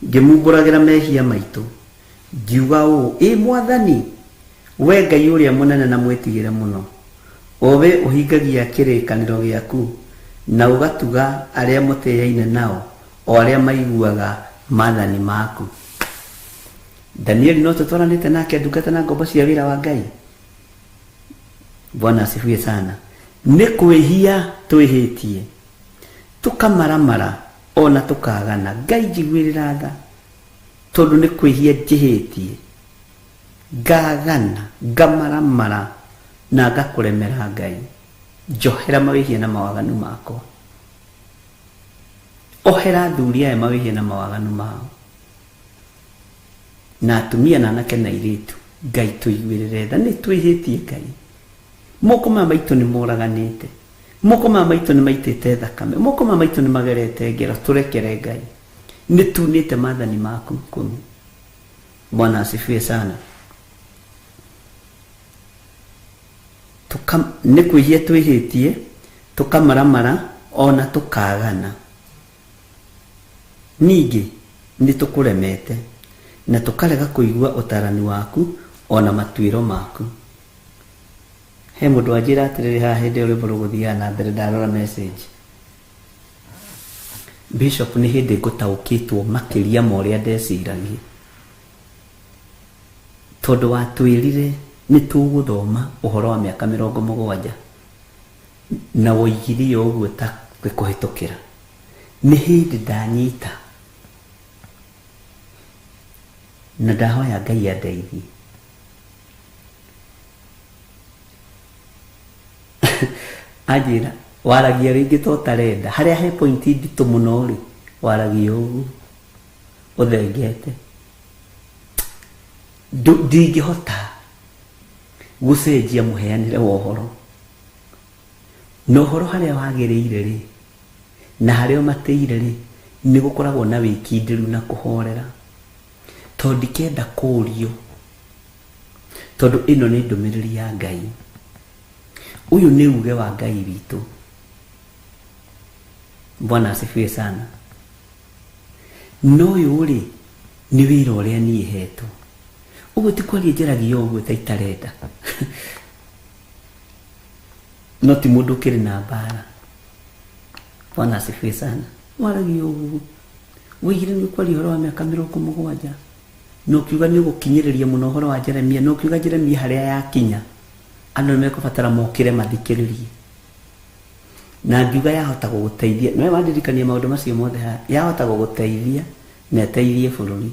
ngĩmumbũragĩra mehia maitũ ngiuga ũũ ĩ Mwathani we Ngai ũrĩa mũnene na mwĩtigĩre mũno o we ũhingagia kĩrĩkanĩro gĩaku na ũgatuga arĩa mũtĩaine nao o arĩa maiguaga maathani maku. Danieli no tũtwaranĩte nake ndungata na ngombo cia wĩra wa Ngai. Bwana asifiwe sana. Nĩ kwĩhia twĩhĩtie tũkamaramara ona tũkagana Ngai njiguĩrĩra tha tondũ nĩ kwĩhia njĩhĩtie ngagana ngamaramara na ngakũremera Ngai njohera mawĩhia na mawaganu makwa ohera athuri aya mawĩhia na mawaganu mao na atumia na anake na airĩtu Ngai tũiguĩrĩre tha nĩ twĩhĩtie Ngai moko maya maitũ nĩ moraganĩte moko maya maitũ nĩ maitĩte thakame moko maya maitũ nĩ magerete ngero tũrekere Ngai nĩ tunĩte maathani maku 10. Bwana asifiwe sana. Nĩ kwĩhia twĩhĩtie tũkamaramara ona tũkagana ningĩ nĩ tũkũremete na tũkarega kũigua ũtarani waku ona matuĩro maku. He mũndũ wanjĩra atĩrĩrĩ haha hĩndĩ ĩyo rwĩmbo rũgũthiaga na mbere ndarora message Bishop nĩ hĩndĩ ngũtaũkĩtwo makĩria ma ũrĩa ndeciragia tondũ watwĩrire nĩ tũgũthoma ũhoro wa mĩaka 70 na woigire ũguo ta kũhĩtũkĩra nĩ hĩndĩ ndanyita na ndahoya Ngai andeithie. Anjĩra waragia rĩngĩ to ũtarenda, harĩa he point nditũ mũno rĩ, waragia ũguo ũthengete. Ndingĩhota gũcenjia mũheanĩre wa ũhoro. Na ũhoro harĩa wagĩrĩire rĩ, na harĩa ũmatĩire rĩ, nĩ gũkoragwo na wĩkindĩru na kũhorera. Tondũ ndikenda kũũrio, tondũ ĩno nĩ ndũmĩrĩri ya Ngai. Ũyũ nĩ uge wa Ngai witũ. Bwana asifiwe sana. No ũyũ rĩ, nĩ wĩra ũrĩa niĩ hetwo. Ũguo ti kwaria njaragia ũguo ta itarenda. No ti mũndũ ũkĩrĩ na mbara. Bwana asifiwe sana. Waragia ũguo. Woigire nĩ ũkwaria ũhoro wa mĩaka 70. Na ũkiuga nĩ ũgũkinyĩrĩria mũno ũhoro wa Jeremia. Na ũkiuga Jeremia harĩa yakinya, andũ nĩ mekũbatara mokĩre mathikĩrĩrie. Na ngiuga yahota gũgũteithia. Nĩwe wandirikania maũndũ macio mothe haha. Yahota gũgũteithia na ĩteithie bũrũri.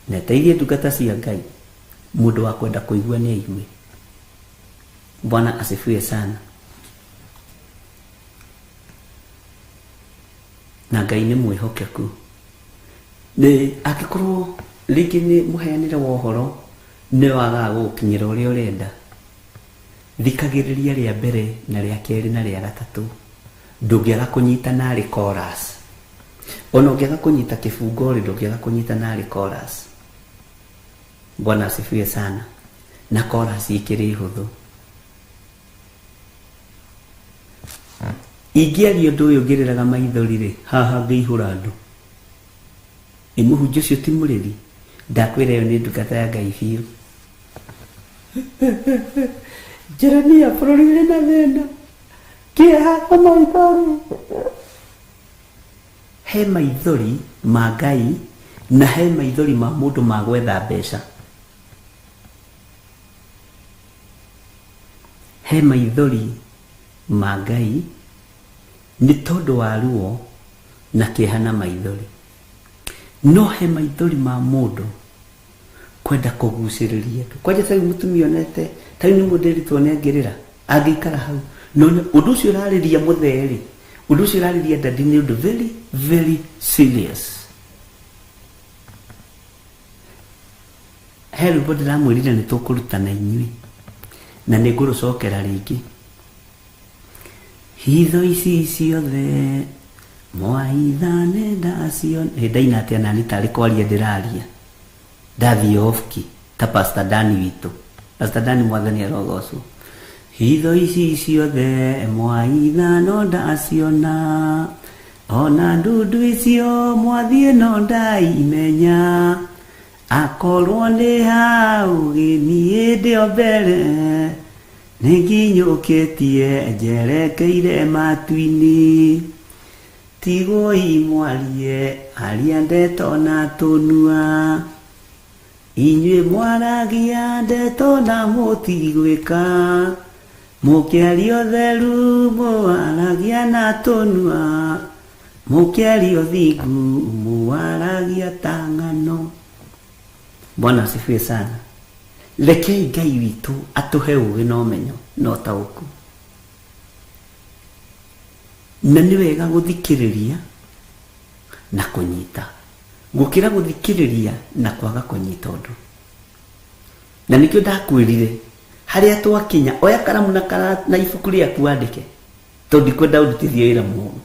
Na ĩteithie ndungata cia Ngai. Mũndũ wa kwenda kũigua nĩ aigue. Bwana asifiwe sana. Na Ngai nĩ mwĩhokeku. Nĩ angĩkorwo rĩngĩ nĩ mũheanĩre wa ũhoro nĩ wagaga gũgũkinyĩra ũrĩa ũrenda, thikagĩrĩria rĩa mbere na rĩa kerĩ na rĩa gatatũ. Ndũngĩaga kũnyita narĩ chorus. Ona ũngĩaga kũnyita kĩbungo rĩ, ndũngĩaga kũnyita narĩ chorus. Bwana asifiwe sana. Na chorus ĩkĩrĩ hũthũ. Ingĩaria ũndũ ũyũ ngĩrĩraga maithori rĩ, haha ngĩihũra andũ. Ĩ mũhunjia ũcio ti mũrĩri? Ndakwĩra ĩyo nĩ ndungata ya Ngai biũ. Jeremia, bũrũri ũrĩ na thĩna. Kĩeha na maithori. He maithori ma Ngai na he maithori ma mũndũ ma gwetha mbeca. He maithori ma Ngai nĩ tondũ wa ruo na kĩeha na maithori. No he maithori ma mũndũ kwenda kũgucĩrĩria andũ. Kwanja ta rĩu mũtumia onete, ta rĩu nĩ mũndũ eritwo nĩ angĩrĩra, angĩikara hau. No ũndũ ũcio ũrarĩria mũthee rĩ, ũndũ ũcio ũrarĩria dadi nĩ ũndũ very, very serious. He rwĩmbo ndĩramwĩrire nĩ tũkũrutana inyuĩ, na nĩ ngũrũcokera rĩngĩ. Hitho ici ciothe mwaitha nĩ ndaciona. Ĩ, ndaina atĩa nani tarĩ kwaria ndĩraria. Ndathiĩ off key ta Pastor Dani witũ. Pastor Dani mwathani arogocwo. Hitho ici ciothe mwaitha no ndaciona. Ona ndundu icio mwathiĩ no ndaimenya. Akorwo nĩ hau gĩniĩ ndĩ o mbere. Nĩnginyũkĩtie njerekeire matu-inĩ. Tigoi mwarie aria ndeto na tũnua. Inyuĩ mwaragia ndeto na mũtigwĩka. Mũkĩaria ũtheru mwaragia na tũnua. Mũkĩaria ũthingu mwaragia ta ng'ano. Bwana asifiwe sana. Rekei Ngai witũ atũhe ũũgĩ na ũmenyo na ũtaũku. Na nĩ wega gũthikĩrĩria na kũnyita gũkĩra gũthikĩrĩria na kwaga kũnyita ũndũ. Na nĩkĩo ndakwĩrire harĩa twakinya, oya karamu na na ibuku rĩaku wandĩke, tondũ ndikwenda ũrutithie wĩra mũũru,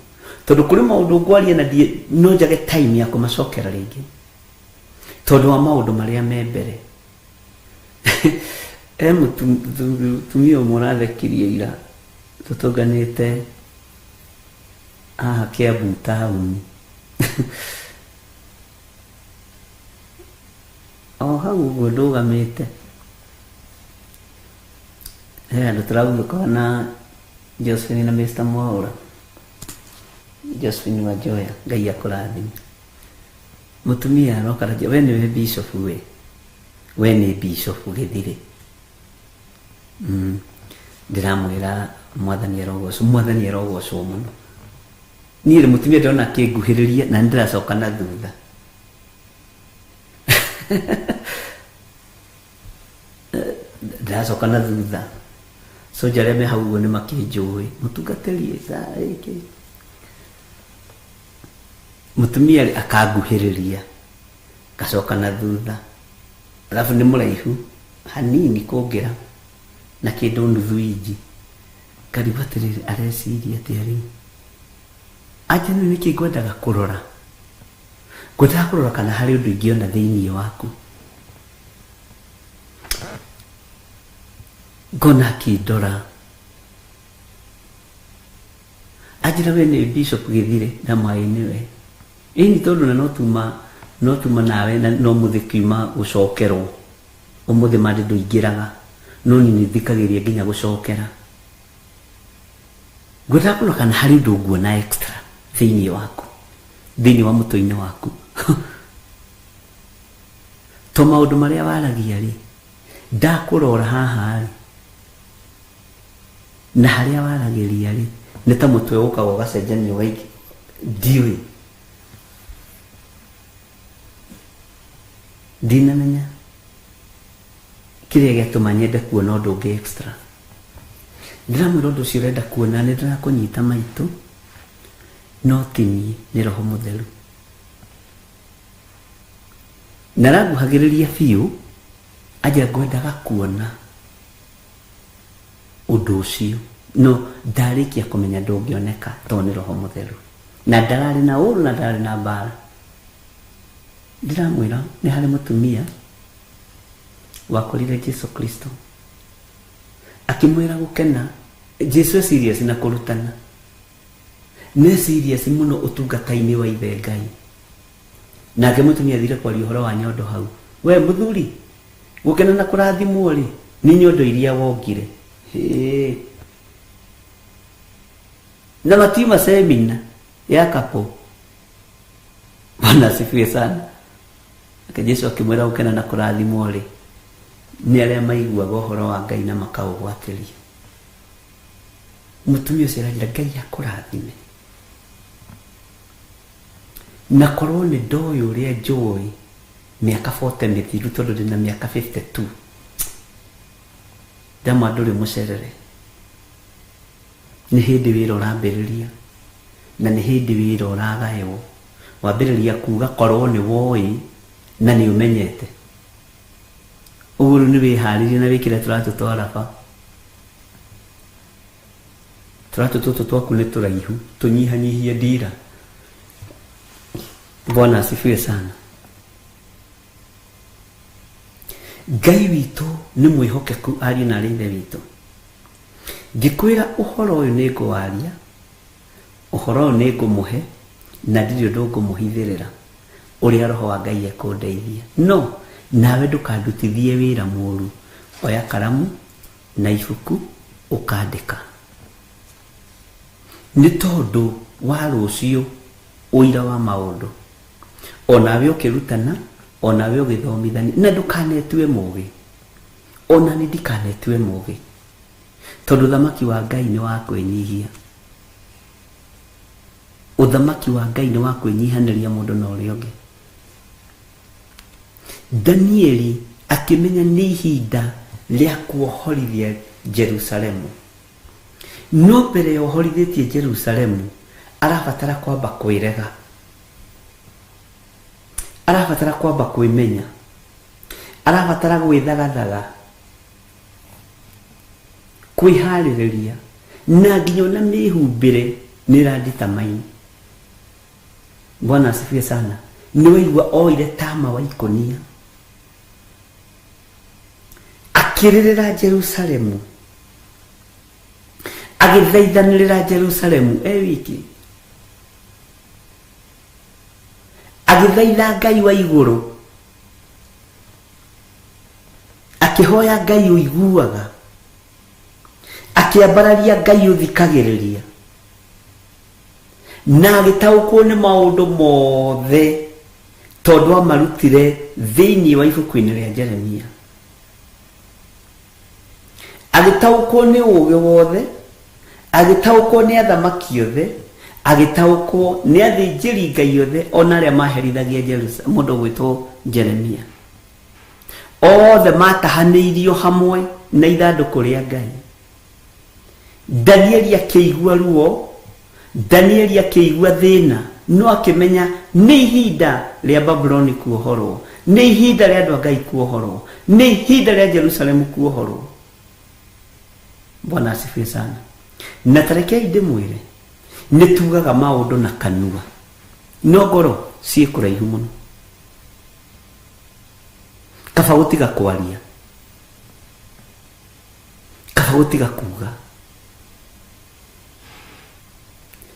tondũ kũrĩ maũndũ ngwaria na no njage time ya kũmacokera rĩngĩ tondũ wa maũndũ marĩa me mbere. He mũtumia ũmwe ũrathekirie ira tũtũnganĩte haha Kiambu taũni. O hau ũguo ndũgamĩte he handũ tũraguthũkaga na Josephine na Mr. Mwaura. Josephine wa Joya, Ngai akũrathime. Mũtumia aroka aranjĩra, we nĩwe bishop we. We nĩ bishop gĩthirĩ. Ndĩramwĩra mwathani arogocwo, mwathani arogocwo mũno. Niĩ rĩ mũtumia ndĩrona akĩnguhĩrĩria na nĩndĩracoka na thutha. Ndĩracoka na thutha. Soja arĩa me hau ũguo nĩ makĩnjũĩ, mũtungatĩri ĩka mũtumia rĩ akanguhĩrĩria, ngacoka na thutha, alafu nĩ mũraihu hanini kũngĩra na kĩndũ nuthu inji. Ngarigwo atĩrĩrĩ, areciria atĩa rĩu? Anja nĩ nĩkĩ ngwendaga kũrora? Ngwendaga kũrora kana harĩ ũndũ ingĩona thĩinĩ waku. Ngona akĩndora, anjĩra we nĩ Bishop Gĩthire na maĩ nĩwe. Ĩni tondũ na no tuma nawe na no mũthĩ kiuma gũcokerwo. Ũmũthĩ mandĩ ndũingĩraga, no niĩ nĩthikagĩrĩria nginya gũcokera. Ngwendaga kũrora kana harĩ ũndũ nguona extra thĩinĩ waku, thĩinĩ wa mũtwe-inĩ waku. To maũndũ marĩa waragia rĩ, ndakũrora haha rĩ, na harĩa waragĩria rĩ, nĩ ta mũtwe ũkaga ũgacenjania ũgaingĩ. Ndiũĩ. Ndinamenya kĩrĩa gĩatũma nyende kuona ũndũ ũngĩ extra. Ndĩramwĩra ũndũ ũcio ũrenda kuona nĩ ndĩrakũnyita maitũ, no ti niĩ, nĩ Roho Mũtheru. Na aranguhagĩrĩria biũ, anjĩra ngwendaga kuona ũndũ ũcio, no ndarĩkia kũmenya ndũngĩoneka tondũ nĩ Roho Mũtheru. Na ndararĩ na ũru na ndararĩ na mbara. Ndĩramwĩra nĩ harĩ mũtumia wakorire Jesu Kristo akĩmwĩra gũkena. Jesu e serious na kũrutana, nĩ serious mũno ũtungata-inĩ wa ithe Ngai. Nake mũtumia athire kwaria ũhoro wa nyondo hau. We mũthuri, gũkena na kũrathimwo rĩ, nĩ nyondo iria wongire. Hĩ. Na matiuma semina ya kapo. Bwana asifiwe sana. Nake Jesu akĩmwĩra gũkena na kũrathimwo rĩ, nĩ arĩa maiguaga ũhoro wa Ngai na makaũgwatĩria. Mũtumia ũcio aranjĩra Ngai akũrathime. Na korwo nĩ ndoĩ ũrĩa njũĩ mĩaka 40 mĩthiru tondũ ndĩna mĩaka 52. Ndama ndũrĩ mũcerere. Nĩ hĩndĩ wĩra ũrambĩrĩria na nĩ hĩndĩ wĩra ũragaywo. Wambĩrĩria kuga korwo nĩ woĩ na nĩ ũmenyete. Ũguo rĩu nĩ wĩharĩrie na wĩkĩre tũratũ twa raba. Tũratũ tũtũ twaku nĩ tũraihu, tũnyihanyihie ndira. Bwana asifiwe sana. Ngai witũ nĩ mwĩhokeku ariũ na arĩ ithe witũ. Ngĩkwĩra ũhoro ũyũ nĩ ngũwaria, ũhoro ũyũ nĩ ngũmũhe, na ndirĩ ũndũ ngũmũhithĩrĩra ũrĩa Roho wa Ngai ekũndeithia. No nawe ndũkandutithie wĩra mũru. Oya karamu na ibuku ũkandĩka. Nĩ tondũ wa rũciũ ũira wa maũndũ. Onawe ũkĩrutana, onawe ũgĩthomithania, na ndũkanetue mũgĩ. Ona nĩ ndikanetue mũgĩ. Tondũ ũthamaki wa Ngai nĩ wa kwĩnyihia. Ũthamaki wa Ngai nĩ wa kwĩnyihanĩria mũndũ na ũrĩa ũngĩ. Danieli akĩmenya nĩ ihinda rĩa kuohorithia Jerusalemu. No mbere ya ũhorithĩtie Jerusalemu, arabatara kwamba kwĩrega. Arabatara kwamba kwĩmenya. Arabatara gwĩthagathaga, kwĩharĩrĩria, na nginya ona mĩhumbĩre nĩ ĩranditamine. Bwana asifiwe sana. Nĩ waigua oire tama wa ikũnia akĩrĩrĩra Jerusalemu, agĩthaithanĩrĩra Jerusalemu e wiki, agĩthaitha Ngai wa igũrũ, akĩhoya Ngai ũiguaga, akĩambararia Ngai ũthikagĩrĩria, na agĩtaũkwo nĩ maũndũ mothe tondũ amarutire thĩinĩ wa ibuku-inĩ rĩa Jeremia. Agĩtaũkwo nĩ ũũgĩ wothe, agĩtaũkwo nĩ athamaki othe, agĩtaũkwo nĩ athĩnjĩri Ngai othe, ona arĩa maherithagia mũndũ ũgwĩtwo Jeremia. Othe matahanĩirio hamwe na ithandũkũ rĩa Ngai. Danieli akĩigua ruo, Danieli akĩigua thĩna, no akĩmenya nĩ ihinda rĩa Babuloni kuohorwo, nĩ ihinda rĩa andũ a Ngai kuohorwo, nĩ ihinda rĩa Jerusalemu kuohorwo. Bwana asifiwe sana. Na tarekei ndĩmwĩre, nĩ tugaga maũndũ na kanua, no ngoro ciĩ kũraihu mũno. Kaba gũtiga kwaria, kaba gũtiga kuga.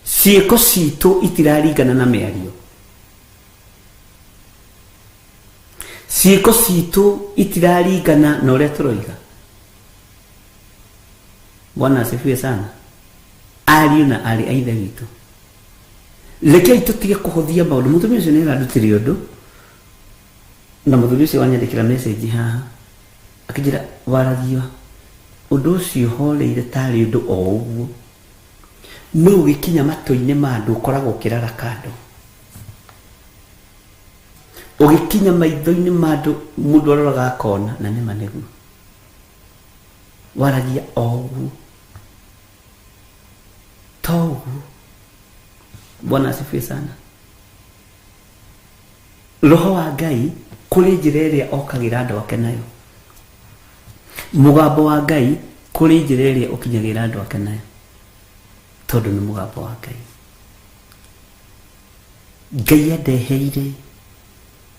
Ciĩko citũ itiraringana na mĩario, ciĩko citũ itiraringana na ũrĩa tũroiga. Bwana asifiwe sana. Ariũ na aarĩ a Ithe witũ, rekei tũtige kũhũthia maũndũ. Mũtumia ũcio nĩ arandutire ũndũ, na mũthuri ũcio wanyandĩkĩra message haha akĩnjĩra waragia ũndũ ũcio horeire tarĩ ũndũ o ũguo, no ũgĩkinya matũ-inĩ ma andũ ũkoragwo ũkĩrara kando, ũgĩkinya maitho-inĩ ma andũ mũndũ aroraga akona, na nĩma nĩguo waragia o ũguo to ũguo. Bwana asifiwe sana. Roho wa Ngai kũrĩ njĩra ĩrĩa okagĩra andũ ake nayo, mũgambo wa Ngai kũrĩ njĩra ĩrĩa ũkinyagĩra andũ ake nayo, tondũ nĩ mũgambo wa Ngai. Ngai andeheire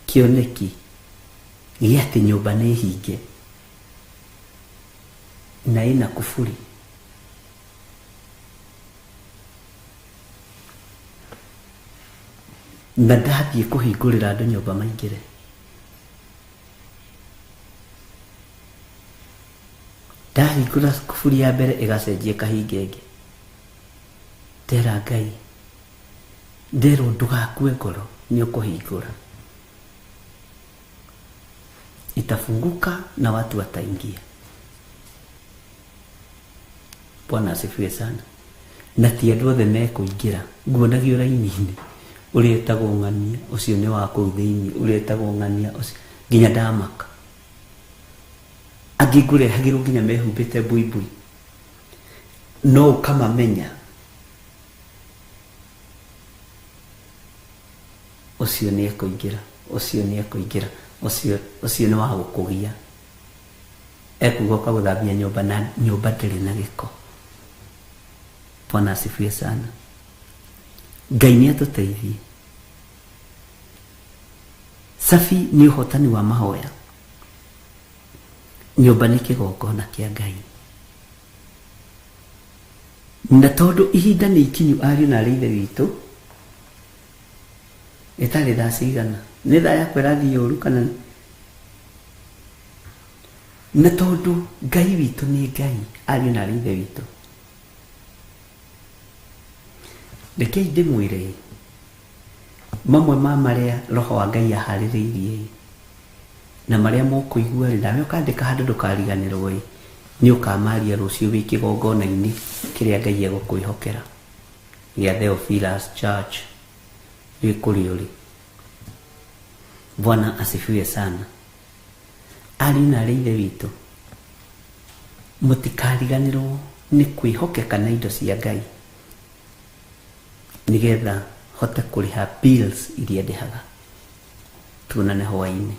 kĩoneki gĩa atĩ nyũmba nĩ hinge na ĩna kuburi. Na ndathiĩ kũhingũrĩra andũ nyũmba maingĩre. Ndahingũra kuburi ya mbere ĩgacenjia ĩkahinga ĩngĩ. Ndera Ngai, nderwo ndũgakue ngoro, nĩ ũkũhingũra. Itafunguka na watu wataingia. Bwana asifiwe sana. Na ti andũ othe mekũingĩra. Nguonagio raini-inĩ ũrĩa etagwo ng'ania, ũcio nĩ wa kũu thĩinĩ, ũrĩa etagwo ng'ania, ũcio nginya ndamaka. Angĩ ngũrehagĩrwo nginya mehumbĩte mbuibui, no ũkamamenya ũcio nĩ ekũingĩra, ũcio nĩ ekũingĩra, ũcio nĩ wa gũkũgia. Ekuga ũkagũthambia nyũmba na nyũmba ndĩrĩ na gĩko. Bwana asifiwe sana. Ngai nĩ atũteithie. Cabi nĩ ũhotani wa mahoya. Nyũmba nĩ kĩgongona kĩa Ngai. Na tondũ ihinda nĩ ikinyu ariũ na arĩ Ithe witũ, ĩtarĩ thaa cigana, nĩ thaa yakwa ĩrathiĩ ũru kana? Na tondũ Ngai witũ nĩ Ngai, ariũ na arĩ Ithe witũ, rekei ndĩmwĩre mamwe ma marĩa Roho wa Ngai aharĩrĩirie na marĩa mũkũigua rĩ, nawe ũkandĩka handũ ndũkariganĩrwo ĩ, nĩ ũkamaria rũciũ wĩ kĩgongona-inĩ kĩrĩa Ngai egũkwĩhokera gĩa Theophilus Church wĩ kũrĩa ũrĩ. Bwana asifiwe sana. Ariũ na arĩ Ithe witũ, mũtikariganĩrwo nĩ kwĩhokeka na indo cia Ngai, nĩgetha hote kũrĩha bills iria ndĩhaga. Tuonane hwaĩ-inĩ.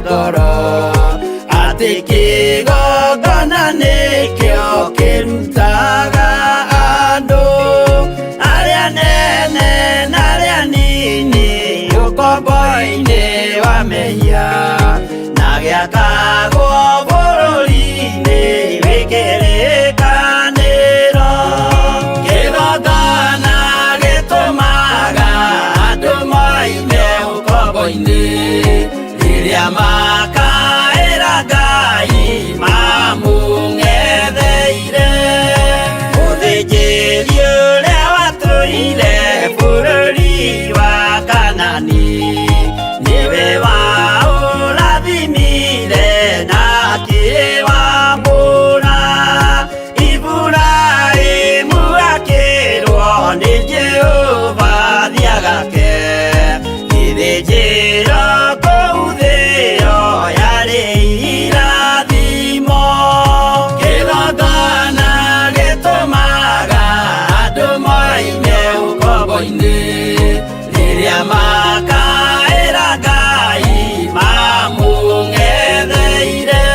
Ngoro atĩ kĩgongona nĩkĩo kĩrutaga andũ arĩa nene na arĩa nini ũkombo-inĩ wa mehia na gĩakagwo bũrũri-inĩ wĩ kĩrĩkanĩro. Kĩgongona gĩtũmaga andũ moime ũkombo-inĩ rĩrĩa makaĩra Ngai mamũng'etheire. Mũthĩnjĩri ũrĩa watũire bũrũri wa Kanani nĩwe waũrathimire na akĩwamũra. Iburahĩmu akĩrwo nĩ Jehova thiĩ agake gĩthĩnjĩro kũu thĩo yarĩ irathimo. Kĩgongona gĩtũmaga andũ moime ũkombo-inĩ rĩrĩa makaĩra Ngai mamũng'etheire.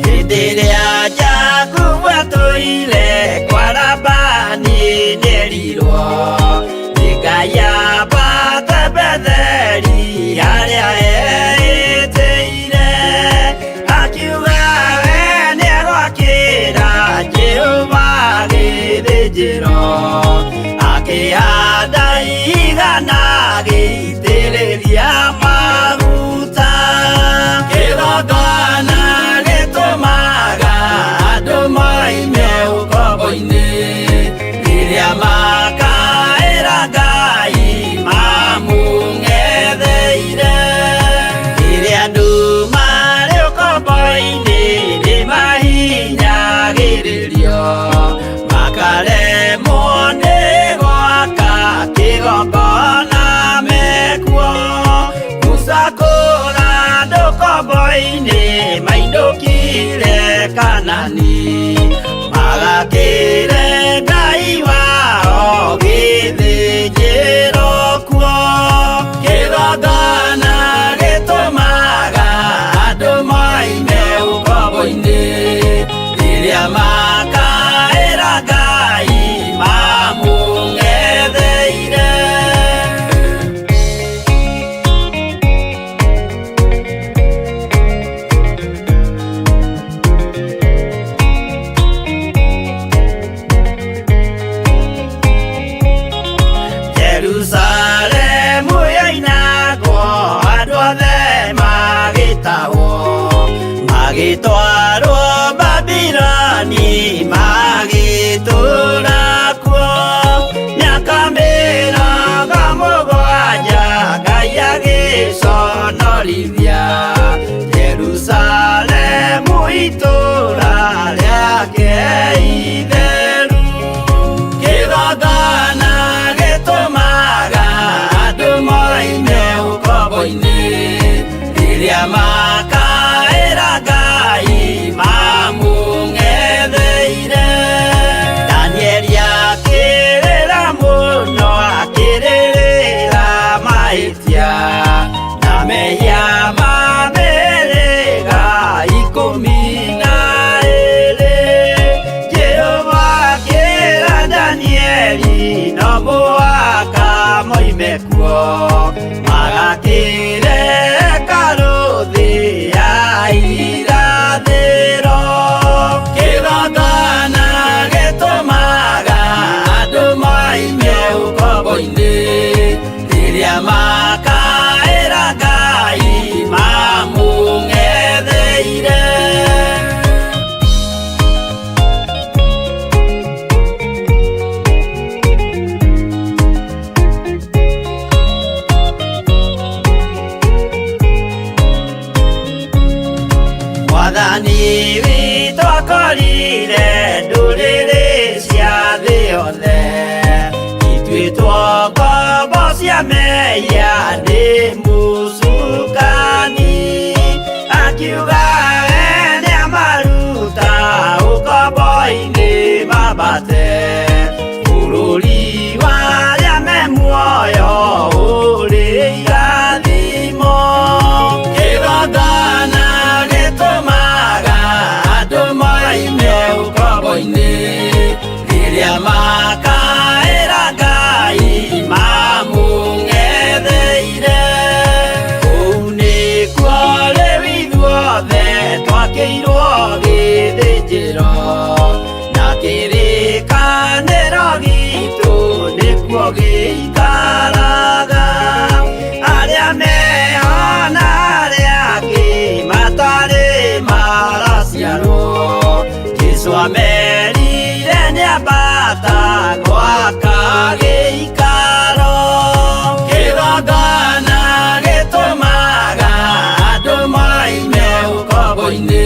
Hĩndĩ ĩrĩa Jakubu atũire kwa Labani nĩerirwo nĩ Ngai ambate Betheli harĩa eĩtĩire, akiuga we nĩegwakĩra Jehova gĩthĩnjĩro, akĩhanda ihiga na agĩitĩrĩria maguta. Kĩgongona gĩtũmaga andũ moime ũkombo-inĩ rĩrĩa makaĩra Ngai mamũng'etheire. Rĩrĩa andũ marĩ ũkombo-inĩ nĩmahinyagĩrĩrio makaremwo nĩ gwaka kĩgongona mekuo. Musa kũra andũ ũkombo-inĩ mainũkire Kanani magakĩre Ngai wao gĩthĩnjĩro kuo. Kĩgongona gĩtũmaga andũ moime ũkombo-inĩ rĩrĩa makaĩra Ngai mamũng'etheire. Jerusalemu yoinagwo andũ othe magĩtahwo magĩtwarwo Babiloni magĩtũũra kuo mĩaka 70 Ngai agĩconorithia Jerusalemu itũũra rĩake itheru. Kĩgongona gĩtũmaga andũ moime ũkombo-inĩ rĩrĩa makaĩra Ngai mamũng'etheire. Danieli akĩrĩra mũno akĩrĩrĩra mahĩtia na mehia ma mĩhĩrĩga 12. Jehova akĩra Danieli no mũhaka moime kuo magakĩre hekarũ thĩ ya irathĩro. Kĩgongona gĩtũmaga andũ moime ũkombo-inĩ rĩrĩa makaĩra Ngai mamũng'etheire. Mwathani witũ akorire ndũrĩrĩ cia thĩ yothe ituĩtwo ngombo cia mehia nĩ mũcukani, akiuga Gĩakĩirwo gĩthĩnjĩro na kĩrĩkanĩro gitũ nĩkuo gĩikaraga. Arĩa mehona arĩa angĩ matarĩ maraciarwo, Jesũ amerire nĩambata gwaka gĩikaro. Kĩgongona gĩtũmaga andũ moime ũkombo-inĩ.